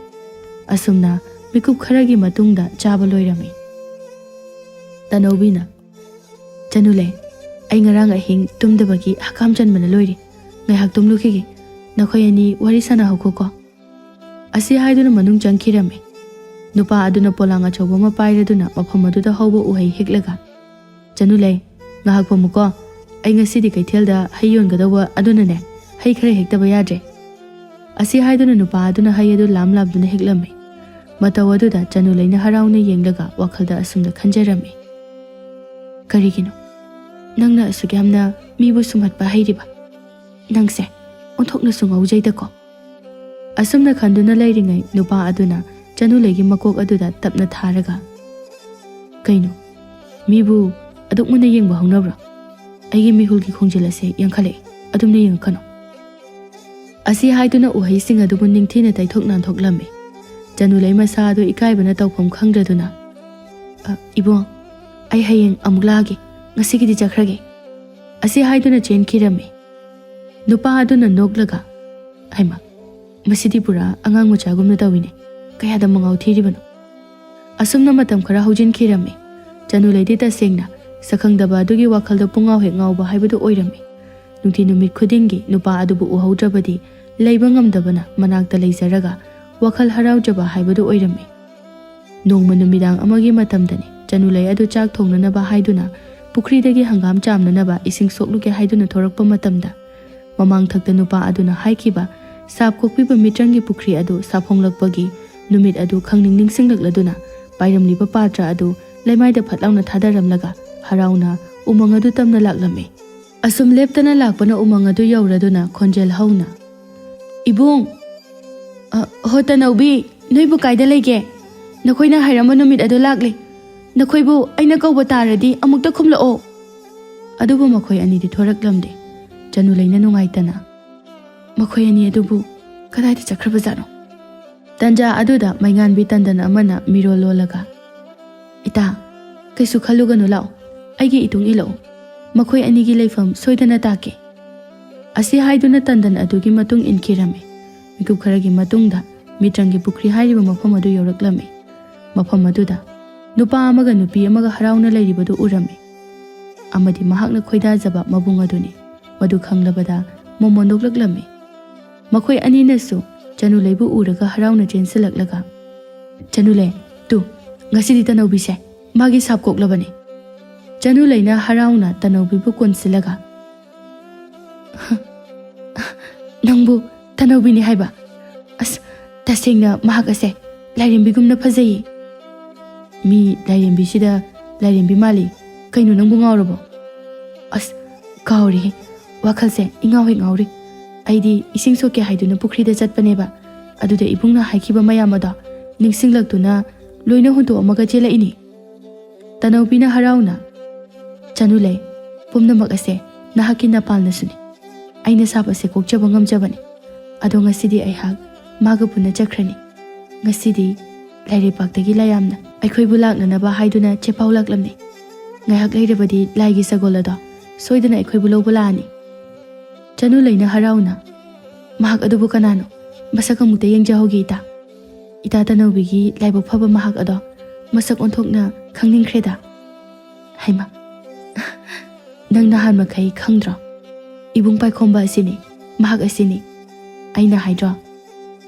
ꯑꯁꯨꯝꯅ ꯃꯤꯀꯨꯞ ꯈꯔꯒꯤ ꯃꯇꯨꯡꯗ ꯆꯥꯕ ꯂꯣꯏꯔꯝꯃꯤ꯫ ꯇꯅꯧꯕꯤꯅ, "ꯆꯅꯨꯂꯩ, ꯑꯩ ꯉꯔꯥꯡ ꯑꯍꯤꯡ ꯇꯨꯝꯗꯕꯒꯤ ꯍꯀꯥꯝ ꯆꯟꯕꯅ ꯂꯣꯏꯔꯦ꯫ ꯉꯥꯏꯍꯥꯛ ꯇꯨꯝꯂꯨꯈꯤꯒꯦ꯫ ꯅꯈꯣꯏ ꯑꯅꯤ ꯋꯥꯔꯤ ꯁꯥꯟꯅꯍꯧꯈꯣꯀꯣ꯫" ꯑꯁꯤ ꯍꯥꯏꯗꯨꯅ ꯃꯅꯨꯡ ꯆꯪꯈꯤꯔꯝꯃꯤ꯫ ꯅꯨꯄꯥ ꯑꯗꯨꯅ ꯄꯣꯂꯥꯡ ꯑꯆꯧꯕ ꯑꯃ ꯄꯥꯏꯔꯗꯨꯅ ꯃꯐꯝ ꯑꯗꯨꯗ ꯍꯧꯕ ꯎꯍꯩ ꯍꯦꯛꯂꯒ, "ꯆꯅꯨꯂꯩ, ꯉꯥꯏꯍꯥꯛ ꯐꯝꯃꯨꯀꯣ꯫ ꯑꯩ ꯉꯁꯤꯗꯤ ꯀꯩꯊꯦꯜꯗ ꯍꯩ ꯌꯣꯟꯒꯗꯧꯕ ꯑꯗꯨꯅꯅꯦ, ꯍꯩ ꯈꯔ ꯍꯦꯛꯇꯕ ꯌꯥꯗ꯭ꯔꯦ꯫" ꯑꯁꯤ ꯍꯥꯏꯗꯨꯅ ꯅꯨꯄꯥ ꯑꯗꯨꯅ ꯍꯩ ꯑꯗꯨ ꯂꯥꯝ ꯂꯥꯝꯗꯨꯅ ꯍꯦꯛꯂꯝꯃꯤ꯫ ꯃꯇꯧ ꯑꯗꯨꯗ ꯆꯅꯨꯂꯩꯅ ꯍꯔꯥꯎꯅ ꯌꯦꯡꯂꯒ ꯋꯥꯈꯜꯗ ꯑꯁꯨꯝꯅ ꯈꯟꯖꯔꯝꯃꯤ, "ꯀꯔꯤꯒꯤꯅꯣ ꯅꯪꯅ ꯑꯁꯨꯛ ꯌꯥꯝꯅ ꯃꯤꯕꯨ ꯁꯨꯝꯍꯠꯄ ꯍꯩꯔꯤꯕ? ꯅꯪꯁꯦ ꯑꯣꯟꯊꯣꯛꯅꯁꯨ ꯉꯥꯎꯖꯩꯗꯀꯣ꯫" ꯑꯁꯨꯝꯅ ꯈꯟꯗꯨꯅ ꯂꯩꯔꯤꯉꯩ ꯅꯨꯄꯥ ꯑꯗꯨꯅ ꯆꯅꯨꯂꯩꯒꯤ ꯃꯀꯣꯛ ꯑꯗꯨꯗ ꯇꯞꯅ ꯊꯥꯔꯒ, "ꯀꯩꯅꯣ, ꯃꯤꯕꯨ ꯑꯗꯨꯛ ꯃꯨꯟꯅ ꯌꯦꯡꯕ ꯍꯧꯅꯕ꯭ꯔꯣ? ꯑꯩꯒꯤ ꯃꯤꯍꯨꯜꯒꯤ ꯈꯣꯡꯖꯦꯜ ꯑꯁꯦ ꯌꯥꯡꯈꯠꯂꯛꯏ꯫ ꯑꯗꯨꯝꯅ ꯌꯦꯡꯉꯛꯀꯅꯨ꯫" ꯑꯁꯤ ꯍꯥꯏꯗꯨꯅ ꯎꯍꯩꯁꯤꯡ ꯑꯗꯨꯕꯨ ꯅꯤꯡꯊꯤꯅ ꯇꯩꯊꯣꯛ ꯅꯥꯟꯊꯣꯛꯂꯝꯃꯤ꯫ ꯆꯅꯨꯂꯩ ꯃꯁꯥ ꯑꯗꯨ ꯏꯀꯥꯏꯕꯅ ꯇꯧꯐꯝ ꯈꯪꯗ꯭ꯔꯗꯨꯅ, "ꯑ, ꯏꯕꯨꯡ, ꯑꯩ ꯍꯌꯦꯡ ꯑꯃꯨꯛ ꯂꯥꯛꯑꯒꯦ꯫ ꯉꯁꯤꯒꯤꯗꯤ ꯆꯠꯈ꯭ꯔꯒꯦ꯫" ꯑꯁꯤ ꯍꯥꯏꯗꯨꯅ ꯆꯦꯟꯈꯤꯔꯝꯃꯤ꯫ ꯅꯨꯄꯥ ꯑꯗꯨꯅ ꯅꯣꯛꯂꯒ, "ꯍꯩꯃꯥ, ꯃꯁꯤꯗꯤ ꯄꯨꯔꯥ ꯑꯉꯥꯡ ꯃꯆꯥꯒꯨꯝꯅ ꯇꯧꯏꯅꯦ꯫ ꯀꯌꯥꯗ ꯃꯉꯥꯎ ꯊꯤꯔꯤꯕꯅꯣ?" ꯑꯁꯨꯝꯅ ꯃꯇꯝ ꯈꯔ ꯍꯧꯖꯤꯟꯈꯤꯔꯝꯃꯤ꯫ ꯆꯅꯨꯂꯩꯗꯤ ꯇꯁꯦꯡꯅ ꯁꯛꯈꯪꯗꯕ ꯑꯗꯨꯒꯤ ꯋꯥꯈꯜꯗ ꯄꯨꯡꯉꯥꯎ ꯍꯦꯛ ꯉꯥꯎꯕ ꯍꯥꯏꯕꯗꯨ ꯑꯣꯏꯔꯝꯃꯤ꯫ ꯅꯨꯡꯇꯤ ꯅꯨꯃꯤꯠ ꯈꯨꯗꯤꯡꯒꯤ ꯅꯨꯄꯥ ꯑꯗꯨꯕꯨ ꯎꯍꯧꯗ꯭ꯔꯕꯗꯤ ꯂꯩꯕ ꯉꯝꯗꯕꯅ ꯃꯅꯥꯛꯇ ꯂꯩꯖꯔꯒ ꯋꯥꯈꯜ ꯍꯔꯥꯎꯖꯕ ꯍꯥꯏꯕꯗꯨ ꯑꯣꯏꯔꯝꯃꯤ꯫ ꯅꯣꯡꯃ ꯅꯨꯃꯤꯗꯥꯡ ꯑꯃꯒꯤ ꯃꯇꯝꯗꯅꯤ, ꯆꯅꯨꯂꯩ ꯑꯗꯨ ꯆꯥꯛ ꯊꯣꯡꯅꯅꯕ ꯍꯥꯏꯗꯨꯅ ꯄꯨꯈ꯭ꯔꯤꯗꯒꯤ ꯍꯪꯒꯥꯝ ꯆꯥꯝꯅꯅꯕ ꯏꯁꯤꯡ ꯁꯣꯛꯂꯨꯒꯦ ꯍꯥꯏꯗꯨꯅ ꯊꯣꯔꯛꯄ ꯃꯇꯝꯗ, ꯃꯃꯥꯡꯊꯛꯇ ꯅꯨꯄꯥ ꯑꯗꯨꯅ ꯍꯥꯏꯈꯤꯕ ꯁꯥꯞ ꯀꯣꯛꯄꯤꯕ ꯃꯤꯇ꯭ꯔꯪꯒꯤ ꯄꯨꯈ꯭ꯔꯤ ꯑꯗꯨ ꯁꯥꯐꯣꯡꯂꯛꯄꯒꯤ ꯅꯨꯃꯤꯠ ꯑꯗꯨ ꯈꯪꯅꯤꯡ ꯅꯤꯡꯁꯤꯡꯂꯛꯂꯗꯨꯅ, ꯄꯥꯏꯔꯝꯂꯤꯕ ꯄꯥꯇ꯭ꯔ ꯑꯗꯨ ꯂꯩꯃꯥꯏꯗ ꯐꯠ ꯂꯥꯎꯅ ꯊꯥꯗꯔꯝꯂꯒ ꯍꯔꯥꯎꯅ ꯎꯃꯪ ꯑꯗꯨ ꯇꯝꯅ ꯂꯥꯛꯂꯝꯃꯤ꯫ ꯑꯁꯨꯝ ꯂꯦꯞꯇꯅ ꯂꯥꯛꯄꯅ ꯎꯃꯪ ꯑꯗꯨ ꯌꯧꯔꯗꯨꯅ ꯈꯣꯟꯖꯦꯜ ꯍꯧꯅ, "ꯏꯕꯨꯡ! ꯑ, ꯍꯣ ꯇꯅꯧꯕꯤ, ꯅꯣꯏꯕꯨ ꯀꯥꯏꯗ ꯂꯩꯒꯦ? ꯅꯈꯣꯏꯅ ꯍꯥꯏꯔꯝꯕ ꯅꯨꯃꯤꯠ ꯑꯗꯨ ꯂꯥꯛꯂꯦ꯫ ꯅꯈꯣꯏꯕꯨ ꯑꯩꯅ ꯀꯧꯕ ꯇꯥꯔꯗꯤ ꯑꯃꯨꯛꯇ ꯈꯨꯝꯂꯛꯑꯣ꯫" ꯑꯗꯨꯕꯨ ꯃꯈꯣꯏ ꯑꯅꯤꯗꯤ ꯊꯣꯔꯛꯂꯝꯗꯦ꯫ ꯆꯅꯨꯂꯩꯅ ꯅꯨꯡꯉꯥꯏꯇꯅ, "ꯃꯈꯣꯏ ꯑꯅꯤ ꯑꯗꯨꯕꯨ ꯀꯗꯥꯏꯗ ꯆꯠꯈ꯭ꯔꯕꯖꯥꯠꯅꯣ?" ꯇꯟꯖꯥ ꯑꯗꯨꯗ ꯃꯩꯉꯥꯟꯕꯤ ꯇꯟꯗꯟ ꯑꯃꯅ ꯃꯤꯔꯣꯜ ꯂꯣꯜꯂꯒ, "ꯏꯇꯥ, ꯀꯩꯁꯨ ꯈꯜꯂꯨꯒꯅꯨ, ꯂꯥꯛꯑꯣ, ꯑꯩꯒꯤ ꯏꯇꯨꯡ ꯏꯜꯂꯛꯑꯣ꯫ "ꯃꯈꯣꯏ ꯑꯅꯤꯒꯤ ꯂꯩꯐꯝ ꯁꯣꯏꯗꯅ ꯇꯥꯛꯀꯦ"꯫ ꯑꯁꯤ ꯍꯥꯏꯗꯨꯅ ꯇꯟꯗꯟ ꯑꯗꯨꯒꯤ ꯃꯇꯨꯡ ꯏꯟꯈꯤꯔꯝꯃꯤ꯫ ꯃꯤꯀꯨꯞ ꯈꯔꯒꯤ ꯃꯇꯨꯡꯗ ꯃꯤꯇ꯭ꯔꯪꯒꯤ ꯄꯨꯈ꯭ꯔꯤ ꯍꯥꯏꯔꯤꯕ ꯃꯐꯝ ꯑꯗꯨ ꯌꯧꯔꯛꯂꯝꯃꯤ꯫ ꯃꯐꯝ ꯑꯗꯨꯗ ꯅꯨꯄꯥ ꯑꯃꯒ ꯅꯨꯄꯤ ꯑꯃꯒ ꯍꯔꯥꯎꯅ ꯂꯩꯔꯤꯕꯗꯨ ꯎꯔꯝꯃꯤ꯫ ꯑꯃꯗꯤ ꯃꯍꯥꯛꯅ ꯈꯣꯏꯗꯥꯖꯕ ꯃꯕꯨꯡ ꯑꯗꯨꯅꯤ꯫ ꯃꯗꯨ ꯈꯪꯂꯕꯗ ꯃꯣꯃꯣꯟ ꯅꯣꯛꯂꯛꯂꯝꯃꯤ꯫ ꯃꯈꯣꯏ ꯑꯅꯤꯅꯁꯨ ꯆꯅꯨꯂꯩꯕꯨ ꯎꯔꯒ ꯍꯔꯥꯎꯅ ꯆꯦꯟꯁꯤꯜꯂꯛꯂꯒ, "ꯆꯅꯨꯂꯩ, ꯇꯨ, ꯉꯁꯤꯗꯤ ꯇꯅꯧꯕꯤꯁꯦ ꯃꯥꯒꯤ ꯁꯥꯞ ꯀꯣꯛꯂꯕꯅꯤ"꯫ ꯆꯅꯨꯂꯩꯅ ꯍꯔꯥꯎꯅ ꯇꯅꯧꯕꯤꯕꯨ ꯀꯣꯟꯁꯤꯜꯂꯒ, "ꯅꯪꯕꯨ ꯇꯅꯧꯕꯤꯅꯤ ꯍꯥꯏꯕ? ꯑꯁ, ꯇꯁꯦꯡꯅ ꯃꯍꯥꯛ ꯑꯁꯦ ꯂꯥꯏꯔꯦꯝꯕꯤꯒꯨꯝꯅ ꯐꯖꯩꯌꯦ꯫ ꯃꯤ ꯂꯥꯏꯔꯦꯝꯕꯤꯁꯤꯗ ꯂꯥꯏꯔꯦꯝꯕꯤ ꯃꯥꯜꯂꯤ꯫ ꯀꯩꯅꯣ, ꯅꯪꯕꯨ ꯉꯥꯎꯔꯕꯣ?" "ꯑꯁ, ꯀꯥꯎꯔꯦꯍꯦ꯫ ꯋꯥꯈꯜꯁꯦ ꯏꯉꯥꯎ ꯍꯦꯛ ꯉꯥꯎꯔꯤ꯫ ꯑꯩꯗꯤ ꯏꯁꯤꯡ ꯁꯣꯛꯀꯦ ꯍꯥꯏꯗꯨꯅ ꯄꯨꯈ꯭ꯔꯤꯗ ꯆꯠꯄꯅꯦꯕ꯫ ꯑꯗꯨꯗ ꯏꯕꯨꯡꯅ ꯍꯥꯏꯈꯤꯕ ꯃꯌꯥꯝ ꯑꯗꯣ ꯅꯤꯡꯁꯤꯡꯂꯛꯇꯨꯅ ꯂꯣꯏꯅ ꯍꯨꯟꯗꯣꯛꯑꯝꯃꯒ ꯆꯦꯜꯂꯛꯏꯅꯤ"꯫ ꯇꯅꯧꯕꯤꯅ ꯍꯔꯥꯎꯅ, "ꯆꯅꯨꯂꯩ, ꯄꯨꯝꯅꯃꯛ ꯑꯁꯦ ꯅꯍꯥꯛꯀꯤ ꯅꯄꯥꯜꯅꯁꯨꯅꯤ꯫ ꯑꯩꯅ ꯁꯥꯞ ꯑꯁꯦ ꯀꯣꯛꯆꯕ ꯉꯝꯖꯕꯅꯤ꯫ ꯑꯗꯣ ꯉꯁꯤꯗꯤ ꯑꯩꯍꯥꯛ ꯃꯥꯒ ꯄꯨꯟꯅ ꯆꯠꯈ꯭ꯔꯅꯤ꯫ ꯉꯁꯤꯗꯤ ꯂꯥꯏꯔꯩꯄꯥꯛꯇꯒꯤ ꯂꯥꯏꯌꯥꯝꯅ ꯑꯩꯈꯣꯏꯕꯨ ꯂꯥꯛꯅꯅꯕ ꯍꯥꯏꯗꯨꯅ ꯆꯦꯄꯥꯎ ꯂꯥꯛꯂꯝꯅꯤ꯫ ꯉꯥꯏꯍꯥꯛ ꯂꯩꯔꯕꯗꯤ ꯂꯥꯏꯒꯤ ꯁꯒꯣꯜ ꯑꯗꯣ ꯁꯣꯏꯗꯅ ꯑꯩꯈꯣꯏꯕꯨ ꯂꯧꯕ ꯂꯥꯛꯑꯅꯤ"꯫ ꯆꯅꯨꯂꯩꯅ ꯍꯔꯥꯎꯅ, "ꯃꯍꯥꯛ ꯑꯗꯨꯕꯨ ꯀꯅꯥꯅꯣ? ꯃꯁꯛ ꯑꯃꯨꯛꯇ ꯌꯦꯡꯖꯍꯧꯒꯦ, ꯏꯇꯥ꯫ ꯏꯇꯥ ꯇꯅꯧꯕꯤꯒꯤ ꯂꯥꯏꯕꯛ ꯐꯕ ꯃꯍꯥꯛ ꯑꯗꯣ ꯃꯁꯛ ꯑꯣꯟꯊꯣꯛꯅ ꯈꯪꯅꯤꯡꯈ꯭ꯔꯦꯗ"꯫ ꯍꯩꯃꯥ, ꯅꯪ ꯅꯍꯥꯟ ꯃꯈꯩ ꯈꯪꯗ꯭ꯔꯣ? ꯏꯕꯨꯡ ꯄꯥꯏꯈꯣꯝꯕ ꯑꯁꯤꯅꯤ, ꯃꯍꯥꯛ ꯑꯁꯤꯅꯤ꯫ ꯑꯩꯅ ꯍꯥꯏꯗ꯭ꯔꯣ,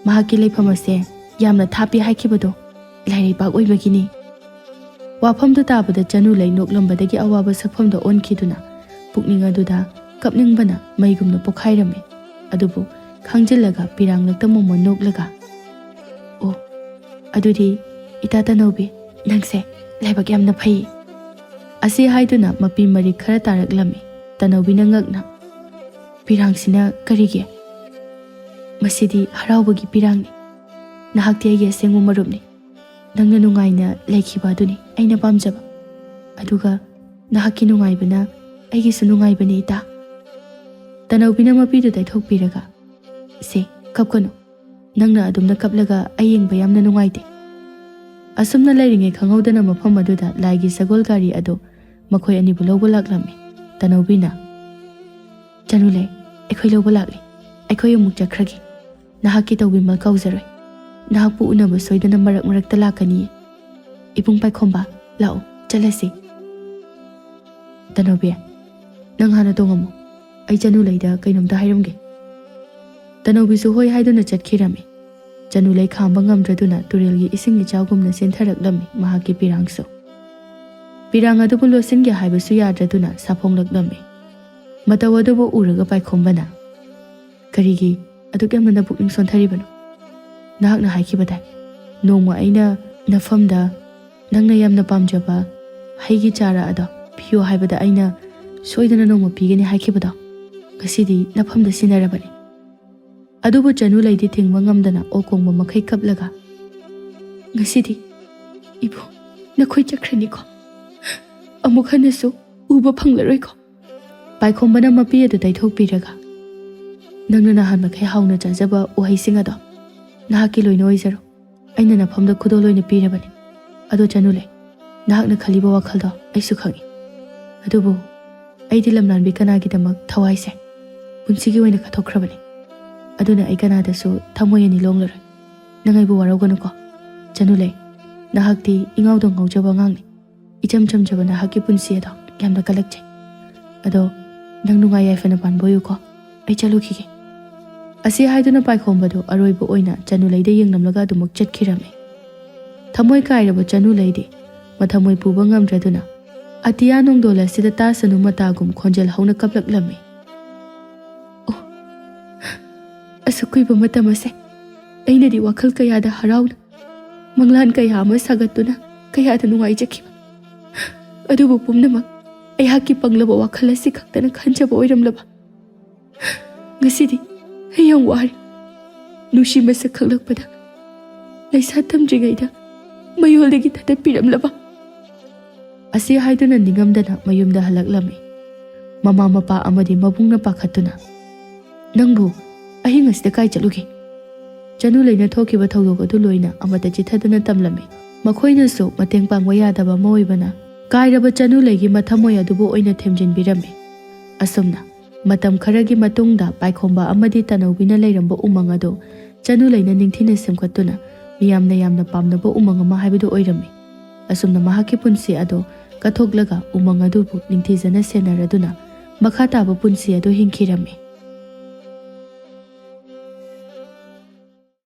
ꯃꯍꯥꯛꯀꯤ ꯂꯩꯐꯝ ꯑꯁꯦ ꯌꯥꯝꯅ ꯊꯥꯞꯄꯤ ꯍꯥꯏꯈꯤꯕꯗꯣ ꯂꯥꯏꯔꯩꯄꯥꯛ ꯑꯣꯏꯕꯒꯤꯅꯤ꯫ ꯋꯥꯐꯝꯗꯨ ꯇꯥꯕꯗ ꯆꯅꯨꯂꯩ ꯅꯣꯛꯂꯝꯕꯗꯒꯤ ꯑꯋꯥꯕ ꯁꯛꯐꯝꯗ ꯑꯣꯟꯈꯤꯗꯨꯅ ꯄꯨꯛꯅꯤꯡ ꯑꯗꯨꯗ ꯀꯞꯅꯤꯡꯕꯅ ꯃꯩꯒꯨꯝꯅ ꯄꯣꯛꯈꯥꯏꯔꯝꯃꯤ꯫ ꯑꯗꯨꯕꯨ ꯈꯪꯖꯤꯜꯂꯒ ꯄꯤꯔꯥꯡꯂꯛꯇ ꯃꯣꯃꯣꯟ ꯅꯣꯛꯂꯒ, "ꯑꯣ, ꯑꯗꯨꯗꯤ ꯏꯇꯥ ꯇꯅꯧꯕꯤ, ꯅꯪꯁꯦ ꯂꯥꯏꯕꯛ ꯌꯥꯝꯅ ꯐꯩ"꯫ ꯑꯁꯤ ꯍꯥꯏꯗꯨꯅ ꯃꯄꯤ ꯃꯔꯤꯛ ꯈꯔ ꯇꯥꯔꯛꯂꯝꯃꯤ꯫ ꯇꯅꯧꯕꯤꯅ ꯉꯛꯅ, "ꯄꯤꯔꯥꯡꯁꯤꯅ ꯀꯔꯤꯒꯤ?" "ꯃꯁꯤꯗꯤ ꯍꯔꯥꯎꯕꯒꯤ ꯄꯤꯔꯥꯡꯅꯤ꯫ ꯅꯍꯥꯛꯇꯤ ꯑꯩꯒꯤ ꯑꯁꯦꯡꯕ ꯃꯔꯨꯞꯅꯤ꯫ ꯅꯪꯅ ꯅꯨꯡꯉꯥꯏꯅ ꯂꯩꯈꯤꯕ ꯑꯗꯨꯅꯤ ꯑꯩꯅ ꯄꯥꯝꯖꯕ꯫ ꯑꯗꯨꯒ ꯅꯍꯥꯛꯀꯤ ꯅꯨꯡꯉꯥꯏꯕꯅ ꯑꯩꯒꯤꯁꯨ ꯅꯨꯡꯉꯥꯏꯕꯅꯤ, ꯏꯇꯥ"꯫ ꯇꯅꯧꯕꯤꯅ ꯃꯄꯤꯗꯨ ꯇꯩꯊꯣꯛꯄꯤꯔꯒ, "ꯁꯦ, ꯀꯞꯀꯅꯨ꯫ ꯅꯪꯅ ꯑꯗꯨꯝꯅ ꯀꯞꯂꯒ ꯑꯩ ꯌꯦꯡꯕ ꯌꯥꯝꯅ ꯅꯨꯡꯉꯥꯏꯇꯦ"꯫ ꯑꯁꯨꯝꯅ ꯂꯩꯔꯤꯉꯩ ꯈꯪꯍꯧꯗꯅ ꯃꯐꯝ ꯑꯗꯨꯗ ꯂꯥꯏꯒꯤ ꯁꯒꯣꯜ ꯒꯥꯔꯤ ꯑꯗꯨ ꯃꯈꯣꯏ ꯑꯅꯤꯕꯨ ꯂꯧꯕ ꯂꯥꯛꯂꯝꯃꯤ꯫ ꯇꯅꯧꯕꯤꯅ, "ꯆꯅꯨꯂꯩ, ꯑꯩꯈꯣꯏ ꯂꯧꯕ ꯂꯥꯛꯂꯤ꯫ ꯑꯩꯈꯣꯏ ꯑꯃꯨꯛ ꯆꯠꯈ꯭ꯔꯒꯦ꯫ ꯅꯍꯥꯛꯀꯤ ꯇꯧꯕꯤꯃꯜ ꯀꯥꯎꯖꯔꯣꯏ꯫ ꯅꯍꯥꯛꯄꯨ ꯎꯅꯕ ꯁꯣꯏꯗꯅ ꯃꯔꯛ ꯃꯔꯛꯇ ꯂꯥꯛꯀꯅꯤꯌꯦ꯫ ꯏꯕꯨꯡ ꯄꯥꯏꯈꯣꯝꯕ, ꯂꯥꯛꯑꯣ, ꯆꯠꯂꯁꯤ꯫" "ꯇꯅꯧꯕꯤ, ꯅꯪ ꯍꯥꯟꯅ ꯇꯣꯡꯉꯝꯃꯣ꯫ ꯑꯩ ꯆꯅꯨꯂꯩꯗ ꯀꯩꯅꯣꯝꯇ ꯍꯥꯏꯔꯝꯒꯦ꯫" ꯇꯅꯧꯕꯤꯁꯨ ꯍꯣꯏ ꯍꯥꯏꯗꯨꯅ ꯆꯠꯈꯤꯔꯝꯃꯤ꯫ ꯆꯅꯨꯂꯩ ꯈꯥꯝꯕ ꯉꯝꯗ꯭ꯔꯗꯨꯅ ꯇꯨꯔꯦꯜꯒꯤ ꯏꯁꯤꯡ ꯏꯆꯥꯎꯒꯨꯝꯅ ꯆꯦꯟꯊꯔꯛꯂꯝꯃꯤ ꯃꯍꯥꯛꯀꯤ ꯄꯤꯔꯥꯡꯁꯨ꯫ ꯄꯤꯔꯥꯡ ꯑꯗꯨꯕꯨ ꯂꯣꯠꯁꯤꯟꯒꯦ ꯍꯥꯏꯕꯁꯨ ꯌꯥꯗ꯭ꯔꯗꯨꯅ ꯁꯥꯐꯣꯡꯂꯛꯂꯝꯃꯤ꯫ ꯃꯇꯧ ꯑꯗꯨꯕꯨ ꯎꯔꯒ ꯄꯥꯏꯈꯣꯝꯕꯅ, "ꯀꯔꯤꯒꯤ ꯑꯗꯨꯛ ꯌꯥꯝꯅ ꯅꯄꯨꯛꯅꯤꯡ ꯁꯣꯟꯊꯔꯤꯕꯅꯣ? ꯅꯍꯥꯛꯅ ꯍꯥꯏꯈꯤꯕꯗꯥꯏ, ꯅꯣꯡꯃ ꯑꯩꯅ ꯅꯐꯝꯗ ꯅꯪꯅ ꯌꯥꯝꯅ ꯄꯥꯝꯖꯕ ꯍꯩꯒꯤ ꯆꯥꯔꯥ ꯑꯗꯣ ꯄꯤꯌꯨ ꯍꯥꯏꯕꯗ ꯑꯩꯅ ꯁꯣꯏꯗꯅ ꯅꯣꯡꯃ ꯄꯤꯒꯅꯤ ꯍꯥꯏꯈꯤꯕꯗꯣ, ꯉꯁꯤꯗꯤ ꯅꯐꯝꯗ ꯁꯤꯟꯅꯔꯕꯅꯤ꯫" ꯑꯗꯨꯕꯨ ꯆꯅꯨꯂꯩꯗꯤ ꯊꯤꯡꯕ ꯉꯝꯗꯅ ꯑꯣꯛ ꯀꯣꯡꯕ ꯃꯈꯩ ꯀꯞꯂꯒ, "ꯉꯁꯤꯗꯤ ꯏꯕꯨꯡ ꯅꯈꯣꯏ ꯆꯠꯈ꯭ꯔꯅꯤꯀꯣ? ꯑꯃꯨꯛ ꯍꯟꯅꯁꯨ ꯎꯕ ꯐꯪꯂꯔꯣꯏꯀꯣ?" ꯄꯥꯏꯈꯣꯝꯕꯅ ꯃꯄꯤ ꯑꯗꯨ ꯇꯩꯊꯣꯛꯄꯤꯔꯒ, "ꯅꯪꯅ ꯅꯍꯥꯟ ꯃꯈꯩ ꯍꯥꯎꯅ ꯆꯥꯖꯕ ꯎꯍꯩꯁꯤꯡ ꯑꯗꯣ ꯅꯍꯥꯛꯀꯤ ꯂꯣꯏꯅ ꯑꯣꯏꯖꯔꯣ꯫ ꯑꯩꯅ ꯅꯐꯝꯗ ꯈꯨꯗꯣꯜ ꯑꯣꯏꯅ ꯄꯤꯔꯕꯅꯤ꯫ ꯑꯗꯣ ꯆꯅꯨꯂꯩ, ꯅꯍꯥꯛꯅ ꯈꯜꯂꯤꯕ ꯋꯥꯈꯜꯗꯣ ꯑꯩꯁꯨ ꯈꯪꯏ꯫ ꯑꯗꯨꯕꯨ ꯑꯩꯗꯤ ꯂꯝꯂꯥꯟꯕꯤ ꯀꯅꯥꯒꯤꯗꯃꯛ ꯊꯋꯥꯏꯁꯦ ꯄꯨꯟꯁꯤꯒꯤ ꯑꯣꯏꯅ ꯀꯠꯊꯣꯛꯈ꯭ꯔꯕꯅꯤ꯫ ꯑꯗꯨꯅ ꯑꯩ ꯀꯅꯥꯗꯁꯨ ꯊꯃꯣꯏ ꯑꯅꯤ ꯂꯣꯡꯂꯔꯣꯏ꯫ ꯅꯪ ꯑꯩꯕꯨ ꯋꯥꯔꯧꯒꯅꯨꯀꯣ꯫ ꯆꯅꯨꯂꯩ, ꯅꯍꯥꯛꯇꯤ ꯏꯉꯥꯎꯗ ꯉꯥꯎꯖꯕ ꯑꯉꯥꯡꯅꯤ꯫ ꯏꯆꯝ ꯆꯝꯖꯕ ꯅꯍꯥꯛꯀꯤ ꯄꯨꯟꯁꯤ ꯑꯗꯣ ꯌꯥꯝꯅ ꯀꯜꯂꯛꯆꯩ꯫ ꯑꯗꯣ ꯅꯪ ꯅꯨꯡꯉꯥꯏ ꯌꯥꯏꯐꯅ ꯄꯥꯟꯕ ꯑꯣꯏꯌꯨꯀꯣ꯫ ꯑꯩ ꯆꯠꯂꯨꯈꯤꯒꯦ꯫" ꯑꯁꯤ ꯍꯥꯏꯗꯨꯅ ꯄꯥꯏꯈꯣꯝꯕꯗꯨ ꯑꯔꯣꯏꯕ ꯑꯣꯏꯅ ꯆꯅꯨꯂꯩꯗ ꯌꯦꯡꯂꯝꯂꯒ ꯑꯗꯨꯃꯛ ꯆꯠꯈꯤꯔꯝꯃꯤ꯫ ꯊꯃꯣꯏ ꯀꯥꯏꯔꯕ ꯆꯅꯨꯂꯩꯗꯤ ꯃꯊꯃꯣꯏ ꯄꯨꯕ ꯉꯝꯗ꯭ꯔꯗꯨꯅ ꯑꯇꯤꯌꯥ ꯅꯣꯡꯗꯣꯜ ꯑꯁꯤꯗ ꯇꯥꯁꯅꯨ ꯃꯇꯥꯒꯨꯝ ꯈꯣꯟꯖꯦꯜ ꯍꯧꯅ ꯀꯞꯂꯛꯂꯝꯃꯤ꯫ "ꯑꯣ, ꯑꯁꯨꯛ ꯀꯨꯏꯕ ꯃꯇꯝ ꯑꯁꯦ ꯑꯩꯅꯗꯤ ꯋꯥꯈꯜ ꯀꯌꯥꯗ ꯍꯔꯥꯎꯅ ꯃꯪꯂꯥꯟ ꯀꯌꯥ ꯑꯃ ꯁꯥꯒꯠꯇꯨꯅ ꯀꯌꯥꯗ ꯅꯨꯡꯉꯥꯏꯖꯈꯤꯕ꯫ ꯑꯗꯨꯕꯨ ꯄꯨꯝꯅꯃꯛ ꯑꯩꯍꯥꯛꯀꯤ ꯄꯪꯂꯕ ꯋꯥꯈꯜ ꯑꯁꯤ ꯈꯛꯇꯅ ꯈꯟꯖꯕ ꯑꯣꯏꯔꯝꯂꯕ꯫ ꯉꯁꯤꯗꯤ ꯑꯩ ꯌꯥꯝ ꯋꯥꯔꯦ꯫ ꯅꯨꯡꯁꯤ ꯃꯁꯛ ꯈꯪꯂꯛꯄꯗ ꯂꯩꯁꯥ ꯇꯝꯗ꯭ꯔꯤꯉꯩꯗ ꯃꯌꯣꯜꯗꯒꯤ ꯊꯥꯗꯠꯄꯤꯔꯝꯂꯕ꯫" ꯑꯁꯤ ꯍꯥꯏꯗꯨꯅ ꯅꯤꯡꯉꯝꯗꯅ ꯃꯌꯨꯝꯗ ꯍꯜꯂꯛꯂꯝꯃꯤ꯫ ꯃꯃꯥ ꯃꯄꯥ ꯑꯃꯗꯤ ꯃꯕꯨꯡꯅ ꯄꯥꯈꯠꯇꯨꯅ, "ꯅꯪꯕꯨ ꯑꯍꯤꯡ ꯑꯁꯤꯗ ꯀꯥꯏ ꯆꯠꯂꯨꯒꯦ?" ꯆꯅꯨꯂꯩꯅ ꯊꯣꯛꯈꯤꯕ ꯊꯧꯗꯣꯛ ꯑꯗꯨ ꯂꯣꯏꯅ ꯑꯃꯠꯇ ꯆꯤꯊꯗꯅ ꯇꯝꯂꯝꯃꯤ꯫ ꯃꯈꯣꯏꯅꯁꯨ ꯃꯇꯦꯡ ꯄꯥꯡꯕ ꯌꯥꯗꯕ ꯑꯃ ꯑꯣꯏꯕꯅ ꯀꯥꯏꯔꯕ ꯆꯅꯨꯂꯩꯒꯤ ꯃꯊꯃꯣꯏ ꯑꯗꯨꯕꯨ ꯑꯣꯏꯅ ꯊꯦꯝꯖꯤꯟꯕꯤꯔꯝꯃꯤ꯫ ꯑꯁꯨꯝꯅ ꯃꯇꯝ ꯈꯔꯒꯤ ꯃꯇꯨꯡꯗ ꯄꯥꯏꯈꯣꯝꯕ ꯑꯃꯗꯤ ꯇꯅꯧꯕꯤꯅ ꯂꯩꯔꯝꯕ ꯎꯃꯪ ꯑꯗꯨ ꯆꯅꯨꯂꯩꯅ ꯅꯤꯡꯊꯤꯅ ꯁꯦꯝꯒꯠꯇꯨꯅ ꯃꯤꯌꯥꯝꯅ ꯌꯥꯝꯅ ꯄꯥꯝꯅꯕ ꯎꯃꯪ ꯑꯃ ꯍꯥꯏꯕꯗꯨ ꯑꯣꯏꯔꯝꯃꯤ꯫ ꯑꯁꯨꯝꯅ ꯃꯍꯥꯛꯀꯤ ꯄꯨꯟꯁꯤ ꯑꯗꯨ ꯀꯠꯊꯣꯛꯂꯒ ꯎꯃꯪ ꯑꯗꯨꯕꯨ ꯅꯤꯡꯊꯤꯖꯅ ꯁꯦꯟꯅꯔꯗꯨꯅ ꯃꯈꯥ ꯇꯥꯕ ꯄꯨꯟꯁꯤ ꯑꯗꯨ ꯍꯤꯡꯈꯤꯔꯝꯃꯤ꯫